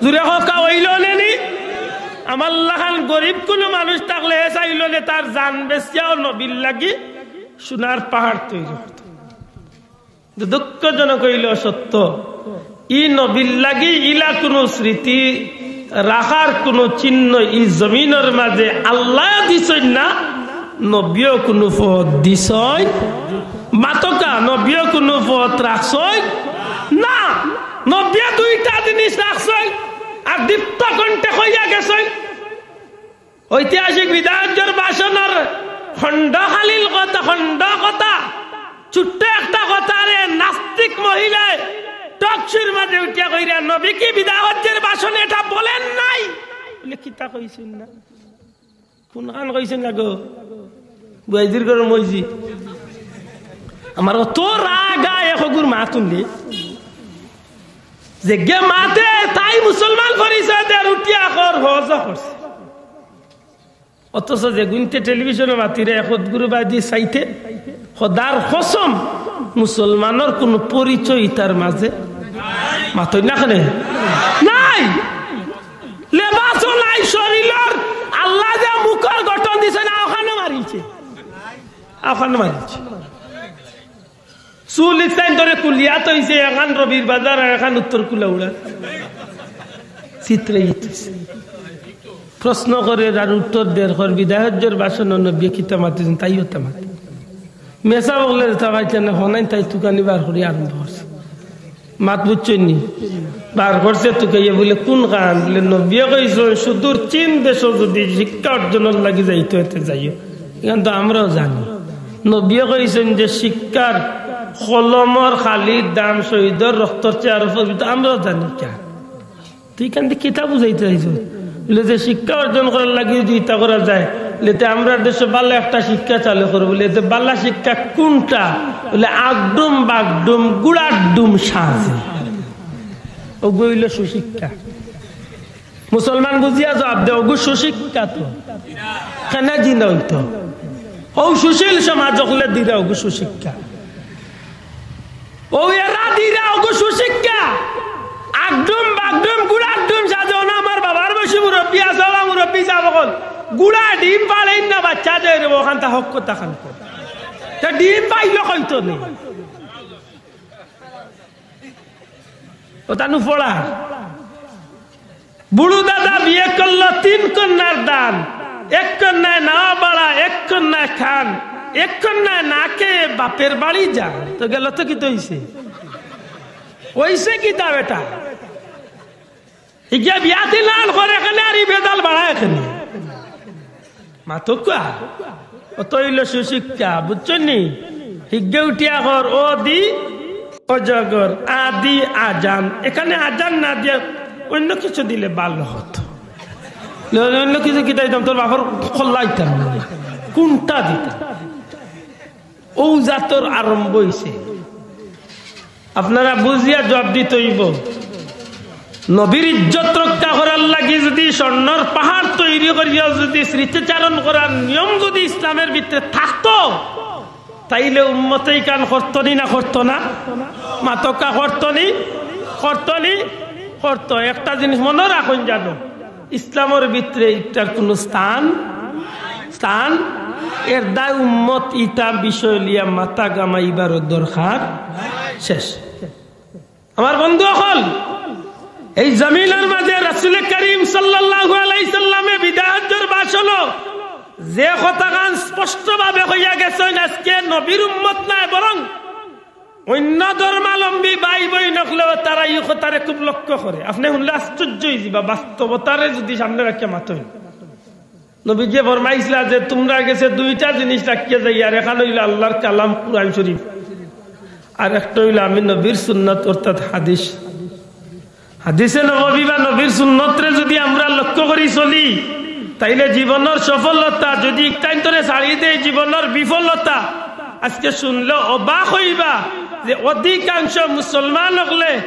জুরে কউক্কা, অইলো নে নি? আমার লাখান গরিব কুনু মানুষ থাকলে হে চাইলো নে তার জান বেচিয়াও নবীর লাগি সোনার পাহাড় তৈরি করতো। দুঃখজনক অইলো সত্য, ই নবীর লাগি ইলা কুনু স্মৃতি রাখার কুনু চিহ্ন ই জমিনর মাঝে আল্লায় দিছইন না, নবীও কুনু পথ দিছইন। মাতউক্কা, নবীও কুনু পথ রাখছইন না। নবীয়ে দুইটা জিনিস রাখছইন আর দীপ্ত কণ্ঠে কইয়া গেছইন। ঐতিহাসিক বিদায় হজ্জর ভাষণর খণ্ড খালিল কথা, খণ্ড কথা, ছোট্ট একটা কথারে নাস্তিক মহিলায় টকশোর মাঝে উঠিয়া কইরা, "নবী কি বিদায় হজ্জর ভাষণে এটা বলেন নাই?" বলে, "কিতা কইছইন না? কোনখান কইছইন না গো?" বুয়াইজির ঘরর মইজি। আমার অত রাগ আয় এ হগুর মাত হুনলে। যেগিয়ে মাতে তাই মুসলমান পরিচয় দের, উঠিয়া কর হজ করছে। অথচ যেগুইন্তে টেলিভিশনো মাতিরা এ হগুর বায়দি চাইতে, খোদার কসম, মুসলমানর কুনু পরিচয় ইতার মাঝে মাতইন না কেনে? নাই। লেবাসও নাই শরীলর। আল্লায় যে মুখর গঠন দিছে না, অখানো মারিলছে, অখানো মারিলছে। চুল ইকটাইন ধরে কুলিয়াত অইছে, এখান রবির বাজার আর এখান উত্তর কুলাউড়া। চিত্রে ইতিছে। প্রশ্ন করের আর উত্তর দের, কর বিদায় হজ্জর ভাষণো নবিয়ে কিতা মাতিছইন, তাইও তা মাতে। মেসাব অকলে যেতা পাইছইন না, হনাইন তাই তুকানি বার করি আরম্ভ করছে। মাত বুঝছইন নি? বার করছে তুকাইয়া বুলে, "কুনখান?" বুলে, "নবিয়ে কইছইন, সুদূর চীন দেশো যুদি শিক্ষা অর্জনর লাগি যাইতে অয় তে যাইও।" ইখান তো আমরাও জানি। নবিয়ে কইছইন যে শিক্ষার কলমর কালির দাম শহীদর রক্তর চেয়ে আরো পবিত্র, আমরাও জানি। কিতা? তুই ইখান থাকি কিতা বুঝাইতে চাইছস? বুলে যে শিক্ষা অর্জন করার লাগি যুদি ইতা করা যায়, বুলে তে আমরার দেশো ভালা একটা শিক্ষা চালু করো। বুলে তে ভালা শিক্ষা কুনটা? বুলে আগডুম বাগডুম গুড়ার ডুম সাজে। অগু অইলো সুশিক্ষা। মুসলমান বুঝিয়া জবাব দে, অগু সুশিক্ষা তো। কেনে জি না অইতো? অউ সুশীল সমাজ অকলে দিরা অগু সুশিক্ষা। অউ এরা দিরা অগু সুশিক্ষা। আগডুম বাগডুম গুড়ার ডুম সাজে। অনো আমার বাবার বয়সী মুরব্বি আছে, বাবা মুরব্বি সাব অকল। গুড়া ডিম পাড়েইন না, বাইচ্চা দেয় রে, অখানতা হক কথা খান কর। তে ডিম পাইলো কইতো নি। অতা নু পড়া। বুড়ু দাদা বিয়ে করলো, তিন কন্যার দান। এক কন্যায় না বাড়া, এক কন্যায় খান, এক কন্যায় না খেয়ে বাপের বাড়ি যান। তো গেল তো কিতা অইছে? অইছে কিতা বেটা? হিগে বিয়া দিলান করে কেনে আর ই বেজাল বাড়ায় কেনে? মাতউক্কা। অত অইলো সুশিক্ষা, বুঝছইন নি? হিগে উঠিয়া কর, অ দি অজগর, আ দি আজান। এখানে আজান না দিয়া অইন্য কিছু দিলে ভালা অইতো। অইন্য কিছু কিতা দিতাম, তোর বাপর কল্লা দিতাম না। কুনটা দিতাম? অউ জাতর আরম্ভ অইছে। আপনারা বুঝিয়া জবাব দিতে অইবো। নবীর ইজ্জত রক্ষা করার লাগি যুদি স্বর্ণর পাহাড় তৈরি করিয়া যুদি স্মৃতিচারণ করার নিয়ম যুদি ইসলামের ভিতরে থাকতো, তাইলে উম্মতে ইখান করতো নি না করতো না? মাতউক্কা, করতো নি? করতো নি? করতো। একটা জিনিস মনো রাখইন জানো, ইসলামর ভিতরে ইটার কুনু স্থান, স্থান, এর দায় উম্মত ইতা বিষয় লিয়া মাথা ঘামাইবার দরকার শেষ। আমার বন্ধু অকল, এই জমিনর মাঝে রাসূলে করিম সাল্লাল্লাহু আলাইহি সাল্লামে বিদায় হজ্জর ভাষণো যে কথাখান স্পষ্টভাবে কইয়া গেছইন, আজকে নবীর উম্মত নায়, বরং অইন্য ধর্মাবলম্বী ভাই বইন অকলেও তারা ই কথারে খুব লক্ষ্য করে। আপনে হুনলে আশ্চর্য অইযিবা, বাস্তবতারে যুদি সামনে রাখিয়া মাতইন। নবীজিয়ে ফরমাইছলা যে, "তুমরার গেছে দুইটা জিনিস রাখিয়া যাইয়ার, আর একখান অইলো আল্লার কালাম কুরআন শরীফ, আর একটা অইলো আমি নবীর সুন্নত অর্থাৎ হাদিস।" হাদিসে নববী বা নবীর সুন্নতরে যুদি আমরা লক্ষ্য করি চলি, তাইলে জীবনর সফলতা, যুদি ইকটাইন্তরে ছাড়ি দেই, জীবনর বিফলতা। আজকে হুনলে অবাক অইবা যে অধিকাংশ মুসলমান অকলে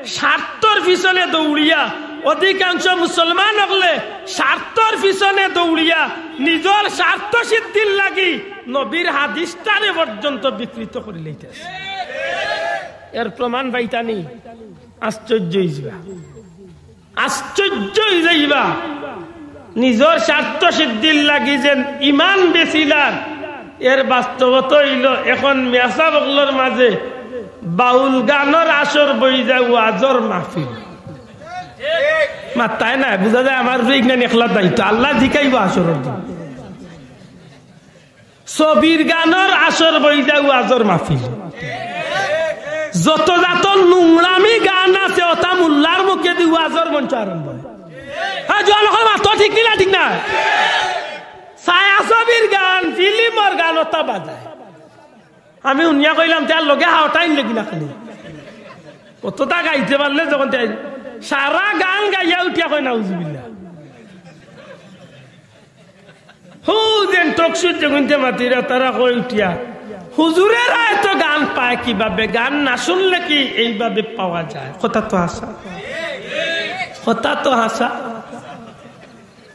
স্বার্থর পিছনে দৌড়িয়া, অধিকাংশ মুসলমান অকলে স্বার্থর পিছনে দৌড়িয়া নিজর স্বার্থ সিদ্ধির লাগি নবীর হাদিসটারে পর্যন্ত বিকৃত করিলাইতাছে। এর প্রমাণ পাইতানি? আশ্চর্য অইযিবা, আশ্চর্য অইযাইবা। নিজর স্বার্থ সিদ্ধির লাগি যেন ইমান বেচিলার, এর বাস্তবতা অইলো এখন মেসাব অকলর মাঝে বাউল গানর আসর বই যায় ওয়াজর মাহফিল। মাত্তায় নায়, বুঝা যায় আমার উপরে ইখান একলা দায়িত্ব, আল্লায় জিকাইবা আসরর দিন। ছবির গানর আসর বই যায় ওয়াজর মাহফিল। যত জাতর নোংরামি গান আছে, অতা মোল্লার মুখেদি ওয়াজর মঞ্চ আরম্ভ অয়। হ্যাঁ, জোয়ান অকল মাতো, ঠিক নি না? ঠিক না? ছায়াছবির গান, ফিল্মর গান, অতা বাজায়। আমি হুনিয়া কইলাম, "তার লগে হাওটাইন লেগি না খালি।" অততা গাইতে পারলে যখন তাই সারা গান গাইয়া উঠিয়া কয়, "নাউজুবিল্লাহ।" হু যেন টকশুত যেগুনতে মাতিরা, তারা কয় উঠিয়া, "হুজুরেরা এত গান পায় কিভাবে? গান না শুনলে কি এইভাবে পাওয়া যায়?" কথা তো হাছা, কথা তো হাছা।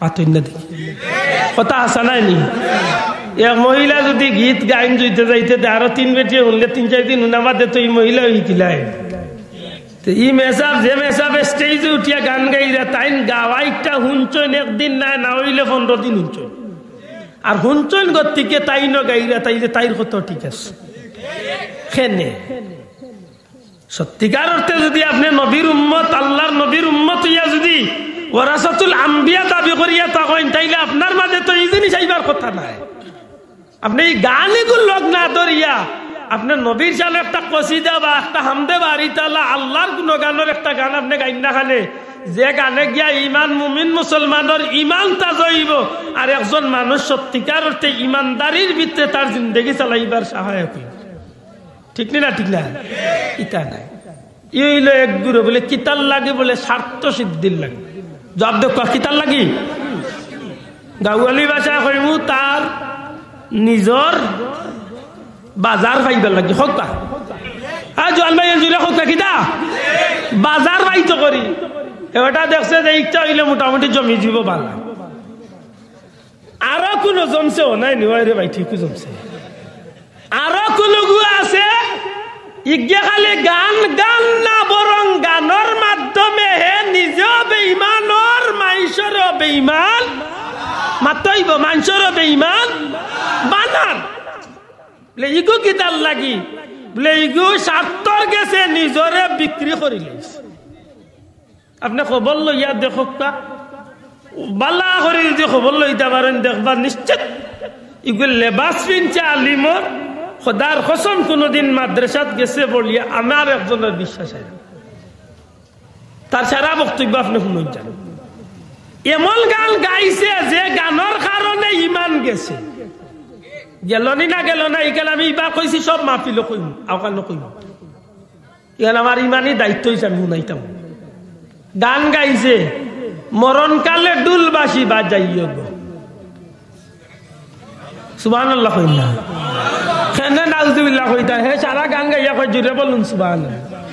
মাতইন না দেখি, কথা হাছা নায় নি? এক মহিলা যুদি গীত গাইন যাইতে যাইতে তে আরো তিন বেটিয়ে হুনলে তিন চাইর দিন হুনা বাদে তো ই মহিলাও হিকিলায়। তে ই মেসাব, যে মেসাবে stage-এ উঠিয়া গান গাইরা, তাইন গাওয়াইটা হুনছইন একদিন নায়, না অইলে পনরো দিন হুনছইন। আর হুনছইন গতিকে তাইনও গাইরা, তাইলে তাইর কথা ঠিক আছে। কেনে? সত্যিকার অর্থে যুদি আপনে নবীর উম্মত, আল্লার নবীর উম্মত অইয়া যুদি ওয়ারাসাতুল আম্বিয়া দাবি করিয়া থাকইন, তাইলে আপনার মাঝে তো ই জিনিস আইবার কথা নায়। আপনে ই গান ইগুর লগ না ধরিয়া, আপনে নবীর শানে একটা কসিদা বা একটা হামদে বারি তালা, আল্লার গুণগানর একটা গান আপনে গাইন না খানে, যে গানে গিয়া ইমান, মুমিন মুসলমানর ইমান তাজা অইবো, আর একজন মানুষ সত্যিকার অর্থে ইমানদারির ভিতরে তার জিন্দেগি চালাইবার সহায়ক অইবো। ঠিক নি না? ঠিক না? ইতা নায়। ই অইলো এক গুরু বুলে কিতার লাগি, বুলে স্বার্থ সিদ্ধির লাগি। জবাব দেউক্কা, কিতার লাগি? গাঁওয়ালি ভাষায় কইমু, তার নিজর বাজার পাইবার লাগি। কউক্কা। আ, জোয়ান ভাই, জুরে কউক্কা, কিতা? বাজার পাইতো করি। এবাটা দেখছে যে ইটা অইলে মোটামুটি জমি যিবো বালা। আরো কুনু জমছে? ও নাই নি, ওই রে ভাই, ঠিকউ জমছে। আরো কুনুগু আছে, ইগে খালি গান গান না, বরং গানর মাধ্যমে হে নিজেও বেঈমান, অর মানষরেও বেঈমান, মাতইবো, মানষরেও বেঈমান বানার। বুলে, ইগু কিতার লাগি? বুলে, ইগু স্বার্থর গেছে নিজরে বিক্রি করিলাইছে। আপনে খবর লইয়া দেখউক্কা, বালা করি যুদি খবর লইতা পারইন, দেখবা নিশ্চিত ইগুর লেবাস পিনছে আলিমর। খোদার কসম, কুনুদিন মাদ্রাসাত গেছে পড়িয়া আমার একজনর বিশ্বাস অয় না। তার সারা বক্তব্য আপনে হুনইন যান। এমন গান গাইছে যে গানর কারণে ইমান গেছে। গেলো নি না গেলো না, ইখান আমি ইবার কইছি, সব মাহফিলো কইমু, অখানো কইমু। ইখান আমার ইমানি দায়িত্ব অইছে, আমি হুনাইতাম। গান গাইছে, "মরণকালে ঢুল বাঁশি বাজাইও গো।" সুবহানাল্লাহ কইন না। কেনে নাউজুবিল্লাহ কইতা? হে সারা গান গাইয়া কয়, "জুরে বলুন সুবহানাল্লাহ।"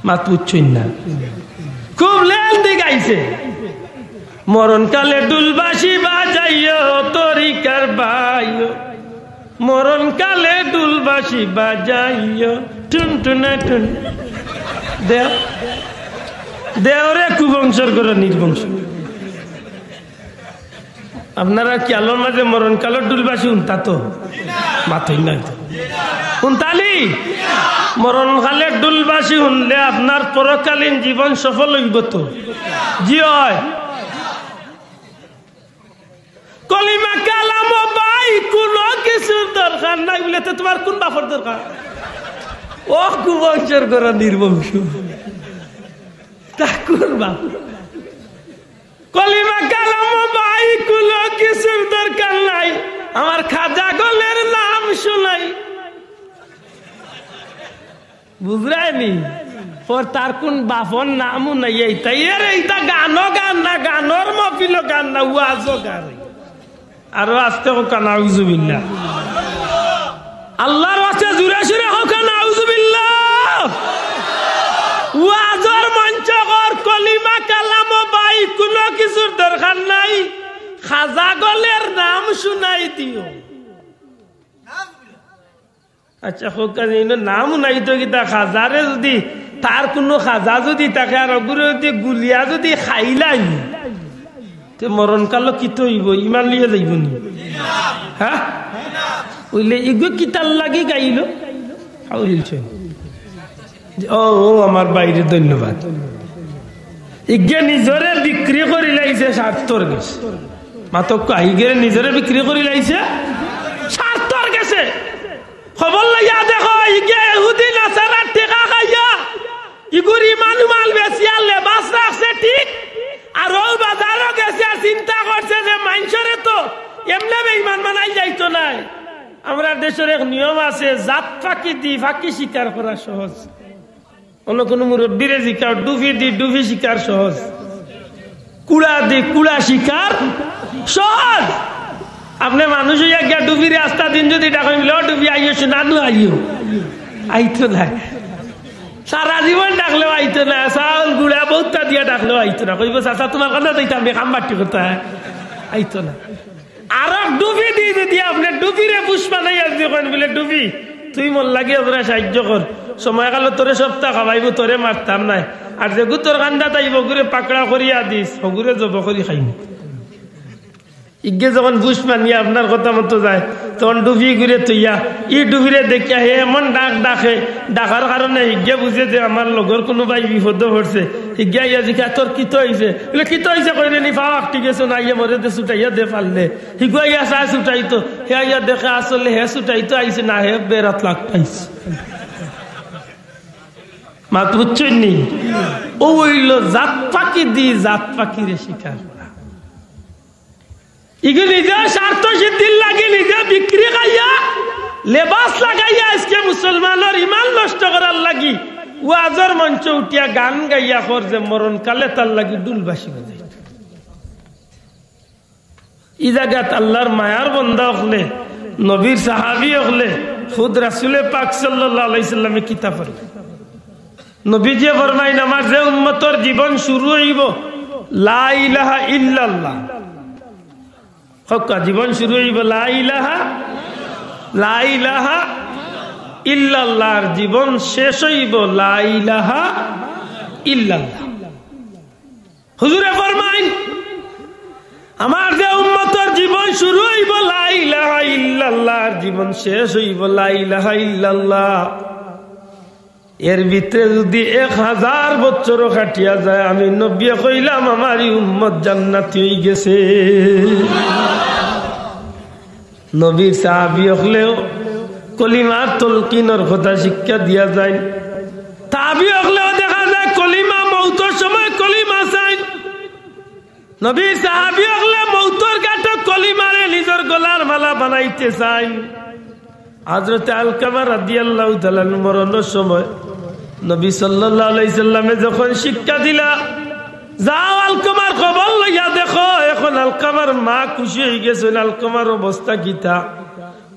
মাত বুঝছইন না। খুব লেন্দি গাইছে। "মরণকালে ঢুল বাঁশি বাজাইও তরিকার ভাইও, মরণকালে ঢুল বাঁশি বাজাইও, টুন টুনে টুন।" দেও, দেও রে কুবংশর ঘরর নির্বংশ। আপনারা কিয়ালর মাঝে মরণকালর ঢুল বাঁশি হুনতা তো? মাতইন না তো। হুনতা নি? মরণকালর ঢুল বাঁশি হুনলে আপনার পরকালীন জীবন সফল অইবো তো? জি অয়। কলিমা কালাম ও ভাই, কুনু কিছুর দরকার নাই বুলে তো তুমার কুন বাপর দরকার? ও কুবংশর ঘরর নির্বংশ। তা কুন বাপ? কলিমা কালাম ও ভাই, কুনু কিছুর দরকার নাই। আমার খাজা গলের নাম শুনাই। বুঝরায় নি? পর তার কুন বাপর নামও নাই। এইটা, এর এইটা গানও গান না, গানর মহফিলও গান না, ওয়াজও গান। আরো আস্তে কউক্কা, নাউজুবিল্লাহ। আল্লার ওয়াস্তে জুরে সুরে কউক্কা, নাউজুবিল্লাহ। ওয়াজর মঞ্চ ঘর, কলিমা কালাম ও ভাই, কুনু কিছুর দরকার নাই। খাজা গলের নাম শুনাই দিও। আচ্ছা, কউক্কা যে ইনো নাম নাই তো কিতা, খাজারে যুদি, তার কুনু খাজা যুদি থাকে আর অগুরে যুদি গুলিয়া যুদি খাইলাই, তে মরণকালো কিতা অইবো? ইমান লইয়া যাইবো নি? হ্যাঁ? অইলে ইগু কিতার লাগি গাইলো? খাওয়াইলছে। ও, ও আমার ভাইরে ধন্যবাদ। ইগে নিজরে বিক্রি করিলাইছে স্বার্থর গেছে। মাতউক্কা, ইগে নিজরে বিক্রি করিলাইছে স্বার্থর গেছে। খবর লইয়া দেখো, ইগে ইহুদি নাসারার টেকা খাইয়া ইগুর ইমান উমাল বেচিয়া লেবাস রাখছে ঠিক, আর অউ বাজারো গেছে আর চিন্তা করছে যে মানষরে তো এমনে বেইমান বানাইল যাইতো নায়। আমরার দেশর এক নিয়ম আছে, জাত ফাকি দি ফাকি শিকার করা সহজ। অন্য কুনু মুরব্বিরে জিকাও, ডুফি দি ডুফি শিকার সহজ, কুড়া দি কুড়া শিকার সহজ। আপনে মানুষ অইয়া গিয়া ডুফিরে আস্তা দিন যুদি ডাকইন, "ও ডুফি, আইও, সোনা নু আইও", আইতো নায়। সারা জীবন ডাকলেও আইতো নায়, চাউল গুড়া বউততা দিয়া ডাকলেও আইতো নায়। কইবো, "চাচা, তুমার কাছে যাইতাম, আমি কাম বাট্টি করতাম", আইতো নায়। আরক ডুবি দি যদি আপনে ডুবিরে বুশ বানাইয়া যদি কইন বুলে, "ডুবি, তুই মোর লাগি অতটা সাহায্য কর, সময়কালো তোরে সবতা খাওয়াইমু, তোরে মারতাম নায়, আর যেগু তোর কান্দাত আইবো অগুরে পাকড়া করিয়া দিস, অগুরে জবো করি খাইমু।" ইগে যখন বুশ বানিয়া আপনার কথা মতো যায়, তখন ডুবি ঘুরে থইয়া, ই ডুবিরে দেখিয়া হে এমন ডাক ডাকে, ডাকার কারণে হিগে বুঝে যে আমার লগর কুনু ভাই বিপদো পড়ছে। হিগে আইয়া জিকা, "তোর কিতা অইছে?" বুলে, "কিতা অইছে কইরে নি, পাও আটকি গেছে না, ইয়ে মরে দে, ছুটাইয়া দে পারলে।" হিগু আইয়া চায় ছুটাইতো, হে আইয়া দেখে আসলে হে ছুটাইতো আইছে না, হে বেড়াত লাগ পাইছে। মাত বুঝছইন নি? অউ অইলো জাত পাখি দি জাত পাখিরে শিকার করা। ইগু নিজে স্বার্থ সিদ্ধির লাগি নিজে বিক্রি খাইয়া, লেবাস লাগাইয়া আইজকে মুসলমানর ইমান নষ্ট করার লাগি ওয়াজর মঞ্চো উঠিয়া গান গাইয়া কর যে মরণকালে তার লাগি ডুল বাঁশি বাজাইতো। ই জাগাত আল্লার মায়ার বন্দা অকলে, নবীর সাহাবী অকলে, খুদ রাসুলে পাক সাল্লাল্লাহু আলাইহি সাল্লামে কিতা ফরমাইন? নবীজিয়ে ফরমাইন, "আমার যে উম্মতর জীবন শুরু অইবো লা ইলাহা ইল্লাল্লাহ।" হক্কা জীবন শুরু অইবো লা ইলাহা, লা ইলাহা ইল্লাল্লাহ, আর জীবন শেষ অইবো লা ইলাহা ইল্লাল্লাহ। হুজুরে ফরমাইন, "আমার যে উম্মতর জীবন শুরু অইবো লা ইলাহা ইল্লাল্লাহ, আর জীবন শেষ অইবো লা ইলাহা ইল্লাল্লাহ, এর ভিতরে যদি এক হাজার বছরও কাটিয়া যায়, আমি নবীয়ে কইলাম আমার ই উম্মত জান্নাতি অইগেছে।" নবীর সাহাবী অকলেও কলিমার তলকিনর কথা শিক্ষা দিয়া যাইন। তাবি অকলেও দেখা যায় কলিমা মৌতর সময় কলিমা চাইন। নবীর সাহাবী অকলে মৌতর ঘাটো কলিমারে নিজর গলার মালা বানাইতে চাইন। হযরতে আলকামা রাদিয়াল্লাহু তাআলা আনহু মরণর সময় নবী সাল্লাল্লাহু আলাইহি সাল্লামে যখন শিক্ষা দিলা, "যাও আলকামার খবর লইয়া দেখো।" এখন আলকামার মা খুশি অইগেছইন, আলকামার অবস্থা কিতা?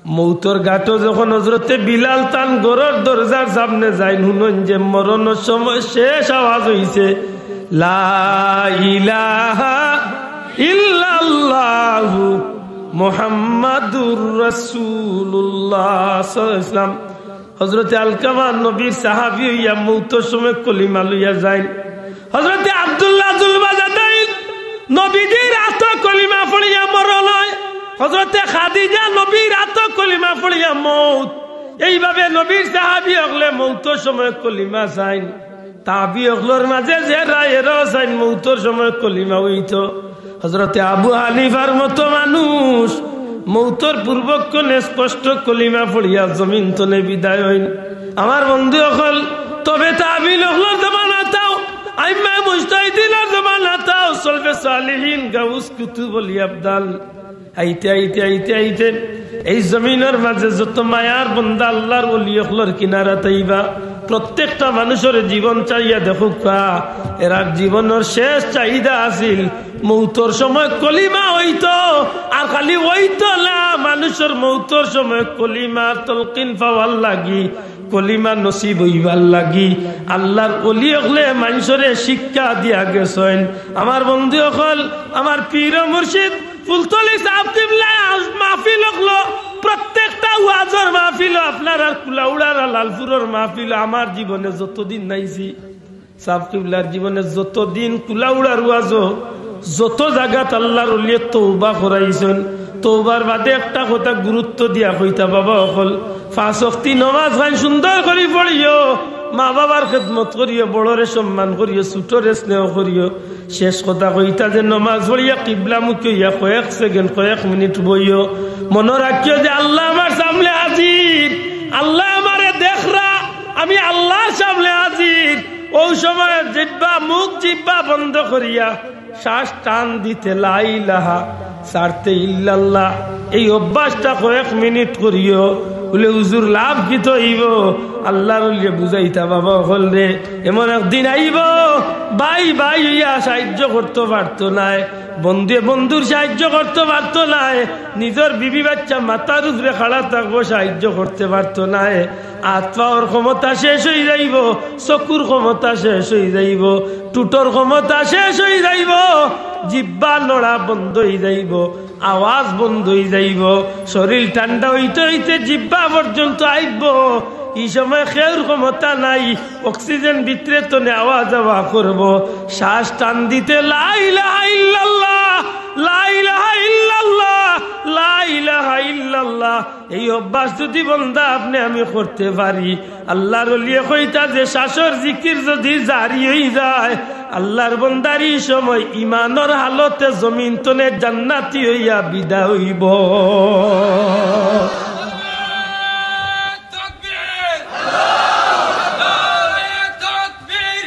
মৌতর ঘাটো যখন হযরতে বিলাল তান ঘরর দরজার সামনে যাইন, হুনইন যে মরণর সময় শেষ আওয়াজ অইছে, "লা ইলাহা ইল্লাল্লাহু মুহাম্মাদুর রাসূলুল্লাহ সাল্লাল্লাহু আলাইহি ওয়াসাল্লাম।" হযরতে আলকামা নবীর সাহাবী অইয়া মৌতর সময় কলিমা লইয়া যাইন। হযরতে আব্দুল্লাহ জুলবাজাদাইন নবীজির আতো কলিমা পড়িয়া মরণ অয়। হযরতে খাদিজা নবীর আতো কলিমা পড়িয়া মৌত। এইভাবে নবীর সাহাবী অকলে মৌতর সময় কলিমা চাইন। তাবি অকলর মাঝে যেরা এরাও চাইন মৌতর সময় কলিমা অইতো। হযরতে আবু হানিফার মতো মানুষ মৌতর পূর্বক্ষণে স্পষ্ট কলিমা পড়িয়া জমিন তনে বিদায় অইন। আমার বন্ধু অকল, তবে তাবিন অকলর জমানাত আও, আইম্মায়ে মুজতাহিদিনর জমানাত আও, সলফে সালিহিন, গাউস, কুতুব, অলি আবদাল, আইতে আইতে আইতে আইতে এই জমিনর মাঝে যত মায়ার বন্দা আল্লাহর অলি অকলর কিনারাত আইবা, প্রত্যেকটা মানুষর জীবন চাইয়া দেখউক্কা, এরার জীবনর শেষ চাহিদা আছিল মৌতর সময় কলিমা অইতো, আর খালি অইতো না, মানুষর মৌতর সময় কলিমার তলকিন পাওয়ার লাগি, কলিমা নসিব অইবার লাগি আল্লাহর অলি অকলে মানষরে শিক্ষা দিয়া গেছইন। আমার বন্ধু অকল, আমার পীর ও মুর্শিদ ফুলতলি সাব কিবলায় আজ মাহফিল অকলো, প্রত্যেকটা ওয়াজর মাহফিল আপনারার কুলাউড়ার আর লালপুরর মাহফিল আমার জীবনে যতদিন নাইছি, সাব কিবলার জীবনে যতদিন কুলাউড়ার ওয়াজো যত জাগাত আল্লাহর অলিয়ে তওবা করাইছইন, তওবার বাদে একটা কথা গুরুত্ব দিয়া কইতা, বাবা অকল, পাঁচ ওয়াক্তি নমাজ খান সুন্দর করি পড়িও, মা বাবার খেদমত করিও, বড়রে সম্মান করিও, ছোটরে স্নেহ করিও। শেষ কথা কইতা যে নমাজ পড়িয়া কিবলামুখী অইয়া কয়েক সেকেন্ড, কয়েক মিনিট বইও। মনো রাখিও যে আল্লাহ আমার সামনে হাজির, আল্লাহ আমারে দেখরা, আমি আল্লাহর সামনে হাজির। অউ সময় জিব্বা, মুখ জিব্বা বন্ধ করিয়া শ্বাস টান দিতে লা ইলাহা, ছাড়তে ইল্লাল্লাহ। এই অভ্যাসটা কয়েক মিনিট করিও। বুলে, "হুজুর, লাভ কিতা অইবো?" আল্লাহর অলিয়ে বুঝাইতা, বাবা অকলরে, এমন একদিন আইবো, ভাই ভাই অইয়া সাহায্য করতো পারতো নায়, বন্ধুয়ে বন্ধুর সাহায্য করতো পারতো নায়, নিজর বিবি বাচ্চা মাথার উপরে খাড়া থাকবো, সাহায্য করতে পারতো নায়। আত পাওর ক্ষমতা শেষ অইযাইবো, চকুর ক্ষমতা শেষ অইযাইবো, ঠুটর ক্ষমতা শেষ অইযাইবো, জিব্বা লড়া বন্ধ অইযাইবো। আওয়াজ বন্ধ অই যাইবো, শরীর ঠান্ডা অইতে অইতে জিব্বা পর্যন্ত আইবো। ই সময় কেউর ক্ষমতা নাই, অক্সিজেন ভিতরে তনে আওয়া যাওয়া করবো। শ্বাস টান দিতে লা ইলাহা ইল্লাল্লাহ, লা ইলাহা ইল্লাল্লাহ, লা ইলাহা ইল্লাল্লাহ। এই অভ্যাস যদি বন্দা আপনে আমি করতে পারি, আল্লার ওলিয়ে কইতা যে শ্বাসর জিকির যদি জারি অই যায়, আল্লার বন্দার ই সময় ইমানর হালতে জমিন তনে জান্নাতি অইয়া বিদায় অইবো। তাকবীর! নারায়ে তাকবীর!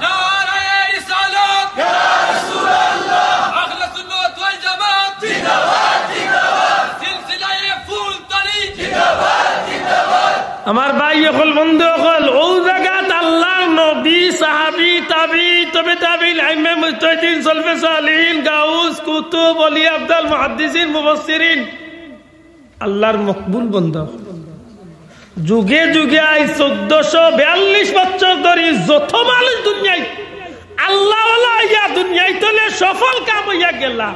নারায়ে রিসালাত! আহলে সুন্নাত ওয়াল জামাত! সিলসিলায়ে ফুলতলি! আমার ভাই অকল, বন্ধু অকল, অউ জাগাত আল্লার নবী, সাহাবী, তাবী, তবে তাবীন, আইম্মায়ে মুজতাহিদিন, সলফে সালিহিন, গাউস, কুতুব, অলি, আবদাল, মুহাদ্দিসিন, মুফাসসিরিন, আল্লার মকবুল বন্দা। যুগে যুগে আইজ চৌদ্দশো বিয়াল্লিশ বছর ধরি যত মানুষ দুনিয়াত আল্লাওয়ালা অইয়া দুনিয়াত তনে সফল কাম অইয়া গেলা,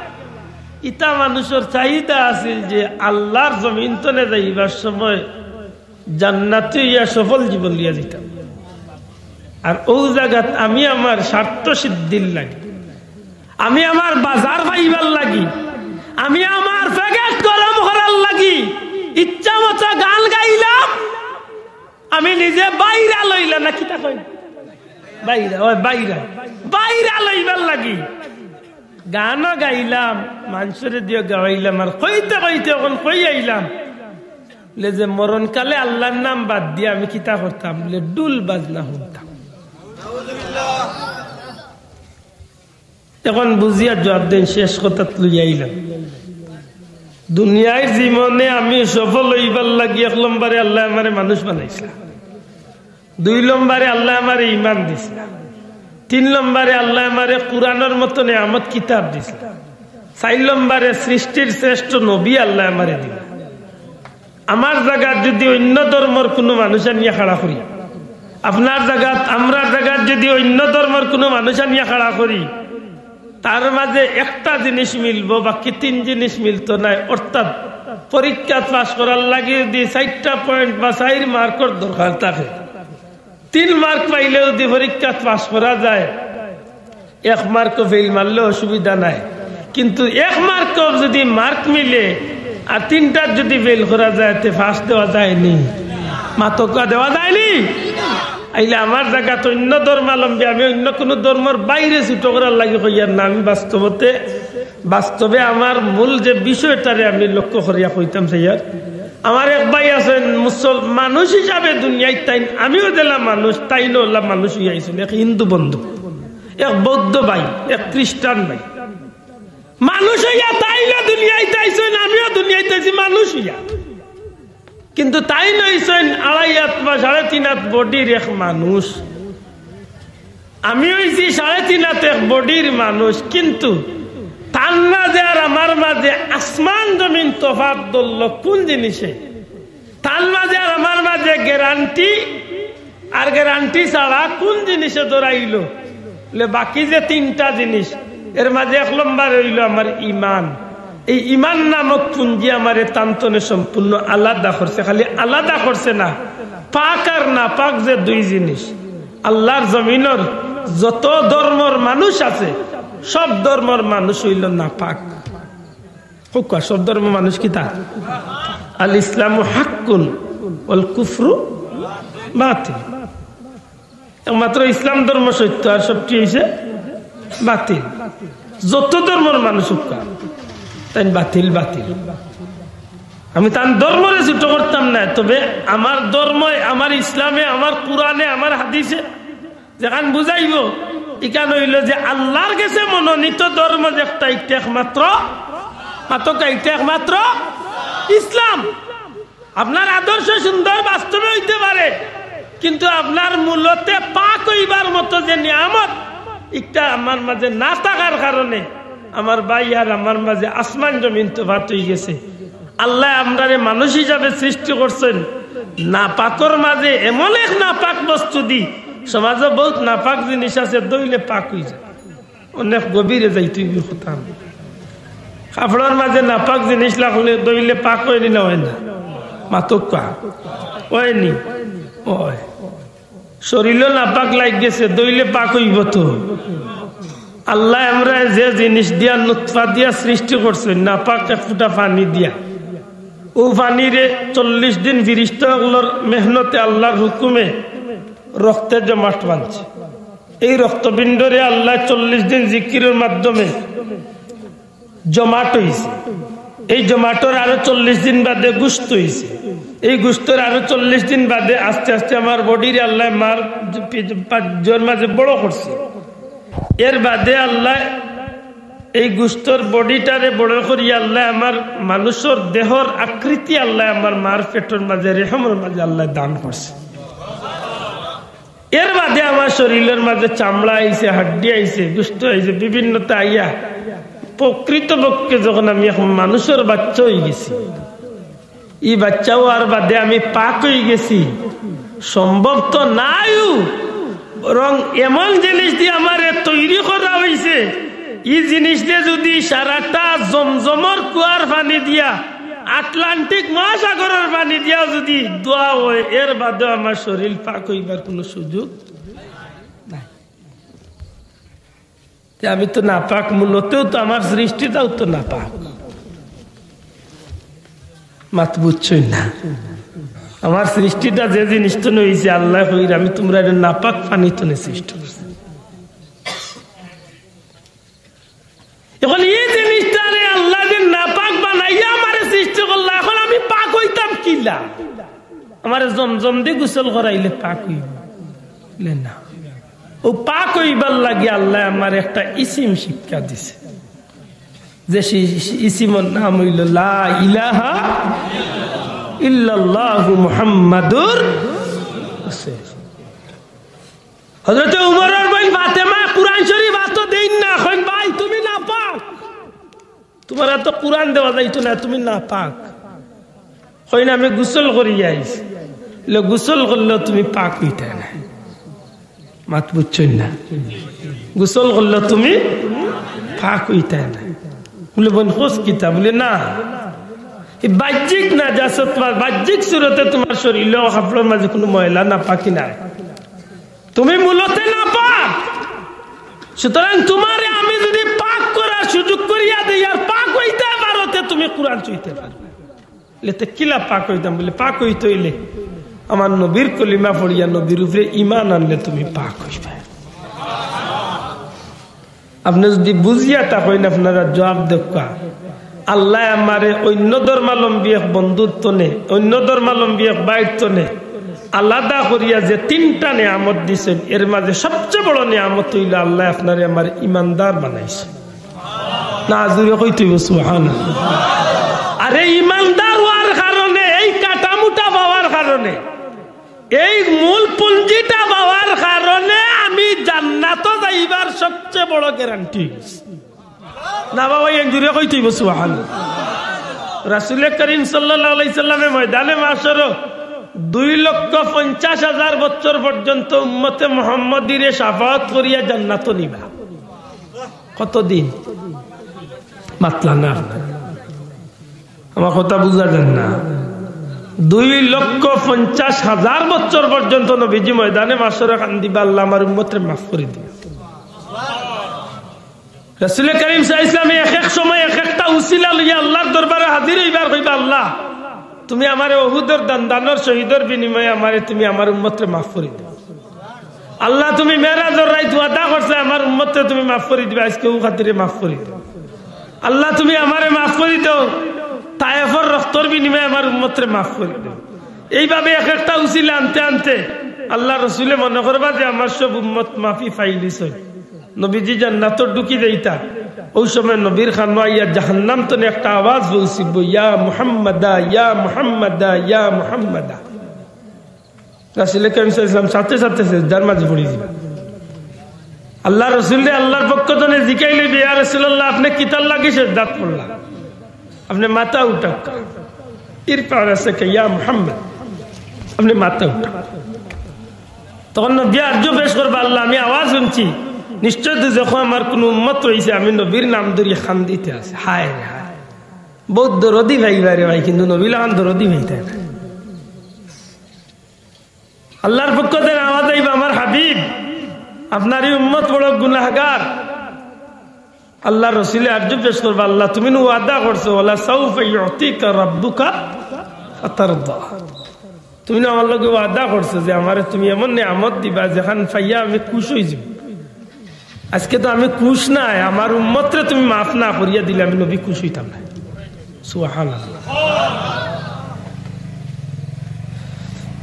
ইতা মানুষর চাহিদা আছিল যে আল্লার জমিন তনে যাইবার সময় জান্নাতি অইয়া সফল জীবন লইয়া যাইতাম। আর অউ জাগাত আমি আমার স্বার্থ সিদ্ধির লাগি, আমি আমার বাজার পাইবার লাগি, আমি আমার পকেট গরম করার লাগি ইচ্ছা মতো গান গাইলাম। আমি নিজে ভাইরাল অইলাম, না কিতা কই? ভাইরাল, ওই ভাইরাল, ভাইরাল অইবার লাগি গানও গাইলাম, মানষরে দিও গাওয়াইলাম, আর কইতে কইতে অখন কই আইলাম, বুলে যে মরণকালে আল্লার নাম বাদ দিয়া আমি কিতা করতাম, বুলে ঢুল বাজনা হুনতাম। অখন বুঝিয়া জুয়াব দেইন, শেষ কথাত লইয়া আইলাম। দুনিয়ার জীবনে আমি সফল অইবার লাগি এক নম্বরে আল্লায় আমারে মানুষ বানাইছলা, দুই নম্বরে আল্লায় আমারে ইমান দিছলা, তিন নম্বরে আল্লায় আমারে কুরআনর মতো নিয়ামত কিতাব দিছলা, চাইর নম্বরে সৃষ্টির শ্রেষ্ঠ নবী আল্লায় আমারে দিলা। আমার জাগাত যদি অইন্য ধর্মর কুনু মানুষ আনিয়া খাড়া করি, আপনার জাগাত, আমরার জাগাত যদি অইন্য ধর্মর কুনু মানুষ আনিয়া খাড়া করি, তার মাঝে একটা জিনিস মিলবো, বাকি তিন জিনিস মিলতো নায়। অর্থাৎ পরীক্ষাত পাস করার লাগি যদি চাইরটা পয়েন্ট বা চাইর মার্কর দরকার থাকে, তিন মার্ক পাইলে যদি পরীক্ষাত পাস করা যায়, এক মার্কও ফেইল মারলে অসুবিধা নাই, কিন্তু এক মার্কও যদি মার্ক মিলে আর তিনটাত যদি ফেইল করা যায়, তে পাস দেওয়া যায়নি, মাতকা দেওয়া যায়নি। আইলে আমার জাগাত অইন্য ধর্মাবলম্বী, আমি অইন্য কুনু ধর্মর বাইরে ছুটো করার লাগি কইয়ার না, আমি বাস্তবতে, বাস্তবে আমার মূল যে বিষয়টারে আমি লক্ষ্য করিয়া কইতাম চাইয়ার। আমার এক ভাই আছইন মুসল-, মানুষ হিসাবে দুনিয়াত তাইন, আমিও যেলা মানুষ, তাইনও অলা মানুষ অইয়া আইছইন, এক হিন্দু বন্ধু, এক বৌদ্ধ ভাই, এক খ্রিস্টান ভাই। মানুষ অইয়া তাইনও দুনিয়াত আইছইন, আমিও দুনিয়াত আইছি মানুষ অইয়া। কিন্তু তাইন অইছইন আড়াই আত বা সাড়ে তিন আত বডির এক মানুষ, আমি অইছি সাড়ে তিন আত এক বডির মানুষ। কিন্তু তান মাঝে আর আমার মাঝে আসমান জমিন তফাত ধরলো কুন জিনিসে? তান মাঝে আর আমার মাঝে গ্যারান্টি আর গ্যারান্টি ছাড়া কুন জিনিসে ধরাইলো? বুলে, বাকি যে তিনটা জিনিস, এর মাঝে এক নম্বর অইলো আমার ইমান। এই ইমান নামক পুঞ্জি আমারে তান তনে সম্পূর্ণ আলাদা করছে। খালি আলাদা করছে না, পাক আর নাপাক যে দুই জিনিস। আল্লার জমিনর যত ধর্মর মানুষ আছে, সব ধর্মর মানুষ অইলো নাপাক। কউক্কা, সব ধর্মর মানুষ কিতা? আল ইসলামু হাক্কুন ওয়াল কুফরু বাতিল। একমাত্র ইসলাম ধর্ম সত্য, আর সবটি অইছে বাতিল। যত ধর্মর মানুষ কউক্কা, তাইন বাতিল, বাতিল। আমি তান ধর্মরে ছুটো করতাম না, তবে আমার ধর্মে, আমার ইসলামে, আমার কুরআনে, আমার হাদিসে যেখান বুঝাইবো, ইখান অইলো যে আল্লার গেছে মনোনীত ধর্ম যেটা, ইটা একমাত্র, মাতকা, ইটা একমাত্র ইসলাম। আপনার আদর্শ সুন্দর বাস্তবে অইতে পারে, কিন্তু আপনার মূলতে পাক অইবার মতো যে নিয়ামত, ইটা আমার মাঝে না থাকার কারণে আমার ভাই আর আমার মাঝে আসমান জমিন তফাত অইগেছে। আল্লায় আমরারে মানুষ হিসাবে সৃষ্টি করছইন, নাপাকর মাঝে এমন এক নাপাক বস্তু দি। সমাজো বউত নাপাক জিনিস আছে, ধইলে পাক অইযায়। অনেক গভীরে যাইতে অইবো কথা। কাপড়র মাঝে নাপাক জিনিস লাগলে ধইলে পাক অয়নি না অয় না? মাতউক্কা। অয়নি? অয়। শরীলো নাপাক লাগি গেছে, ধইলে পাক অইবো তো। আল্লায় আমরারে যে জিনিস দিয়া, নুতফা দিয়া সৃষ্টি করছইন, নাপাক এক ফুটা পানি দিয়া, অউ পানিরে চল্লিশ দিন ফিরিস্তা অকলর মেহনতে আল্লার হুকুমে রক্তে জমাট বানছে। এই রক্তপিণ্ডরে আল্লায় চল্লিশ দিন জিকিরর মাধ্যমে জমাট অইছে। এই জমাটর আরো চল্লিশ দিন বাদে গুস্ত অইছে। এই গুস্তর আরো চল্লিশ দিন বাদে আস্তে আস্তে আমার বডিরে আল্লায় মার পি-, পা-, জোর মাঝে বড় করছে। এর বাদে আল্লায় এই গুস্তর বডিটারে বড় করিয়া আল্লায় আমার মানুষর দেহর আকৃতি আল্লায় আমার মার পেটর মাঝে, রেহমর মাঝে আল্লায় দান করছে। এর বাদে আমার শরীলর মাঝে চামড়া আইছে, হাড্ডি আইছে, গুস্ত আইছে, বিভিন্নতা আইয়া প্রকৃতপক্ষে যখন আমি এখন মানুষর বাচ্চা অইগেছি, ই বাচ্চা অওয়ার বাদে আমি পাক অইগেছি, সম্ভব তো নাইও, বরং এমন জিনিস দিয়া আমারে তৈরি করা অইছে, ই জিনিস দিয়া যুদি সারাটা জমজমর কুয়ার পানি দিয়া, আটলান্টিক মহাসাগরর পানি দিয়া যুদি ধোয়া অয়, এর বাদেও আমার শরীল পাক অইবার কুনু সুযোগ নাই। তে আমি তো নাপাক, মূলতেও তো আমার সৃষ্টিটাও তো নাপাক। মাত বুঝছইন না? আমার সৃষ্টিটা যে জিনিস তনে অইছে, আল্লায় কইরা, "আমি তুমরারে নাপাক পানি তনে সৃষ্টি করছি।" এখন ই জিনিসটারে আল্লায় যে নাপাক বানাইয়া আমারে সৃষ্টি করলা, এখন আমি পাক অইতাম কিলা? আমারে জমজম দি গোসল করাইলে পাক অইবো? বলে না। অউ পাক অইবার লাগি আল্লায় আমারে একটা ইসিম শিক্ষা দিছে, যে সে ইসিমর নাম অইলো লা ইলাহা ইল্লাল্লাহু মুহাম্মাদুর রাসূলুল্লাহ। হযরতে উমরর বইন ফাতেমা কুরআন শরীফ আতো দেইন না, কইন, "ভাই, তুমি নাপাক, তুমারে তো কুরআন দেওয়া যাইতো না, তুমি নাপাক।" কইন, "আমি গোসল করিয়া আইছি।" বলে, "গোসল করলেও তুমি পাক অইতায় না।" মাত বুঝছইন না? গোসল করলেও তুমি পাক অইতায় না। বলে, "বইন, কস কিতা?" বলে, "না, ই বাহ্যিক নাজাসত, তুমার বাহ্যিক সুরতে তুমার শরীলো কাপড়র মাঝে কুনু ময়লা নাপাকি নাই।" তুমি মূলতে নাপাক। সুতরাং তুমারে আমি যুদি পাক করার সুযোগ করিয়া দেই আর পাক অইতে পারো, তে তুমি কুরআন ছুইতে পারবে। বলে, "তে কিলা পাক অইতাম?" বলে, "পাক অইতে অইলে আমার নবীর কলিমা পড়িয়া নবীর উপরে ঈমান আনলে তুমি পাক অইবায়।" আপনে যুদি বুঝিয়া থাকইন, আপনারা জুয়াব দেউক্কা। আল্লায় আমারে অইন্য ধর্মাবলম্বী এক বন্ধুর তনে, অইন্য ধর্মাবলম্বী এক ভাইর তনে আলাদা করিয়া যে তিনটা নিয়ামত দিছইন, এর মাঝে সবচেয়ে বড় নিয়ামত অইলো আল্লায় আপনারে আমারে ইমানদার বানাইছে। না, জুরে কইতে অইবো সুবহানাল্লাহ। আরে, ইমানদার অওয়ার কারণে, এই কাটা মুটা পাওয়ার কারণে, এই মূল পুঞ্জিটা পাওয়ার কারণে আমি জান্নাতো যাইবার সবচেয়ে বড় গ্যারান্টি অইগেছে। না বাবা, এন জুরে কইতে অইবো সুবহানাল্লাহ। রাসূলে করিম সাল্লাল্লাহু আলাইহি সাল্লামে ময়দানে মাশরো দুই লক্ষ পঞ্চাশ হাজার বছর পর্যন্ত উম্মতে মুহাম্মদীরে শাফাআত করিয়া জান্নাতো নিবা। কতদিন? মাতলা না। আমার কথা বুঝা যায় না? দুই লক্ষ পঞ্চাশ হাজার বছর পর্যন্ত নবীজি ময়দানে মাশরো কান্দিবা, "আল্লাহ, আমার উম্মতরে মাফ করি দিও।" রাসূলে করিম সাল্লাল্লাহু আলাইহি ওয়াসাল্লাম এক এক সময় এক একটা উসিলা লইয়া আল্লাহর দরবারে হাজির অইবা আর কইবা, "আল্লাহ, তুমি আমারে উহুদর দান্দানর শহীদর বিনিময়ে আমারে, তুমি আমার উম্মতরে মাফ করি দিও।" আল্লাহ, তুমি মেরাজর রাইত ওয়াদা করছো, আমার উম্মতরে তুমি মাফ করি দিবা, আইজকে অউ খাতিরে মাফ করি দেও। আল্লাহ, তুমি আমারে মাফ করি দেও, তায়েফর রক্তর বিনিময়ে আমার উম্মতরে মাফ করি দেও। এইভাবে এক একটা উসিলা আনতে আনতে আল্লাহ রসুলে মনে করবা যে আমার সব উম্মত মাফি পাইলিছইন। নবীজি জান্নাতো ঢুকি যাইতা, অউ সময় নবীর কানো আইয়া জাহান্নাম তনে একটা আওয়াজ পৌঁছিবো, "ইয়া মুহাম্মাদা, ইয়া মুহাম্মাদা, ইয়া মুহাম্মাদা।" রাসূলে করিম সাল্লাল্লাহু আলাইহি ওয়াসাল্লাম সাথে সাথে সেজদার মাঝে পড়ি যিবা। আল্লাহ রসুলরে আল্লাহর পক্ষ তনে জিকাইলে, "ইয়া রাসূলুল্লাহ, আপনে কিতার লাগি সেজদাত পড়লা? আপনে মাথা উঠাউক্কা।" ইরফা রাসাকা ইয়া মুহাম্মদ, আপনে মাথা উঠাউক্কা। তখন নবী আরজু পেশ করবা, "আল্লাহ, আমি আওয়াজ হুনছি, নিশ্চয় দুজখো আমার কুনু উম্মত রইছে, আমি নবীর নাম ধরি কান্দিতে আছে, হায় রে হায়।" বউত দরদি পাইবা রে ভাই, কিন্তু নবীর লাখান দরদি পাইতায় না। আল্লাহর পক্ষ থাকি আওয়াজ আইবা, "আমার হাবিব, আপনার এই উম্মত বড় গুনাহগার।" আল্লাহর রসুলে আরজু পেশ করবা, "আল্লাহ, তুমি নু ওয়াদা করছো, ওয়ালা সাউফা ইউতিকা রাব্বুকা ফাতারদা। তুমি নু আমার লগে ওয়াদা করছো যে আমারে তুমি এমন নিয়ামত দিবা, যেখান পাইয়া আমি খুশ অইযিমু।" আজকে তো আমি খুশ নায়, আমার উম্মতরে তুমি মাফ না করিয়া দিলে আমি নবী খুশ অইতাম না। সুবহানাল্লাহ।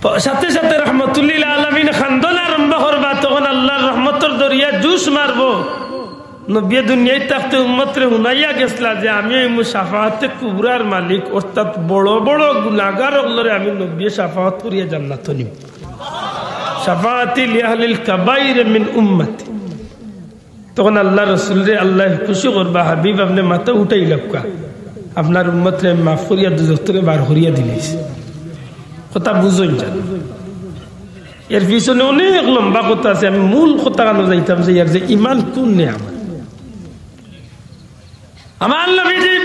প-, সাথে সাথে রহমতুল্লিল আলামিন খান্দন আরম্ভ করবা, তখন আল্লাহর রহমতর দরিয়া জুশ মারবো। নবীয়ে দুনিয়াত থাকতে উম্মতরে হুনাইয়া গেছলা যে আমি অইমু শাফাআতে কুবরার মালিক, অর্থাৎ বড় বড় গুনাহগার অকলরে আমি নবীয়ে শাফাআত করিয়া জান্নাত নিমু। শাফাআতি লিআহলিল কাবাইর মিন উম্মতি। তখন আল্লাহর রসুলরে আল্লায় খুশি করবা, "হাবিব, আপনে মাথা উঠাইলাউক্কা, আপনার উম্মতরে মাফ করিয়া দুজখ থাকি বার করিয়া দিলাইছি।" কথা বুঝইন যান, এর পিছনে অনেক লম্বা কথা আছে। আমি মূল কথা খানো যাইতাম চাইয়ার যে ইমান কুন নিয়ামত। আমার নবীজি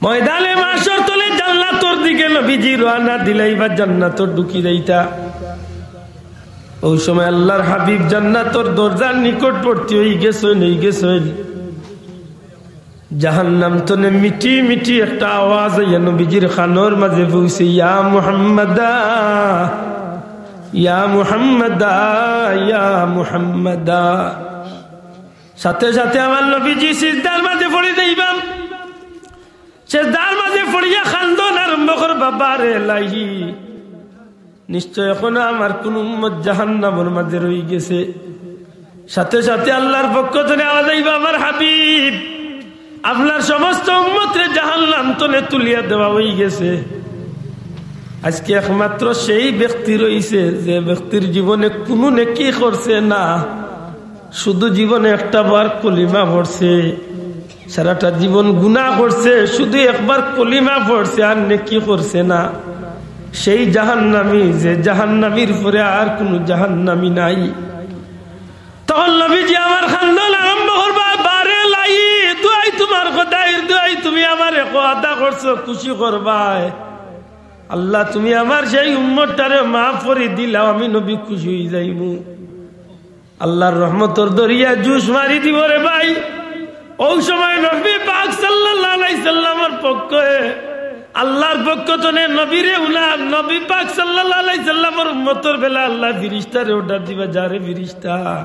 ময়দানে মাশর তলে জান্নাতর দিকে নবীজি রওয়ানা দিলাইবা, জান্নাতর ঢুকি যাইতা। অউ সময় আল্লাহর হাবিব জান্নাতর দরজার নিকটবর্তী অইগেছইন, অইগেছইন। জাহান্নাম তনে মিঠি মিঠি একটা আওয়াজ আইয়া নবীজির কানর মাঝে পৌঁছে, "ইয়া মুহাম্মাদা, ইয়া মুহাম্মাদা, ইয়া মুহাম্মাদা।" সাথে সাথে আমার নবীজি সিজদার মাঝে পড়ি যাইবা। সিজদার মাঝে পড়িয়া কান্দন আরম্ভ করবা, "বারে এলাহি, নিশ্চয় এখনো আমার কুন উম্মত জাহান্নামর মাঝে রইগেছে।" সাথে সাথে আল্লাহর পক্ষ তনে আওয়াজ আইবা, "আমার হাবিব, আপনার সমস্ত উম্মতরে জাহান্নাম তনে তুলিয়া দেওয়া অইগেছে। আজকে একমাত্র সেই ব্যক্তি রইছে যে ব্যক্তির জীবনে কুনু নেকি করছে না, শুধু জীবনে একটা বার কলিমা পড়ছে, সারাটা জীবন গুনাহ করছে, শুধু একবার কলিমা পড়ছে আর নেকি করছে না। সেই জাহান্নামী, যে জাহান্নামীর পরে আর কুনু জাহান্নামী নাই।" তখন নবীজি আমার কান্দন আরম্ভ করবা, "বারে এলাহি, দুয়াই তুমার খোদাইর দুয়াই, তুমি আমারে ওয়াদা করছো খুশি করবায়। আল্লাহ, তুমি আমার সেই উম্মতটারে মাফ করি দিলাও, আমি নবী খুশি অইযাইমু।" আল্লাহর রহমতর দরিয়া জুশ মারি দিবো রে ভাই। অউ সময় নবী পাক সাল্লাল্লাহু আলাইহি সাল্লামর পক্ষে, আল্লাহর পক্ষ তনে নবীরে উনার নবী পাক সাল্লাল্লাহু আলাইহি সাল্লামর উম্মতর বেলা আল্লাহ ফিরিস্তারে অর্ডার দিবা, "যা রে ফিরিস্তা,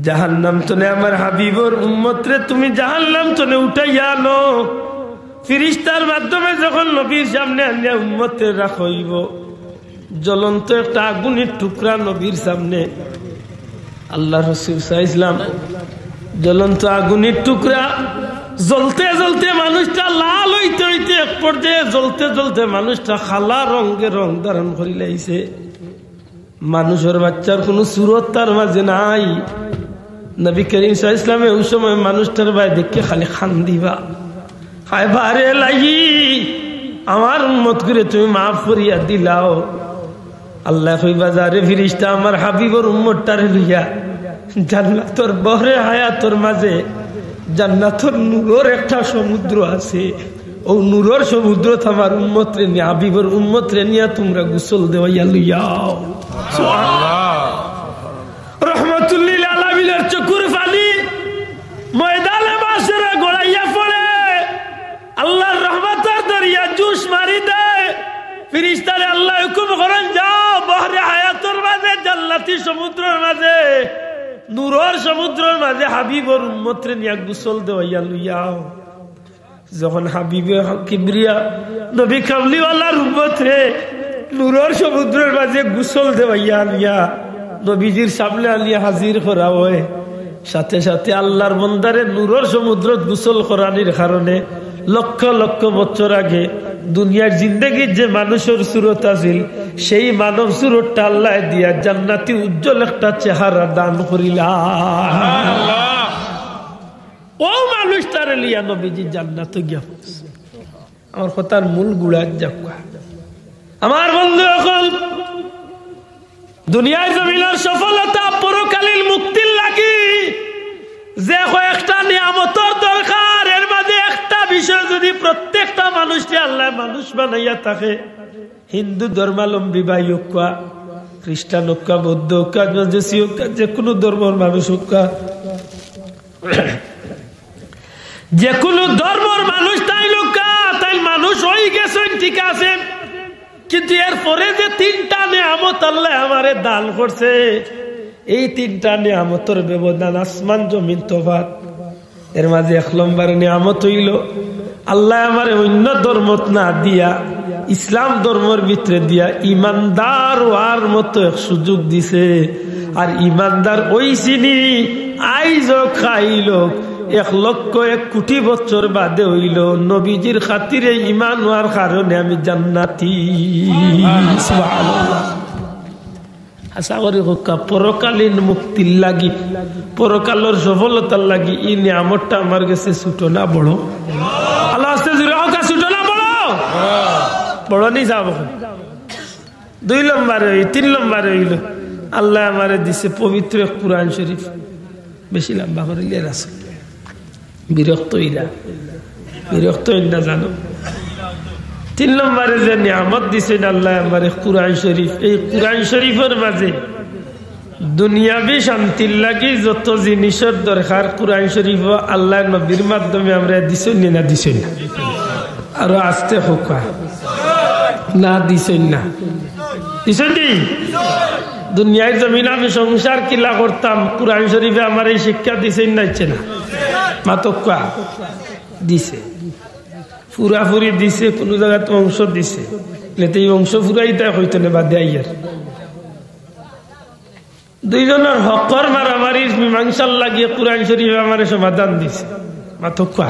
জাহান্নাম তনে আমার হাবিবর উম্মতরে তুমি জাহান্নাম তনে উঠাইয়া আনো।" ফিরিস্তার মাধ্যমে যখন নবীর সামনে আনিয়া উম্মতরে রাখা অইবো, জ্বলন্ত একটা আগুনের টুকরা নবীর সামনে, আল্লাহর রাসূল সাল্লাল্লাহু আলাইহি ওয়াসাল্লাম, জ্বলন্ত আগুনের টুকরা, জ্বলতে জ্বলতে মানুষটা লাল অইতে অইতে এক পর্যায়ে জ্বলতে জ্বলতে মানুষটা কালা রঙে রং ধারণ করিলাইছে। মানুষর বাচ্চার কুনু সুরত তার মাঝে নাই। নবী করিম সাল্লাল্লাহু আলাইহি ওয়াসাল্লামে অউ সময় মানুষটার বায় দেখে খালি কান্দিবা, "হায় বারে এলাহি, আমার উম্মতগুরে তুমি মাফ করিয়া দিলাও।" আল্লায় কইবা, "যা রে ফিরিস্তা, আমার হাবিবর উম্মতটারে লইয়া জান্নাতর বহরে হায়াতর মাঝে জান্নাতর নূরর একটা সমুদ্র আছে, অউ নূরর সমুদ্রত আমার উম্মতরে নিয়া, হাবিবর উম্মতরে নিয়া তুমরা গোসল দেওয়াইয়া লইয়াও।" সুবহানাল্লাহ। রহমতুল্লিল আলামিনের চকুর পানি ময়দানে মাশরে গড়াইয়া পড়ে, আল্লাহর রহমতর দরিয়া জুশ মারি দেয়। ফিরিস্তারে আল্লায় হুকুম করেন, "যাও, বহরে হায়াতর মাঝে, জান্নাতি সমুদ্রর মাঝে, নূরর সমুদ্রর মাঝে হাবিবর উম্মতরে নিয়া গোসল দেওয়াইয়া লইয়াও।" যখন হাবিবে কিবরিয়া নবী কামলিওয়ালার উম্মতরে নূরর সমুদ্রর মাঝে গোসল দেওয়াইয়া আনিয়া নবীজির সামনে আনিয়া হাজির করা অয়, সাথে সাথে আল্লাহর বন্দারে নূরর সমুদ্রত গোসল করানির কারণে লক্ষ লক্ষ বছর আগে দুনিয়ার জিন্দেগির যে মানুষর সুরত আছিল, সেই মানব সুরতটা আল্লায় দিয়া জান্নাতি উজ্জ্বল একটা চেহারা দান করিলা। অউ মানুষটারে লইয়া নবীজি জান্নাতো গিয়া পৌঁছছে। আমার কথার মূল গুড়াত যাউক্কা। আমার বন্ধু অকল, দুনিয়ার জমিনর সফলতা পরকালীন মুক্তির লাগি যে কয়েকটা নিয়ামতর দরকার, এর মাঝে একটা যদি প্রত্যেকটা মানুষরে আল্লায় মানুষ বানাইয়া থাকে, হিন্দু ধর্মাবলম্বী ভাই অউক্কা, খ্রিস্টান অউক্কা, বৌদ্ধ অউক্কা, মজুসি অউক্কা, যে কুনু ধর্মর মানুষ অউক্কা, যে কুনু ধর্মর মানুষ তাইন অউক্কা, তাইন মানুষ অইগেছইন, ঠিক আছে, কিন্তু এরপরে যে তিনটা নিয়ামত আল্লায় আমারে দান করছে, এই তিনটা নিয়ামতর ব্যবধান আসমান জমিন তফাত। এর মাঝে এক নম্বর নিয়ামত অইলো, আল্লায় আমারে অইন্য ধর্মত না দিয়া, ইসলাম ধর্মর ভিতরে দিয়া ইমানদার অওয়ার মতো এক সুযোগ দিছে। আর ইমানদার অইছি নি, আইজ অউক, কাইল অউক, এক লক্ষ এক কোটি বছর বাদে অইলো, নবীজির খাতিরে ইমান অওয়ার কারণে আমি জান্নাতি। সুবহানাল্লাহ। আশা করি কউক্কা, পরকালীন মুক্তির লাগি, পরকালর সফলতার লাগি ই নিয়ামতটা আমার গেছে ছোট না বড়? আল্লাহ আস্তে জুরে কউক্কা, ছোট না বড়? বড় নি সাব? দুই নম্বরে অই, তিন নম্বরে অইলো, আল্লায় আমারে দিছে পবিত্র এক কুরআন শরীফ। বেশি লম্বা করিলে রাসূল বিরক্ত অইরা, বিরক্ত অইন না জানো। তিন নম্বরে যে নিয়ামত দিছইন আল্লায় আমারে কুরআন শরীফ, এই কুরআন শরীফর মাঝে দুনিয়াবি শান্তির লাগি যত জিনিসর দরকার কুরআন শরীফ আল্লায় নবীর মাধ্যমে আমরারে দিছইন নি না দিছইন না? আরো আস্তে কউক্কা, না দিছইন না? দিছইন নি? দুনিয়ার জমিন আমি সংসার কিলা করতাম, কুরআন শরীফে আমারে এই শিক্ষা দিছইন না, দিছে না? মাতউক্কা, দিছে। পুরাপুরি দিছে, কুনু জাগাত অংশ দিছে। এতে এই অংশ পুরাইতা অইতো না, বাদে আইয়ার। দুইজনর হকর মারামারির মীমাংসার লাগি কুরআন শরীফে আমারে সমাধান দিছে। মাতউক্কা।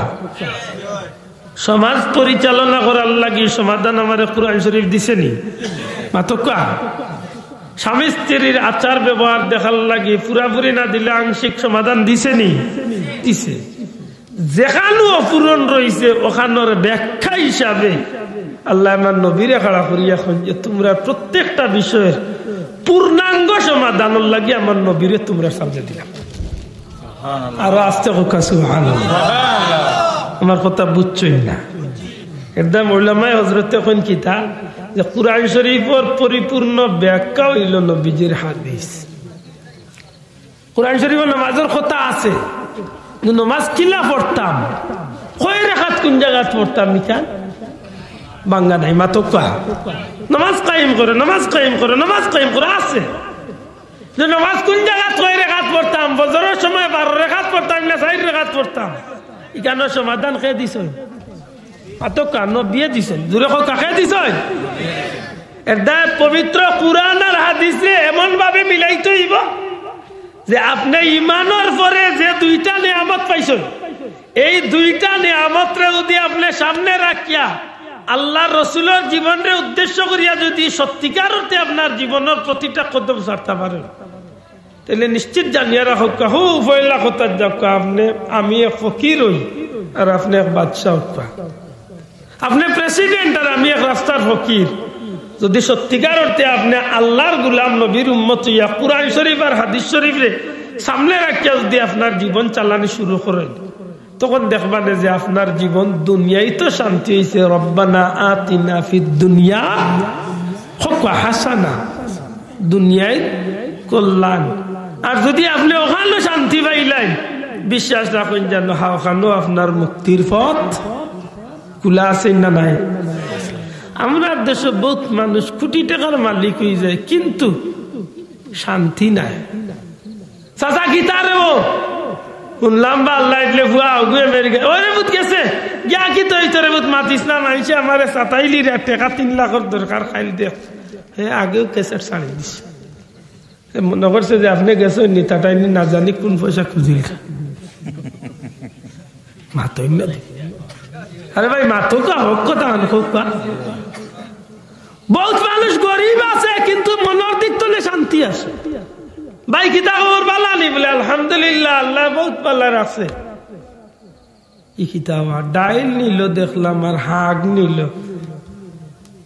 সমাজ পরিচালনা করার লাগি সমাধান আমারে কুরআন শরীফ দিছে নি? মাতউক্কা। স্বামী স্ত্রীর আচার ব্যবহার দেখার লাগি, পুরাপুরি না দিলে আংশিক সমাধান দিছে নি? দিছে। যেখানো অপূরণ রইছে, অখানোর ব্যাখ্যা হিসাবে আল্লায় আমার নবীরে খাড়া করিয়া কইন যে, তুমরার প্রত্যেকটা বিষয়র পূর্ণাঙ্গ সমাধানর লাগি আমার নবীরে তুমরার সামনে দিলাম। আরো আস্তে কউক্কা, সুবহানাল্লাহ। আমার কথা বুঝছইন না? একদম উলামায়ে হযরতে কইন কিতা, যে কুরআন শরীফর পরিপূর্ণ ব্যাখ্যা অইলো নবীজির হাদিস। কুরআন শরীফো নামাজর কথা আছে, কিন্তু নামাজ কিলা পড়তাম, কয় রাকাত কুন জাগাত পড়তাম, ইখান ভাঙ্গা নাই। মাতউক্কা। নামাজ কায়েম করো, নামাজ কায়েম করো, নামাজ কায়েম করো আছে, যে নামাজ কুন জাগাত কয় রাকাত পড়তাম, ফজরর সময় বারো রাকাত পড়তাম না চাইর রাকাত পড়তাম, ইখানর সমাধান কে দিছইন? মাতউক্কা, নবীয়ে দিছইন। জুরে কউক্কা, কে দিছইন? এরদায় পবিত্র কুরআন আর হাদিসরে এমন ভাবে মিলাইতে অইবো যে আপনে ইমানর পরে যে দুইটা নিয়ামত পাইছইন, এই দুইটা নিয়ামতরে যুদি আপনে সামনে রাখিয়া আল্লার রসুলর জীবনরে উদ্দেশ্য করিয়া যুদি সত্যিকার অর্থে আপনার জীবনর প্রতিটা কদম ছাড়তা পারইন, তাইলে নিশ্চিত জানিয়া রাখউক্কা, হউ পয়লা কথাত যাউক্কা, আপনে, আমি এক ফকির অই, আর আপনে এক বাদশা অউক্কা। আপনে প্রেসিডেন্ট আর আমি এক রাস্তার ফকির। যুদি সত্যিকার অর্থে আপনে আল্লার গুলাম, নবীর উম্মত অইয়া কুরআন শরীফ আর হাদিস শরীফরে সামনে রাখিয়া যুদি আপনার জীবন চালানি শুরু করইন, তখন দেখবানে যে আপনার জীবন দুনিয়াত তো শান্তি অইছে, রব্বানা আতিনা ফিদ দুনিয়া, কউক্কা, হাসানা, দুনিয়ার কল্যাণ। আর যুদি আপনে অখানো শান্তি পাইলাইন, বিশ্বাস রাখইন যেন হা, অখানো আপনার মুক্তির পথ খুলা আছে না নাই? আমরার দেশো বউত মানুষ কুটি টেকার মালিক অইযায়, কিন্তু শান্তি নাই। চাচা, কিতা রে ও? হুনলাম বা আল্লায় দিলে ফুয়া অগুয়ে আমেরিকা। ওরে পুত গেছে, গিয়া কিতা অইতো রে পুত, মাতিস না, মানষে আমারে সাতাইলির, টেকা তিন লাখর দরকার, কাইল দেখ। হে আগেউ ক্যাসেট ছাড়ি দিছে। হে মনো করছে যে আপনে গেছইন নি, তাটাইনি না জানি কুন পয়সা খুজিল। মাতইন না। আরে ভাই, মাতউক্কা, হক কথা আন কউক্কা। বউত মানুষ গরিব আছে, কিন্তু মনর দিক তনে শান্তি আছে। ভাই, কিতা খবর, ভালা নি? বলে, আলহামদুলিল্লাহ, আল্লায় বউত ভালা রাখছে। ই কিতা আবার? ডাইল নিলো দেখলাম, আর হাগ নিলো।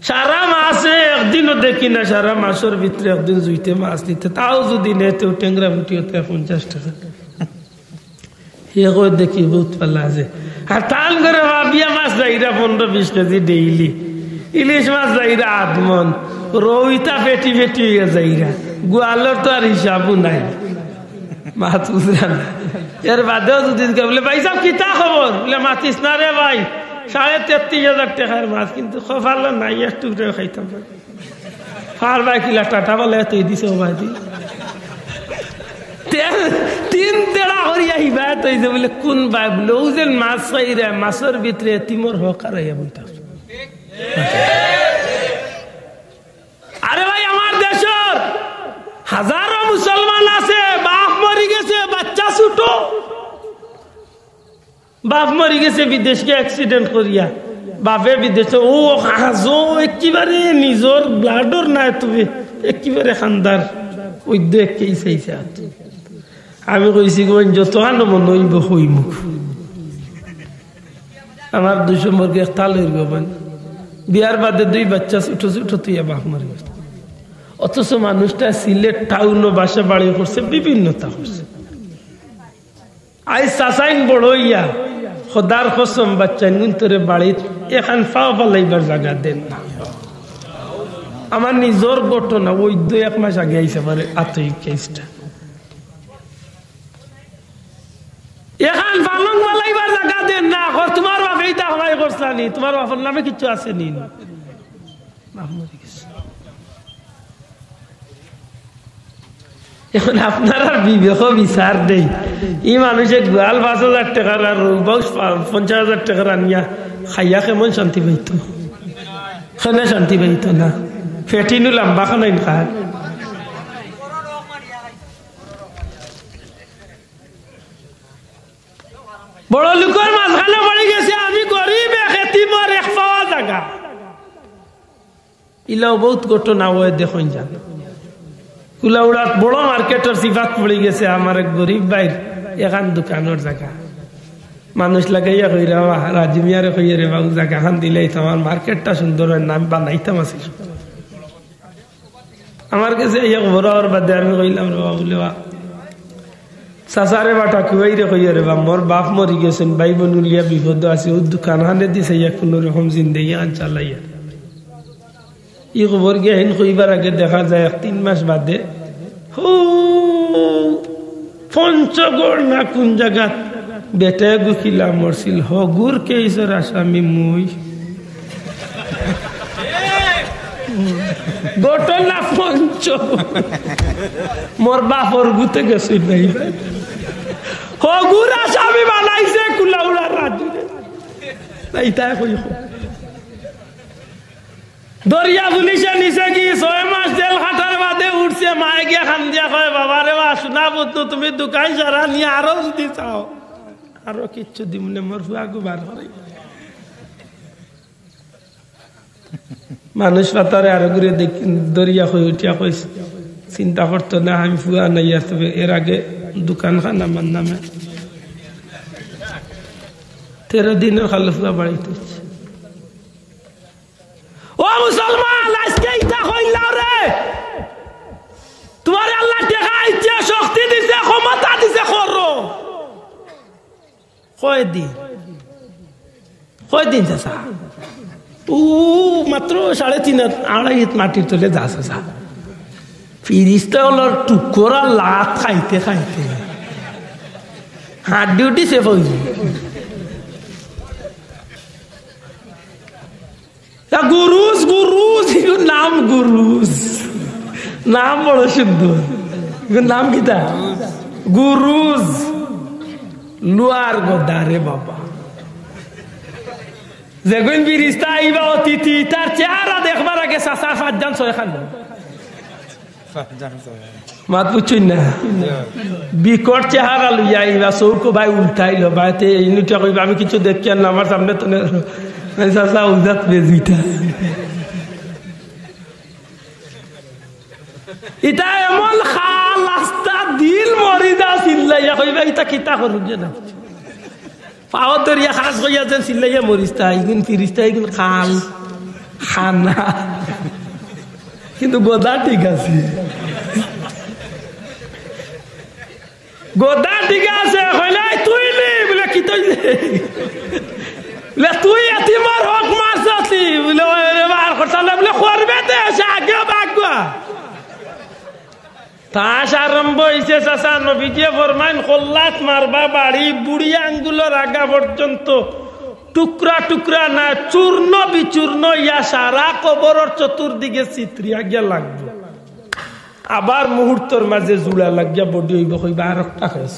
সারা মাসে একদিনও দেখি না, সারা মাসর ভিতরে একদিন জুইতে মাছ নিতে, তাও যুদি নেয়, তেউ টেংরা মুটি অইতে পঞ্চাশ টেকা। হে কয়, দেখি, বউত ভালা আছে। আর তান করে ভাবিয়া মাছ যাইরা পনেরো বিশ কেজি ডেইলি, ইলিশ মাছ যাইরা আধ মন, রৌইতা ফেটি ফেটি অইয়া যাইরা, গোয়ালর তো আর হিসাবও নাই। মাছ বুঝরা না। এর বাদেও যদি কেউ বলে, "ভাই সাব, কিতা খবর?" বলে, "মাতিস না রে ভাই, সাড়ে তেত্রিশ হাজার টেকার মাছ, কিন্তু কপালো নাই, এক টুকরাও খাইতাম পারি।" ফার ভাই কিলা টাটা বলে তুই দিছে ও ভাই দি। তে-, তিন তেড়া করিয়া হিবায়ত অইছে বলে, "কোন ভাই?" বলে, "ও যে মাছ খাইরা, মাছর ভিতরে এতিমর হক হারাইয়া বইতা।" আরে ভাই, আমার দেশর হাজারো মুসলমান আছে, বাপ মরি গেছে, বাচ্চা ছোট, বাপ মরি গেছে বিদেশে অ্যাক্সিডেন্ট করিয়া, বাপে বিদেশে, ও আজও একেবারে নিজর ব্লাডর নাই, তবে একেবারে খান্দার ওই দেখেই চাইছে আর। আমি কইছি, "গো, যত আনো মনে হইব হই মুখ।" আমার দুই সম্পর্কে একটা লইর গো বোন, বিয়ার বাদে দুই বাচ্চা ছোট ছোট তুই বাপ মরে গেছে। অথচ মানুষটা সিলেট টাউনও বাসা বাড়ি করছে, বিভিন্নতা করছে। আইজ চাচাইন বড় হইয়া খোদার কসম বাচ্চাইন গুন্তরে বাড়িত এখান পাও ফালাইবার জাগা দেন না। আমার নিজর ঘটনা, ওই দুই এক মাস আগে আইসে আমার আতই কেসটা। এখান পালং ফালাইবার জাগা দেন না, কর তোমার বাপে ইটা হলাই করছলানি, তোমার বাপর নামে কিচ্ছু আছে নি? বাপ মরি গেছে। এখন আপনারার বিবেক বিচার দেই, ই মানুষে গোয়াল পাঁচ হাজার টেকার আর রৌবাউস পঞ্চাশ হাজার টেকার আনিয়া খাইয়া কেমন শান্তি পাইতো? কেনে শান্তি পাইতো না? ফেটিনু লম্বা খানাইন খায়। বড় লোকর মাঝখানে পড়ি গেছে, আমি গরিব, এক এতিমর এক পাওয়া জাগা। ইলাও বহুত ঘটনা অয়, দেখইন যান। কুলাউড়াত বড় মার্কেটর সিফাত পড়ি গেছে, আমার এক গরিব ভাইর এখান দোকানর জাগা। মানুষ লাগাইয়া কইরা, "রাজু মিয়ারে কইয়া রে বাবু, জাগাখান দিলেই তো আমার মার্কেটটা সুন্দর অয়, নাম বানাইতাম আছে।" আমার গেছে আইয়া খবর অওয়ার বাদে আমি কইলাম, "রে বাবা," বলে, "বা, চাচারে বাটা কুয়াইরে কইয়া রে বা, মোর বাপ মরি গেছেন, ভাই বনুলিয়া বিপদ আছে, ও দোকান হানে দিছে, ইয়া কোনো রকম জিন্দেগি আন চালাইয়া।" ই খবর গিয়া হিন কইবার আগে দেখা যায় এক তিন মাস বাদে, হো, পঞ্চগড় না কোন জাগাত বেটায় গুখিলা মরছিল, হগুর কেইসর আসামি মুই। ঘটনা পঞ্চগড়। মোর বাপর গুতে গেছে নাই। হগুর আসামি বানাইছে কুলাউড়ার রাজুরে। তাই তাই কই। দরিয়া পুলিশে নিছে কি, ছয় মাস জেল খাটার বাদে উঠছে, মায়ে গিয়া কান্দিয়া কয়, "বাবা রে বা, সোনা বন্ধু, তুমি দোকান সারা নিয়া আরো যদি চাও, আরো কিচ্ছু দিমুনে, মোর ফুয়াগু বার করে।" মানুষ পাতারে আরো ঘুরে দেখ-, দরিয়া কই উঠিয়া কইস, "চিন্তা করতো না, আমি ফুয়া নাই আর, তবে এর আগে দোকান খান আমার নামে।" তেরো দিনর খালো ফুয়া বাড়িত অইছে। ও মুসলমান, আজকে ইটা কইলাও রে, তোমারে আল্লায় টেকা দিছে, শক্তি দিছে, ক্ষমতা দিছে, করো। কয়দিন? কয়দিন চাচা? ও মাত্র সাড়ে তিন হাত, আড়াই হাত মাটির তলে যা চাচা। ফিরিস্তা অকলর টুকরা লাত খাইতে খাইতে হাড্ডি উঠিছে ফৌজি। তা গুরুজ, গুরুজ, ইগুর নাম গুরুজ। নাম বড় সুন্দর। ইগুর নাম কিতা? গুরুজ। লুয়ার গদা রে বাবা। যেগুন ফিরিস্তা আইবা অতিথি, তার চেহারা দেখবার আগে চাচার পাঁচজন ছয়খান। মাত বুঝছইন না? বিকট চেহারা লইয়া আইবা, চউখ ভাই উল্টাইলো, ভাইতে এই নুটা কইবা, "আমি কিছু দেখিয়ার না, আমার সামনে তো নে-," আমি চাচা উজাত বেজিটা। ইটা এমন খাল, আস্তা দিল মরি যা চিল্লাইয়া কইবা, "ইটা কিতা করুক যে না?" পাও ধরিয়া খাস কইয়া যেন চিল্লাইয়া মরিস্তা, ইগুন ফিরিস্তা, ইগুন খাল, খানা। কিন্তু গদা ঠিক আছে। গদা ঠিক আছে, কইলে, "তুই নি?" বলে, "কি তুই লে, তুই এতিমর হক মারছস নি? বুলে, "ওরে বার করছস না।" বুলে, "করবে দে, সে আগেও বাগুয়া।" তাস আরম্ভ অইছে, চাচা, নবীজিয়ে ফরমাইন, "কল্লাত মারবা বাড়ি, বুড়ি আঙ্গুলর আগা পর্যন্ত টুকরা টুকরা না, চূর্ণ বিচূর্ণ ইয়া সারা কবরর চতুর্দিকে ছিতরিয়া গিয়া লাগবো।" আবার মুহূর্তর মাঝে জুড়া লাগিয়া বডি অইবো, কইবা, "আরোকটা খাইছ।"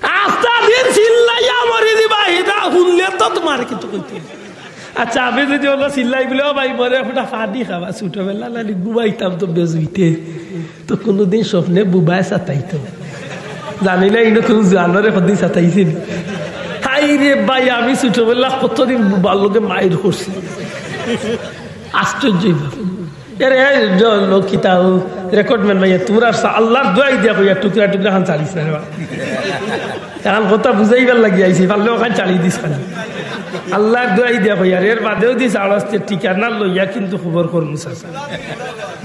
আস্তা দিন চিল্লাইয়া মরি দিবা, হিটা হুনলে তো তুমার কিছু কইতে। আচ্ছা, আমি যদি অলা চিল্লাই বুলে, "ও ভাই, মরে একটা ফানি খাবা, ছোটবেলা নানি ঘুমাইতাম তো বেজুইতে, তো কোনোদিন স্বপ্নে বুবায় সাতাইতো।" জানি না, ইনো কোনো জানোরে কদিন সাতাইছে নি। হায় রে ভাই, আমি ছোটবেলা কতদিন বুবার লগে মাইর করছি। আশ্চর্য অইবা। এরে, এই যে লোক কিতা, ও রেকর্ডম্যান ভাইয়া, তুমরা সা-, আল্লার দোয়াই দিয়া কইয়ার, টুকরা টুকরা খান ছাড়িছ না রে বা। অখন কথা বুঝাইবার লাগি আইছি, পারলে অখান ছাড়ি দিছ খালি। আল্লার দোয়াই দিয়া কইয়ার, এর বাদেও দি ছাড়স তে ঠিকানা লইয়া কিন্তু খবর করমু চাচা।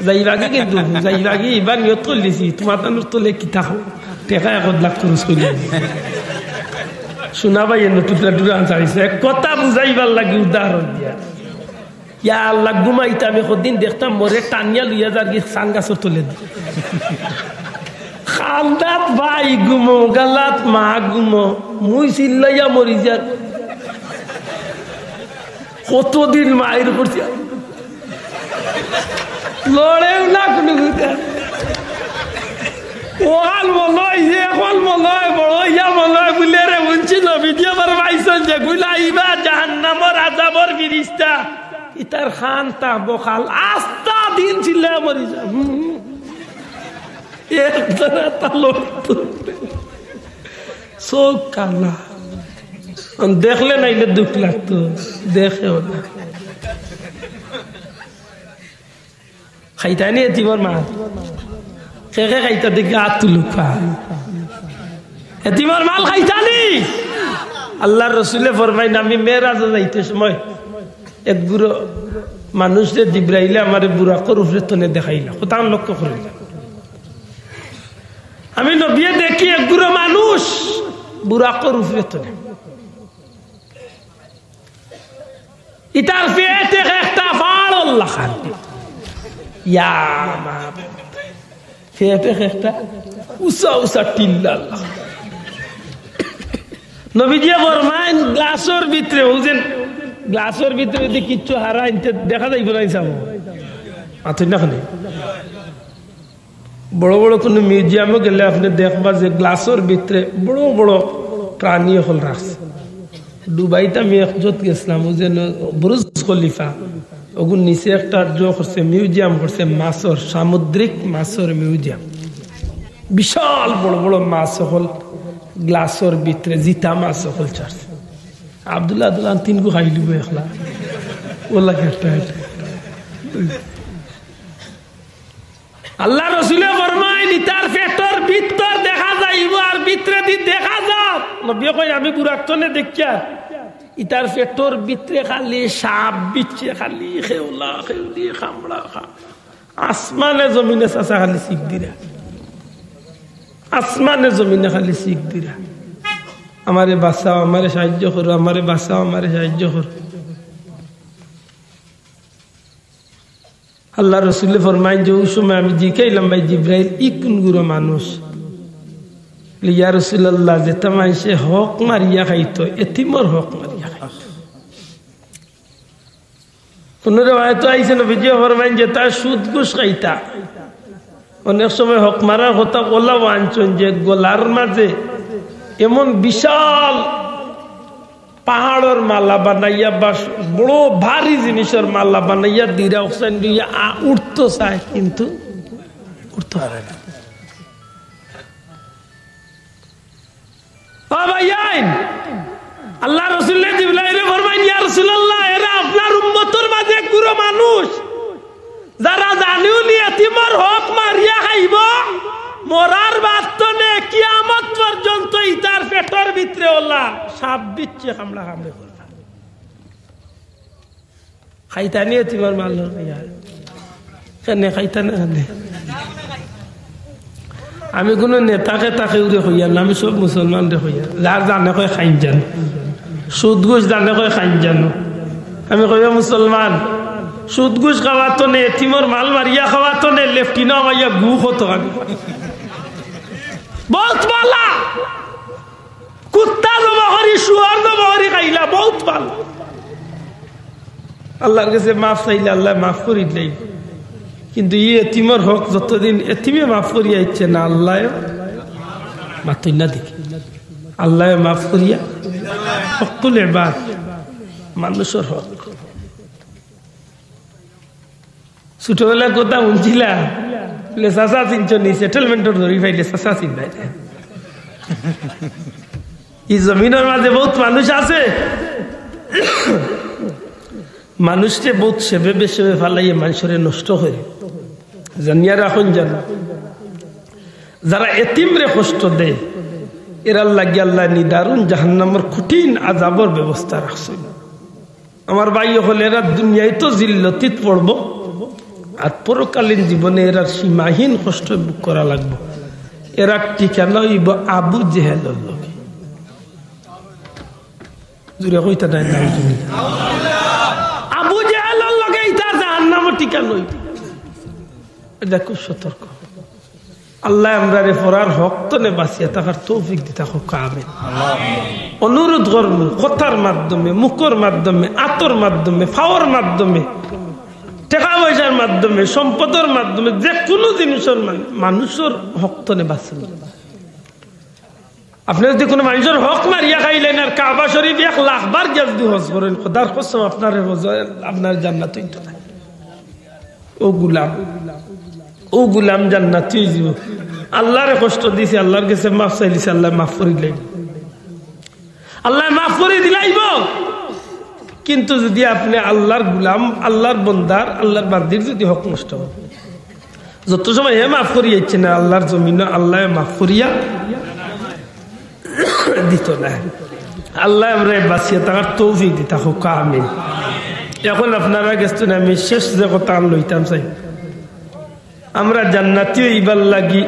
যাইবাগি কিন্তু, যাইবাগি, ইবার নিয়ত করিলিছি, তুমার তানুর তলে কিতা খাও, টেকা এক লাখ খরচ করিলিছি। শোনা ভাই, এনে টুকরা টুকরা খান ছাড়িছ না, এক কথা বুঝাইবার লাগি উদাহরণ দিয়া। ইয়া আল্লাহ, ঘুমাইতাম, একদিন দেখতাম মরে টানিয়া লইয়া যারগি সান গাছর তলে দি। কান্দাত ভাই ঘুমো, গালাত মা ঘুমো, মুই চিল্লাইয়া মরি যার। কতদিন মাইর করছি, লড়েও না কোনো কথা। অখান মনো অয় যে, অখন মনো অয়, বড় ইয়া মনো অয় বুলে রে, হুনছি নবীজিয়ে ফরমাইছইন যে, "গুলা ইবা জাহান্নামর আজাবর ফিরিস্তা।" ইতার খান তা বখাল, আস্তা দিন চিল্লা মরি যা। হুম, হুম। এর দ্বারা তা লড়তো। চোখ কানা। দেখলে নাইলে দুখ লাগতো। দেখেও না। খাইতানি এতিমর মাল? কে কে খাইতা দেখি আত তুলুক্কা। এতিমর মাল খাইতানি? আল্লার রসুলে ফরমাইন, আমি মেরাজো যাইতে সময় এক গুরু মানুষরে জিব্রাইলে আমারে বুরাকর উপরে তনে দেখাইলা। কথা লক্ষ্য করিলা। আমি নবিয়ে দেখি এক গুরু মানুষ বুরাকর উপরে তনে। ইতার পেট এক একটা পাহাড়র লাখান। ইয়া মা, পেট এক একটা উচা উচা টিল্লার লাখান। নবীজিয়ে ফরমাইন, গ্লাসর ভিতরে, বুঝেন, গ্লাসর ভিতরে যদি কিচ্ছু হারাইন তে দেখা যাইবো না হিসাব। মাতইন না কেনে? বড় বড় কোনো মিউজিয়ামো গেলে আপনে দেখবা যে গ্লাসর ভিতরে বড় বড় প্রাণী অকল রাখছে। দুবাইত আমি একজত গেছলাম, অউ যে ন-, বুরুজ খলিফা, অগুর নিচে একটা জো করছে, মিউজিয়াম করছে মাছর, সামুদ্রিক মাছর মিউজিয়াম। বিশাল বড় বড় মাছ অকল গ্লাসর ভিতরে, জিতা মাছ অকল ছাড়ছে। আব্দুল্লাহ আব্দুল্লাহ তিনগু খাইলিবো একলা, অলা একটা একটা। আল্লার রসুলে ফরমাইন, ইতার পেটর ভিতর দেখা যাইবো আর ভিতরেদি দেখা যার। নবীয়ে কইন, আমি বুরাক তনে দেখিয়ার, ইতার পেটর ভিতরে খালি সাপ বিচ্ছে, খালি খেউলা খেউলি, কামড়া খা-, আসমানে জমিনে চাচা খালি চিক দিরা, আসমানে জমিনে খালি চিক দিরা, "আমারে বাঁচাও, আমারে সাহায্য করো, আমারে বাঁচাও, আমারে সাহায্য করো।" আল্লার রসুলে ফরমাইন যে অউ সময় আমি জিকাইলাম, "ভাই জিব্রাইল, ই কুন গুরু মানুষ?" বলে, "ইয়া রাসুলাল্লাহ, যেতা মানষে হক মারিয়া খাইতো, এতিমর হক মারিয়া খাইতো।" কুনু রেওয়ায়তো আইছে নবীজিয়ে ফরমাইন যে তারা সুদ ঘুষ খাইতা। অনেক সময় হক মারার কথা অলাও আনছইন যে গলার মাঝে এমন বিশাল পাহাড়র মালা বানাইয়া বা বড় ভারী জিনিসর মালা বানাইয়া দিরা অকসান দিয়া আ-, উঠতো চায়, কিন্তু উঠতো পারে না। ও ভাইয়াইন, আল্লার রসুলে জিবরাইলে ফরমাইন, "ইয়া রাসুলাল্লাহ, এরা আপনার উম্মতর মাঝে এক গুরু মানুষ।" যারা জানিও নি এতিমর হক মারিয়া খাইবো, মরার বাদ তনে কিয়ামত পর্যন্ত ইতার পেটর ভিতরে অলা সাপ বিচ্ছে কামড়া কামড়ি করবা। খাইতানি এতিমর মাল লইয়া? কেনে খাইতা না কেনে? আমি কুনু নেতা কেতা কেউরে কইয়ার না, আমি সব মুসলমানরে কইয়ার। যার জানে কয় খাইন জানো, সুদ ঘুষ জানে কয় খাইন জানো। আমি কইয়ার, মুসলমান, সুদ ঘুষ খাওয়াত নে, এতিমর মাল মারিয়া খাওয়াত নে, লেফটিনো আমাইয়া গু কত খান। বউত বালা। কুত্তা জবা করি, শুয়ার জবা করি খাইলা, বউত বালা। আল্লার গেছে মাফ চাইলে আল্লায় মাফ করি দিলাই। কিন্তু ই এতিমর হক যতদিন এতিমে মাফ করি আইচ্ছে না, আল্লায় মাতইন না দেখি। আল্লায় মাফ করিয়া হকুল এবার মানুষর হক। ছোটবেলায় কথা হুনছিলা, বলে, "চাচা চিনছো নি? সেটেলমেন্টর দড়ি পাইলে চাচা চিনবায়।" ই জমিনর মাঝে বউত মানুষ আছে, মানুষরে বউত সেবে বেসেবে ফালাইয়া মানুষরে নষ্ট করে। জানিয়া রাখইন জানো, যারা এতিমরে কষ্ট দেয়, এরার লাগি আল্লায় নিদারুণ জাহান্নামর কঠিন আজাবর ব্যবস্থা রাখছইন। আমার ভাই অকল, এরা দুনিয়াত তো জিল্লতিত পড়বো, আর পরকালীন জীবনে এরার সীমাহীন কষ্ট ভোগ করা লাগবো। এরার ঠিকানা অইবো আবু জেহেলর লগে। জোরে কইতা নাই, নাউজুবিল্লাহ। আবু জেহেলর লগে ইতার জাহান্নামর ঠিকানা অইবো। এটা খুব সতর্ক। আল্লায় আমরারে পরার হক তনে বাঁচিয়া থাকার তৌফিক দিতা হউক, আমিন। অনুরোধ করমু, কথার মাধ্যমে, মুখর মাধ্যমে, আতর মাধ্যমে, ফাওর মাধ্যমে, টেকা পয়সার মাধ্যমে, সম্পদর মাধ্যমে, যে কুনু জিনিসর মানে মানুষর হক তনে বাঁচমু। আপনে যুদি কুনু মানুষর হক মারিয়া খাইলেন আর কাবা শরীফ এক লাখ বার গিয়া যুদি হজ করেন, খোদার কসম, আপনার হজ, আপনার জান্নাত অইতো না। ও গুলাম, ও গুলাম জান্নাতি অইযিবো। আল্লারে কষ্ট দিছে, আল্লার গেছে মাফ চাইলিছে, আল্লায় মাফ করি দিলাইবো। আল্লায় মাফ করি দিলাইবো। কিন্তু যুদি আপনে আল্লার গুলাম, আল্লার বন্দার, আল্লার বান্দির যুদি হক নষ্ট অয়, যত সময় হে মাফ করি আইচ্ছে না, আল্লার জমিনো আল্লায় মাফ করিয়া দিতো না। আল্লায় আমরারে বাঁচিয়া থাকার তৌফিক দিতা হউক, আমিন। এখন আপনারার গেছ তনে আমি শেষ যে কথা আন লইতাম চাই, আমরা জান্নাতি অইবার লাগি,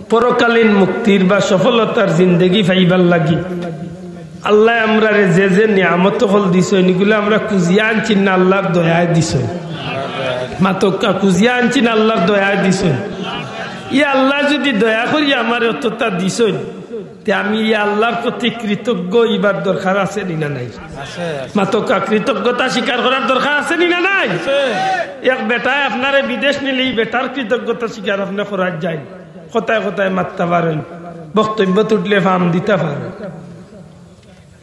পরকালীন মুক্তির বা সফলতার জিন্দেগি পাইবার লাগি আল্লায় আমরারে যে যে নিয়ামত অকল দিছইন, ইগুলা আমরা খুজিয়া আনছি না, আল্লার দয়ায় দিছইন। মাতউক্কা, খুজিয়া আনছি না, আল্লার দয়ায় দিছইন। ই আল্লায় যুদি দয়া করি আমারে অততা দিছইন, তে আমি ই আল্লার প্রতি কৃতজ্ঞ অইবার দরকার আছে নি না নাই? মাতউক্কা, কৃতজ্ঞতা স্বীকার করার দরকার আছে নি না নাই? এক বেটায় আপনারে বিদেশ নিলে ই বেটার কৃতজ্ঞতা স্বীকার আপনে করার যায়, কথায় কথায় মাততা পারইন, বক্তব্য তুললে ফাম দিতা পারইন।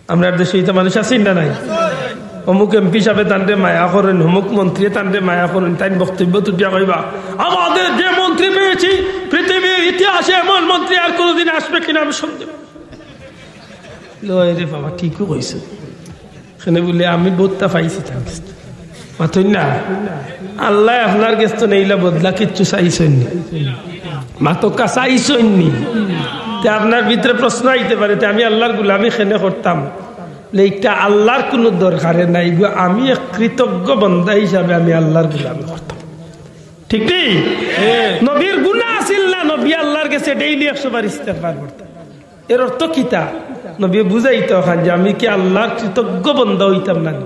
আমরার দেশো ইতা মানুষ আছইন না নাই? অমুক এমপি সাবে তানরে মায়া করইন, অমুক মন্ত্রীয়ে তানরে মায়া করইন, তাইন বক্তব্য তুলিয়া কইবা, "আমাদের যে মন্ত্রী পেয়েছি, পৃথিবীর ইতিহাসে এমন মন্ত্রী আর কোনোদিন আসবে কিনা আমি সন্দেহ।" লয় রে বাবা, ঠিকউ কইছো। কেনে বুলে, আমি বউততা পাইছি তান গেছ তনে। মাতইন না? আল্লায় আপনার গেছ তনে ইলা বদলা কিচ্ছু চাইছইন নি? মাতউক্কা, চাইছইন নি? তে আপনার ভিতরে প্রশ্ন আইতে পারে, তে আমি আল্লার গুলামি কেনে করতাম? লে, ইটা আল্লার কুনু দরকারে নাই গো, আমি এক কৃতজ্ঞ বন্দা হিসাবে আমি আল্লার গুলামি করতাম। ঠিক নি? নবীর গুনা আছিল না, নবী আল্লার গেছে ডেইলি একশো বার ইস্তেগফার করতা। এর অর্থ কিতা? নবীয়ে বুঝাইতা অখান যে আমি কি আল্লার কৃতজ্ঞ বন্দা অইতাম না নি?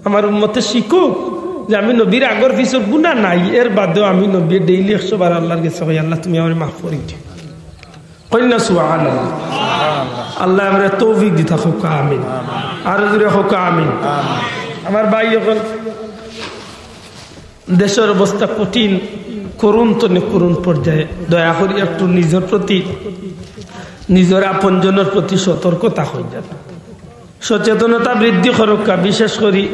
আমার উম্মতে শিখুক যে আমি নবীর আগর পিছর গুনা নাই, এর বাদেও আমি নবীয়ে ডেইলি একশো বার আল্লার গেছে কই, "আল্লাহ, তুমি আমারে মাফ করি দিও।" কইন না সুবহানাল্লাহ। আল্লায় আমরারে তৌফিক দিতা হউক, আমিন। আরো জোরে হউক, আমিন। আমার ভাই অকল, দেশর অবস্থা কঠিন, করুণ তনে করুণ পর্যায়ে। দয়া করি একটু নিজর প্রতি, নিজর আপনজনর প্রতি সতর্ক থাকইন যান। সচেতনতা বৃদ্ধি করউক্কা, বিশেষ করি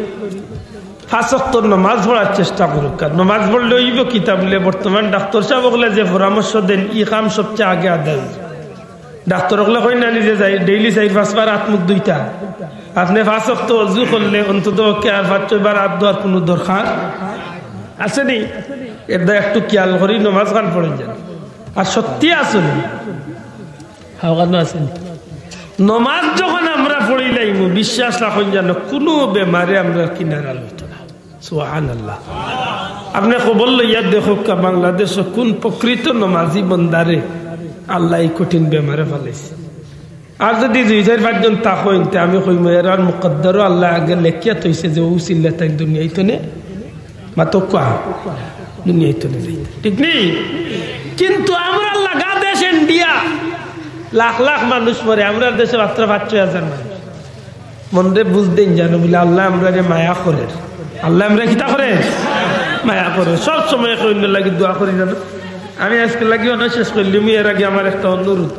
পাঁচ ওয়াক্ত নমাজ পড়ার চেষ্টা করউক্কা। নমাজ পড়লে অইবো কিতা বুলে, বর্তমান ডাক্তর সাব অকলে যে পরামর্শ দেইন, ই কাম সবচেয়ে আগে আদায় অইবো। ডাক্তর অকলে কইন না নি যে যাই, ডেইলি চাইর পাঁচবার আত মুখ ধুইতা। আপনে পাঁচ ওয়াক্ত অজু করলে অন্তত পক্ষে আর পাঁচ ছয়বার আত ধোয়ার কুনু দরকার আছে নি? এরদায় একটু খিয়াল করি নমাজ খান পড়ইন যান। আর সত্যি আছে নি? হাওকানো আছে নি? নমাজ যখন আমরা পড়িলাইমু, বিশ্বাস রাখইন যান, কুনু বেমারে আমরার কিনারা লইতো না। সুবহানাল্লাহ। আপনে খবর লইয়া দেখউক্কা, বাংলাদেশো কুন প্রকৃত নমাজি বন্দারে আল্লায় ই কঠিন বেমারে ফালাইছে। আর যুদি দুই চাইর পাঁচজন থাকইন, তে আমি কইমু, এরার মুকদ্দরো আল্লায় আগে লেখিয়া থইছে যে অউ উছিলায় তাইন দুনিয়াইত নে, মাতউক্কা, দুনিয়াইত নে যাইতা। ঠিক নি? কিন্তু আমরার লাগা দেশ ইন্ডিয়া, লাখ লাখ মানুষ মরে, আমরার দেশো মাত্র পাঁচ ছয় হাজার মানুষ। মনরে বুঝ দেইন জানো, বুলে আল্লায় আমরারে মায়া করের। আল্লায় আমরারে কিতা করের? মায়া করের। সব সময় এক অইন্যর লাগি দোয়া করি জানো। আমি আইজকুর লাগি অনো শেষ করিলিমু, এর আগে আমার একটা অনুরোধ।